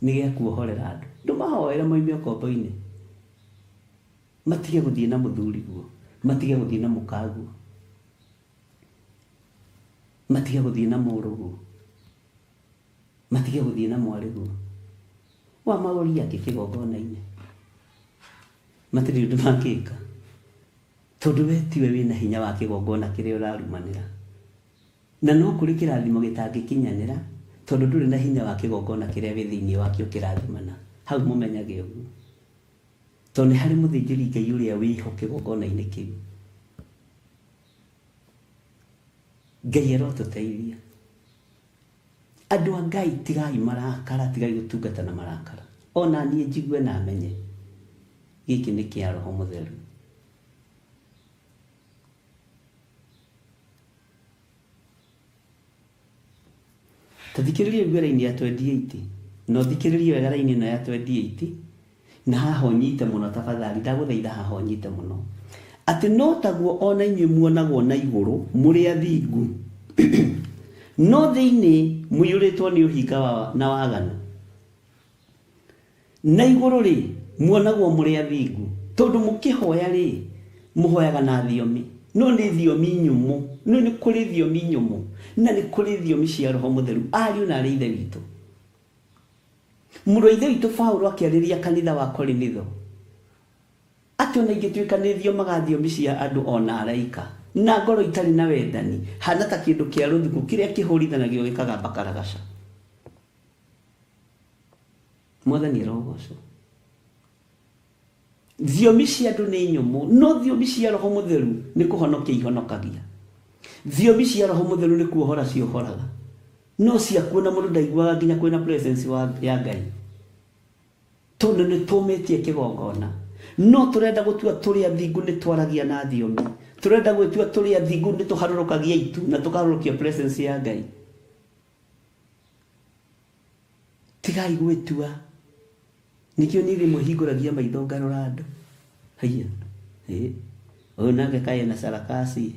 Speaker 3: nĩ gĩa kuohorera andũ. Ndũmahoere moime ũkombo-inĩ. Matige gũthiĩ na mũthuriguo, matige gũthiĩ na mũkaguo, matige gũthiĩ na mũrũguo, matige gũthiĩ na mwarĩguo. Wamaũria akĩ kĩgongona-inĩ, matirĩ ũndũ mangĩka, tondũ we tiwe wĩna hinya wa kĩgongona kĩrĩa ũrarumanĩra. Na no kũrĩ kĩrathimo gĩtangĩkinyanĩra, tondũ ndũrĩ na hinya wa kĩgongona kĩrĩa wĩ thĩinĩ wakĩo kĩrathimana. Hau mũmenyage ũguo. Tondũ nĩ harĩ mũthĩnjĩri Ngai ũrĩa wĩho kĩgongona-inĩ kĩu. Ngai arotũteithia. Andũ a Ngai tigai marakara, tigai gũtungata na marakara. Ona niĩ njigue na menye gĩkĩ nĩ kĩa Roho Mũtheru. Ta thikĩrĩria ũigue raini ya 28 na ũthikĩrĩrie wega raini ĩno ya 28 na haha ũnyite mũno tafadhali, ndagũthaitha haha ũnyite mũno, atĩ no taguo o na inyuĩ muonagwo na igũrũ mũrĩ athingu, no thĩinĩ mũiyũrĩtwo nĩ ũhinga na waganu. Na igũrũ-rĩ, muonagwo mũrĩ athingu, tondũ mũkĩhoya-rĩ, mũhoyaga na thiomi, no nĩ thiomi nyũmũ. No nĩ kũrĩ thiomi nyũmũ, na nĩ kũrĩ thiomi cia Roho Mũtheru, ariũ na aarĩ a Ithe witũ. Mũrũ wa Ithe witũ Paulo akĩarĩria kanitha wa Korinitho, atĩ o na ingĩtuĩka nĩ thiomaga thiomi cia andũ o na araika, na ngorwo itarĩ na wendani, haana ta kĩndũ kĩa rũthuku kĩrĩa kĩhũrithanagio gĩkagamba karagaca. Mwathani arogocwo. Thiomi cia andũ nĩ nyũmũ, no thiomi cia Roho Mũtheru nĩ kũhonokia ihonokagia. Thiomi cia Roho Mũtheru nĩ kuohora ciohoraga. No ciaku ona mũndũ ndaiguaga nginya kwĩna presence wa, ya Ngai. Tondũ nĩ tũmĩtie kĩgongona. No tũrenda gũtua tũrĩ athingu nĩ twaragia na thiomi. Tũrenda gwĩtua tũrĩ athingu nĩ tũharũrũkagia itu na tũkaharũrũkia presence ya Ngai. Tigai gwĩtua. Nĩkĩo niĩ rĩmwe hingũragia maitho ngarora andũ. Haiya, ĩ, ũyũ nake kaĩ ena sarakasi.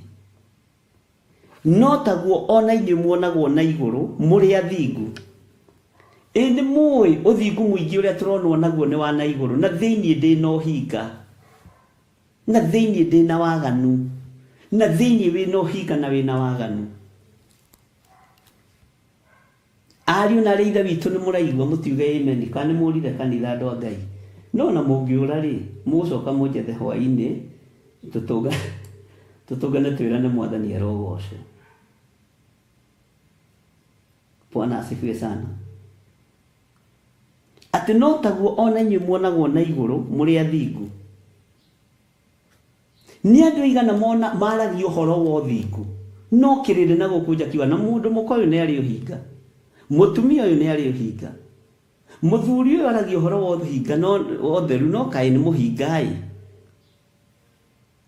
Speaker 3: No taguo o na inyuĩ muonagwo na igũrũ mũrĩ athingu. Ĩ nĩ mũĩ ũthingu mũingĩ ũrĩa tũronwo naguo nĩ wa na igũrũ, na thĩinĩ ndĩ na ũhinga, na thĩinĩ ndĩ na waganu, na thĩinĩ wĩ na ũhinga na wĩ na waganu. Ariũ na aarĩ a Ithe witũ nĩ mũraigua mũtiuge amen kana nĩ mũrire kanitha andũ a Ngai? No ona mũngĩũra rĩ, mũgũcoka mũnjethe hwainĩ tũtũngane twĩrane Mwathani arogocwo. Bwana asifiwe sana. Atĩ no taguo o na inyuĩ muonagwo na igũrũ mũrĩ athingu. Nĩ andũ aigana mona maragia ũhoro wa ũthingu, no kĩrĩndĩ na gũkũ nja kiuga, na mũndũ mũka ũyũ nĩ arĩ ũhinga, mũtumia ũyũ nĩ arĩ ũhinga, mũthuri ũyũ aragia ũhoro wa ũhinga no wa ũtheru no kaĩ nĩ mũhinga-ĩ.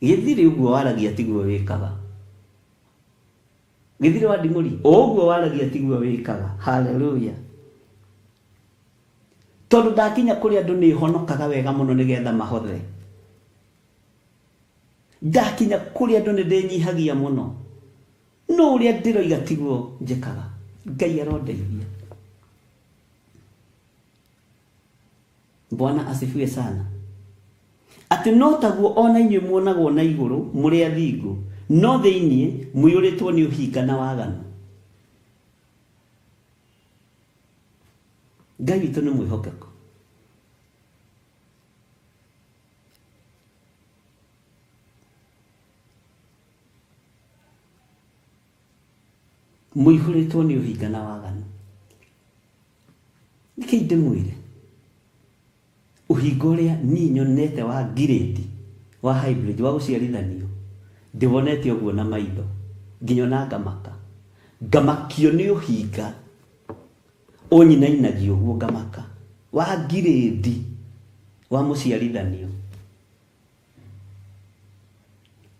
Speaker 3: Gĩthirĩ ũguo waragia tiguo wĩkaga. Gĩthirĩ wa nding'ũri, o ũguo waragia tiguo wĩkaga. Hallelujah. Tondũ ndakinya kũrĩ andũ nĩ honokaga wega mũno nĩgetha mahothe. Ndakinya kũrĩ andũ nĩ ndĩnyihagia mũno. No ũrĩa ndĩroiga tiguo njĩkaga. Ngai arondeithia. Bwana asifiwe sana. Atĩ no taguo o na inyuĩ muonagwo na igũrũ mũrĩ athingu, no thĩinĩ mũiyũrĩtwo nĩ ũhinga na waganu. Ngai witũ nĩ mwĩhokeku. Mũihũrĩtwo nĩ ũhinga na waganu. Nĩkĩ ndĩmwĩre? Ũhinga ũrĩa niĩ nyonete wa ngirĩndi wa hybrid wa gũciarithanio ndĩwonete ũguo na maitho nginya ona ngamaka. Ngamakio nĩ ũhinga ũnyinainagia ũguo ngamaka wa ngirĩndi wa mũciarithanio.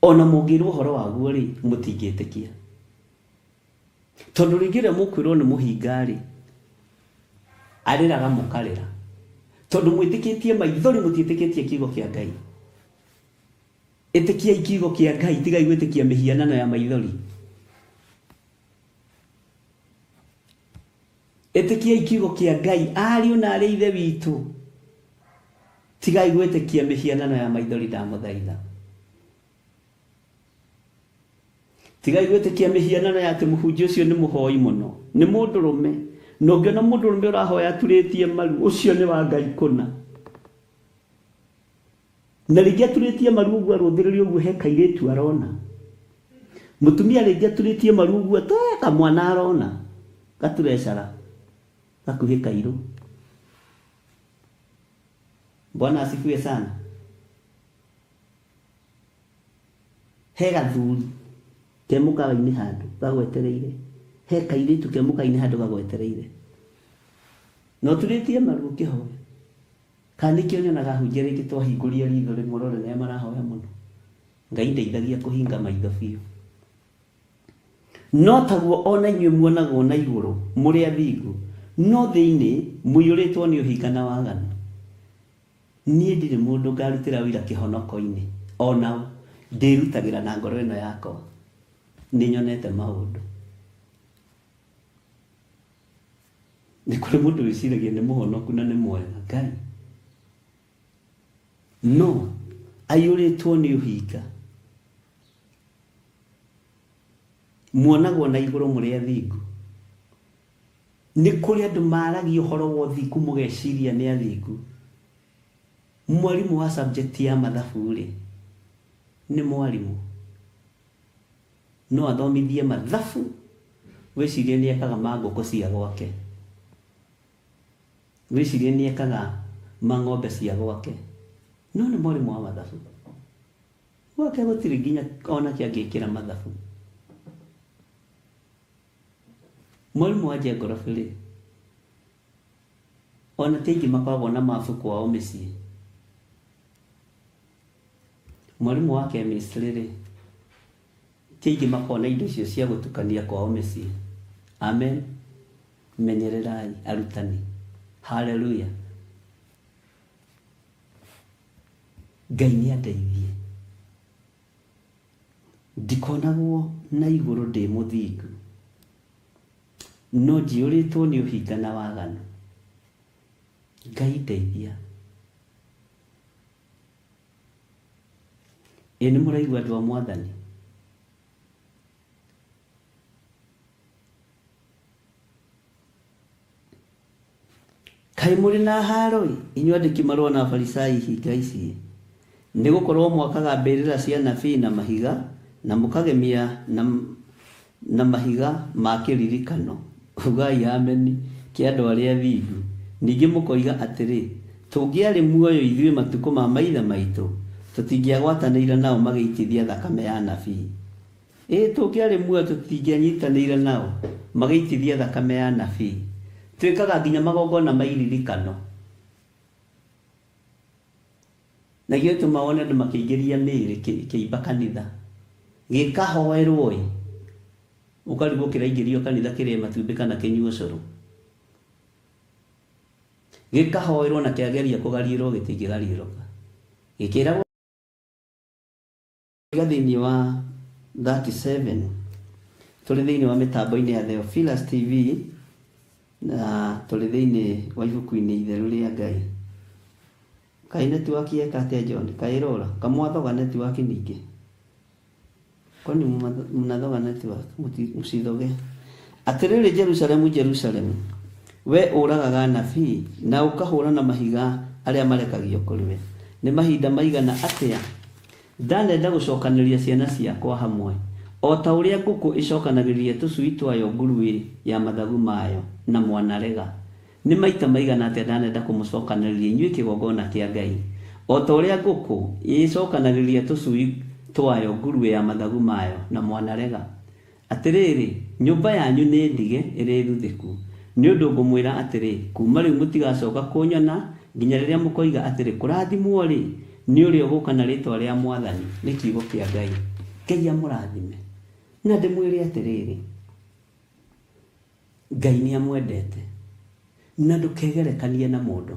Speaker 3: Ona mũngĩrwo ũhoro waguo rĩ, mũtingĩtĩkia. Tondũ rĩngĩ ũrĩa mũkwĩrwo nĩ mũhinga-rĩ, arĩraga mũkarĩra. Tondũ mwĩtĩkĩtie maithori mũtiĩtĩkĩtie kiugo kĩa Ngai. Ĩtĩkiai kiugo kĩa Ngai, tigai gwĩtĩkia mĩhianano ya maithori. Ĩtĩkiai kiugo kĩa Ngai, ariũ na arĩ ithe witũ. Tigai gwĩtĩkia mĩhianano ya maithori ndamũthaitha. Tigai gwĩtĩkia mĩhianano ya atĩ mũhunjia ũcio nĩ mũhoi mũno. Nĩ mũndũrũme. Na ũngĩona mũndũrũme ũrahoya aturĩtie maru, ũcio nĩ wa Ngai kũna. Na rĩngĩ aturĩtie maru ũguo arũthĩrĩria ũguo he kairĩtu arona. Mũtumia rĩngĩ aturĩtie maru ũguo te kamwana arona. Gaturecara. Gakuhĩ kairũ. Bwana asifiwe sana. He gathuri ke mũkawa-inĩ handũ gagwetereire, he kairĩtu ke mũkawa-inĩ handũ gagwetereire. Na ũturĩtie maru ũkĩhoya. Kana nĩkĩo nyonaga ahunjia rĩngĩ twahingũria ritho rĩmwe ũrore nĩa marahoya mũno. Ngai ndeithagia kũhinga maitho biũ. No taguo o na inyuĩ muonagwo na igũrũ mũrĩ athingu, no thĩinĩ mũiyũrĩtwo nĩ ũhinga na waganu. Niĩ ndirĩ mũndũ ngarutĩra ũira kĩhonoko-inĩ, o na ũ, ndĩĩrutagĩra na ngoro ĩno yakwa. Nĩnyonete maũndũ. Nĩ kũrĩ mũndũ wĩciragia nĩ mũhonoku na nĩ mwega, Ngai, no aiyũrĩtwo nĩ ũhinga. Muonagwo na igũrũ mũrĩ athingu. Nĩ kũrĩ andũ maragia ũhoro wa ũthingu mũgeciria nĩ athingu. Mwarimũ wa subject ya mathabu-rĩ, nĩ mwarimũ. No athomithie mathabu wĩcirie nĩ ekaga ma ngũkũ cia gwake. Wĩcirie nĩ ekaga ma ng'ombe cia gwake. No nĩ mwarimũ wa mathabu. Gwake gũtirĩ nginya ona kĩ angĩkĩra mathabu. Mwarimũ wa geography-rĩ, ona ti aingĩ makoragwo na mabu kwao mĩciĩ. Mwarimũ wa chemistry-rĩ, ti aingĩ makoragwo na indo icio cia gũtukania kwao mĩciĩ. Amen. Menyererai arutani. Hallelujah. Ngai nĩ andeithie. Ndikonagwo na igũrũ ndĩ mũthingu, no njiyũrĩtwo nĩ ũhinga na waganu. Ngai ndeithia. Ĩ nĩ mũraigua andũ a Mwathani? Kaĩ mũrĩ na haaro-ĩ, inyuĩ andĩki-marũa na Afarisai hinga ici-ĩ! Nĩ gũkorũo mwakaga mbĩrĩra cia anabii na mahiga, na mũkagemia na, na mahiga ma kĩririkano, ugai ameni, kĩa andũ arĩa athingu. Ningĩ mũkoiga atĩrĩ, Tũngĩarĩ muoyo ithuĩ matukũ ma maithe maitũ, tũtingĩagwatanĩire nao magĩitithia thakame ya anabii. Ĩĩ, tũngĩarĩ muoyo tũtingĩanyitanĩire nao magĩitithia thakame ya anabii. Twĩkaga nginya magongona ma iririkano. Na githĩ tũma wone andũ makĩingĩria mĩĩrĩ kĩimba kanitha gĩkahoerwo-ĩ, ũkarigwo kĩraingĩrio kanitha kĩrĩe matumbĩ kana kĩnyue ũcũrũ. Gĩkahoerwo na kĩageria kũgariũrwo gĩtingĩgariũrũka. Gĩkĩragwo Iga thĩinĩ wa 37 tũrĩ thĩinĩ wa mĩtambo-inĩ ya Theophilus TV na tũrĩ thĩinĩ wa ibuku-inĩ itheru rĩa Ngai. Kaĩ netiwaki yeka atĩa John? Kaĩ ĩrora? Kamwathoga netiwaki ningĩ? Kwani mnathoga netiwaki? Mũcithoge. Atĩrĩrĩ Jerusalemu, Jerusalemu, wee ũragaga anabii na ũkahũra na mahiga arĩa marekagio kũrĩ we, nĩ mahinda maigana atĩa Ndanenda gũcokanĩrĩria ciana ciakwa hamwe, o ta ũrĩa ngũkũ ĩcokanagĩrĩria tũcui twayo nguruĩ ya mathagu mayo, na mwanarega. Nĩ maita maigana atĩa ndanenda kũmũcokanĩrĩria inyuĩ kĩgongona kĩa Ngai, o ta ũrĩa ngũkũ ĩĩcokanagĩrĩria tũcui twayo nguruĩ ya mathagu mayo, na mwanarega! Atĩrĩrĩ, nyũmba yanyu nĩ ndige ĩrĩ thuthĩku, nĩ ũndũ ngũmwĩra atĩrĩ, kuuma rĩu mũtigacoka kũnyona nginya rĩrĩa mũkoiga atĩrĩ, Kũrathimwo-rĩ, nĩ ũrĩa ũgũũka na rĩĩtwa rĩa Mwathani, nĩ kiugo kĩa Ngai. Ngai amũrathime. Na ndĩmwĩre atĩrĩrĩ, Ngai nĩamwendete, na ndũkegerekanie na mũndũ.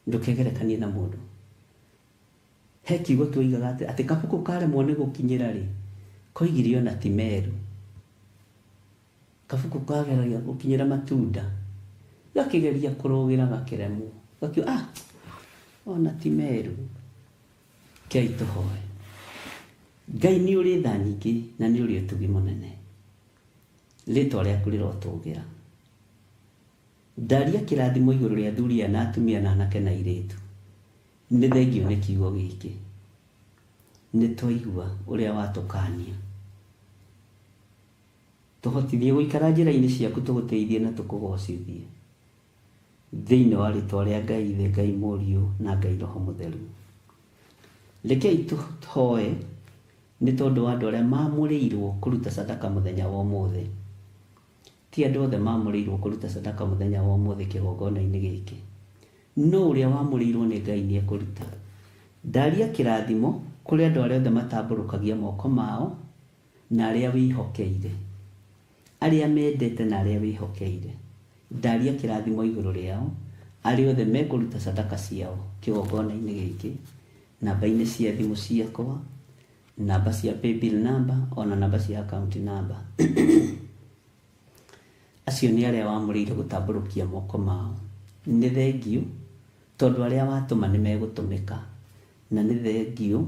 Speaker 3: Ndũkegerekanie na mũndũ. He kiugo tuoigaga atĩ, atĩ kabuku karemwo nĩ gũkinyĩra rĩ, koigire ona ti meru. Kabuku kageragia gũkinyĩra matunda, gakĩgeria kũrũgĩra gakĩremwo. Ũgakiuga ah, ona ti meru. Kei tũhoe. Ngai nĩ ũrĩ tha nyingĩ na nĩ ũrĩ ũtugi mũnene. Rĩtwa rĩaku rĩrotũgĩra. Ndaria kĩrathimo igũrũ rĩa athuri aya na atumia na anake na airĩtu. Nĩ thengiũ nĩ kiugo gĩkĩ. Nĩ twaigua ũrĩa watũkania. Tũhotithie gũikara njĩra-inĩ ciaku tũgũtĩithie na tũkũgocithie. Thĩinĩ wa rĩtwa rĩa Ngai Ithe, Ngai Mũriũ na Ngai Roho Mũtheru. Rekei tũhoe nĩ tondũ wa andũ arĩa mamũrĩirwo kũruta sadaka mũthenya wa ũmũthĩ. Ti andũ othe mamũrĩirwo kũruta sadaka mũthenya wa ũmũthĩ kĩgongona-inĩ gĩkĩ. No ũrĩa wamũrĩirwo nĩ Ngai nĩ ekũruta. Ndaria kĩrathimo kũrĩ andũ arĩa othe matambũrũkagia moko mao na arĩa wĩhokeire. Arĩa mendete na arĩa wĩhokeire. Ndaria kĩrathimo igũrũ rĩao, arĩa othe mekũruta sadaka ciao kĩgongona-inĩ gĩkĩ, namba-inĩ cia thimũ ciakwa, namba cia paybill number, ona namba cia account number. Acio nĩ arĩa wamũrĩire gũtambũrũkia moko mao. Nĩ thengiũ tondũ arĩa watũma nĩ megũtũmĩka, na nĩ thengiũ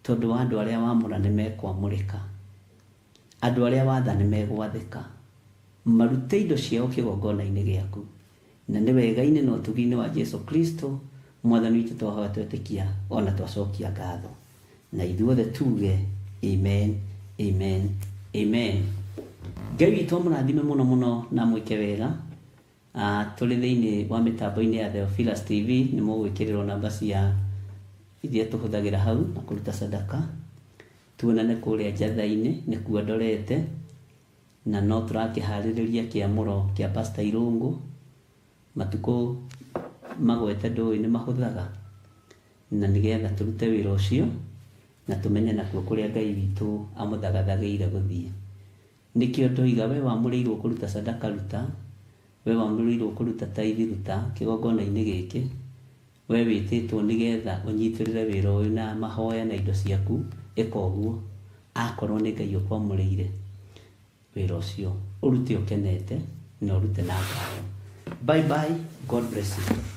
Speaker 3: tondũ wa andũ arĩa wamũra nĩ mekwamũrĩka. Andũ arĩa watha nĩ megwathĩka. Marute indo ciao kĩgongona-inĩ gĩaku. Na nĩ wega-inĩ na ũtugi-inĩ wa Jesu Kristo, Mwathani witũ twahoya twetĩkia ona twacokia ngatho. Na ithuothe tuge amen, amen, amen. Ngai witũ amũrathime mũno mũno na amwĩke wega. Tũrĩ thĩinĩ wa mĩtambo-inĩ ya Theophilus TV, nĩ mũgwĩkĩrĩrwo namba cia iria tũhũthagĩra hau na kũruta sadaka. Tuonane kũrĩa njatha-inĩ, nĩkuo ndorete, na no tũrakĩharĩrĩria kĩamũro kĩa Pastor Irũngũ. Matukũ magwete ndũĩ nĩ mahũthaga, na nĩgetha tũrute wĩra ũcio na tũmenye nakuo kũrĩa Ngai witũ amũthagathagĩire gũthiĩ. Nĩkĩo ndoiga we wamũrĩirwo kũruta sadaka ruta, we wamũrĩirwo kũruta taithi ruta kĩgongona-inĩ gĩkĩ, we wĩtĩtwo nĩgetha ũnyitĩrĩre wĩra ũyũ na mahoya na indo ciaku, ĩka ũguo akorwo nĩ Ngai ũkwamũrĩire wĩra ũcio, ũrute ũkenete na ũrute na ngatho. Bye bye, God bless you.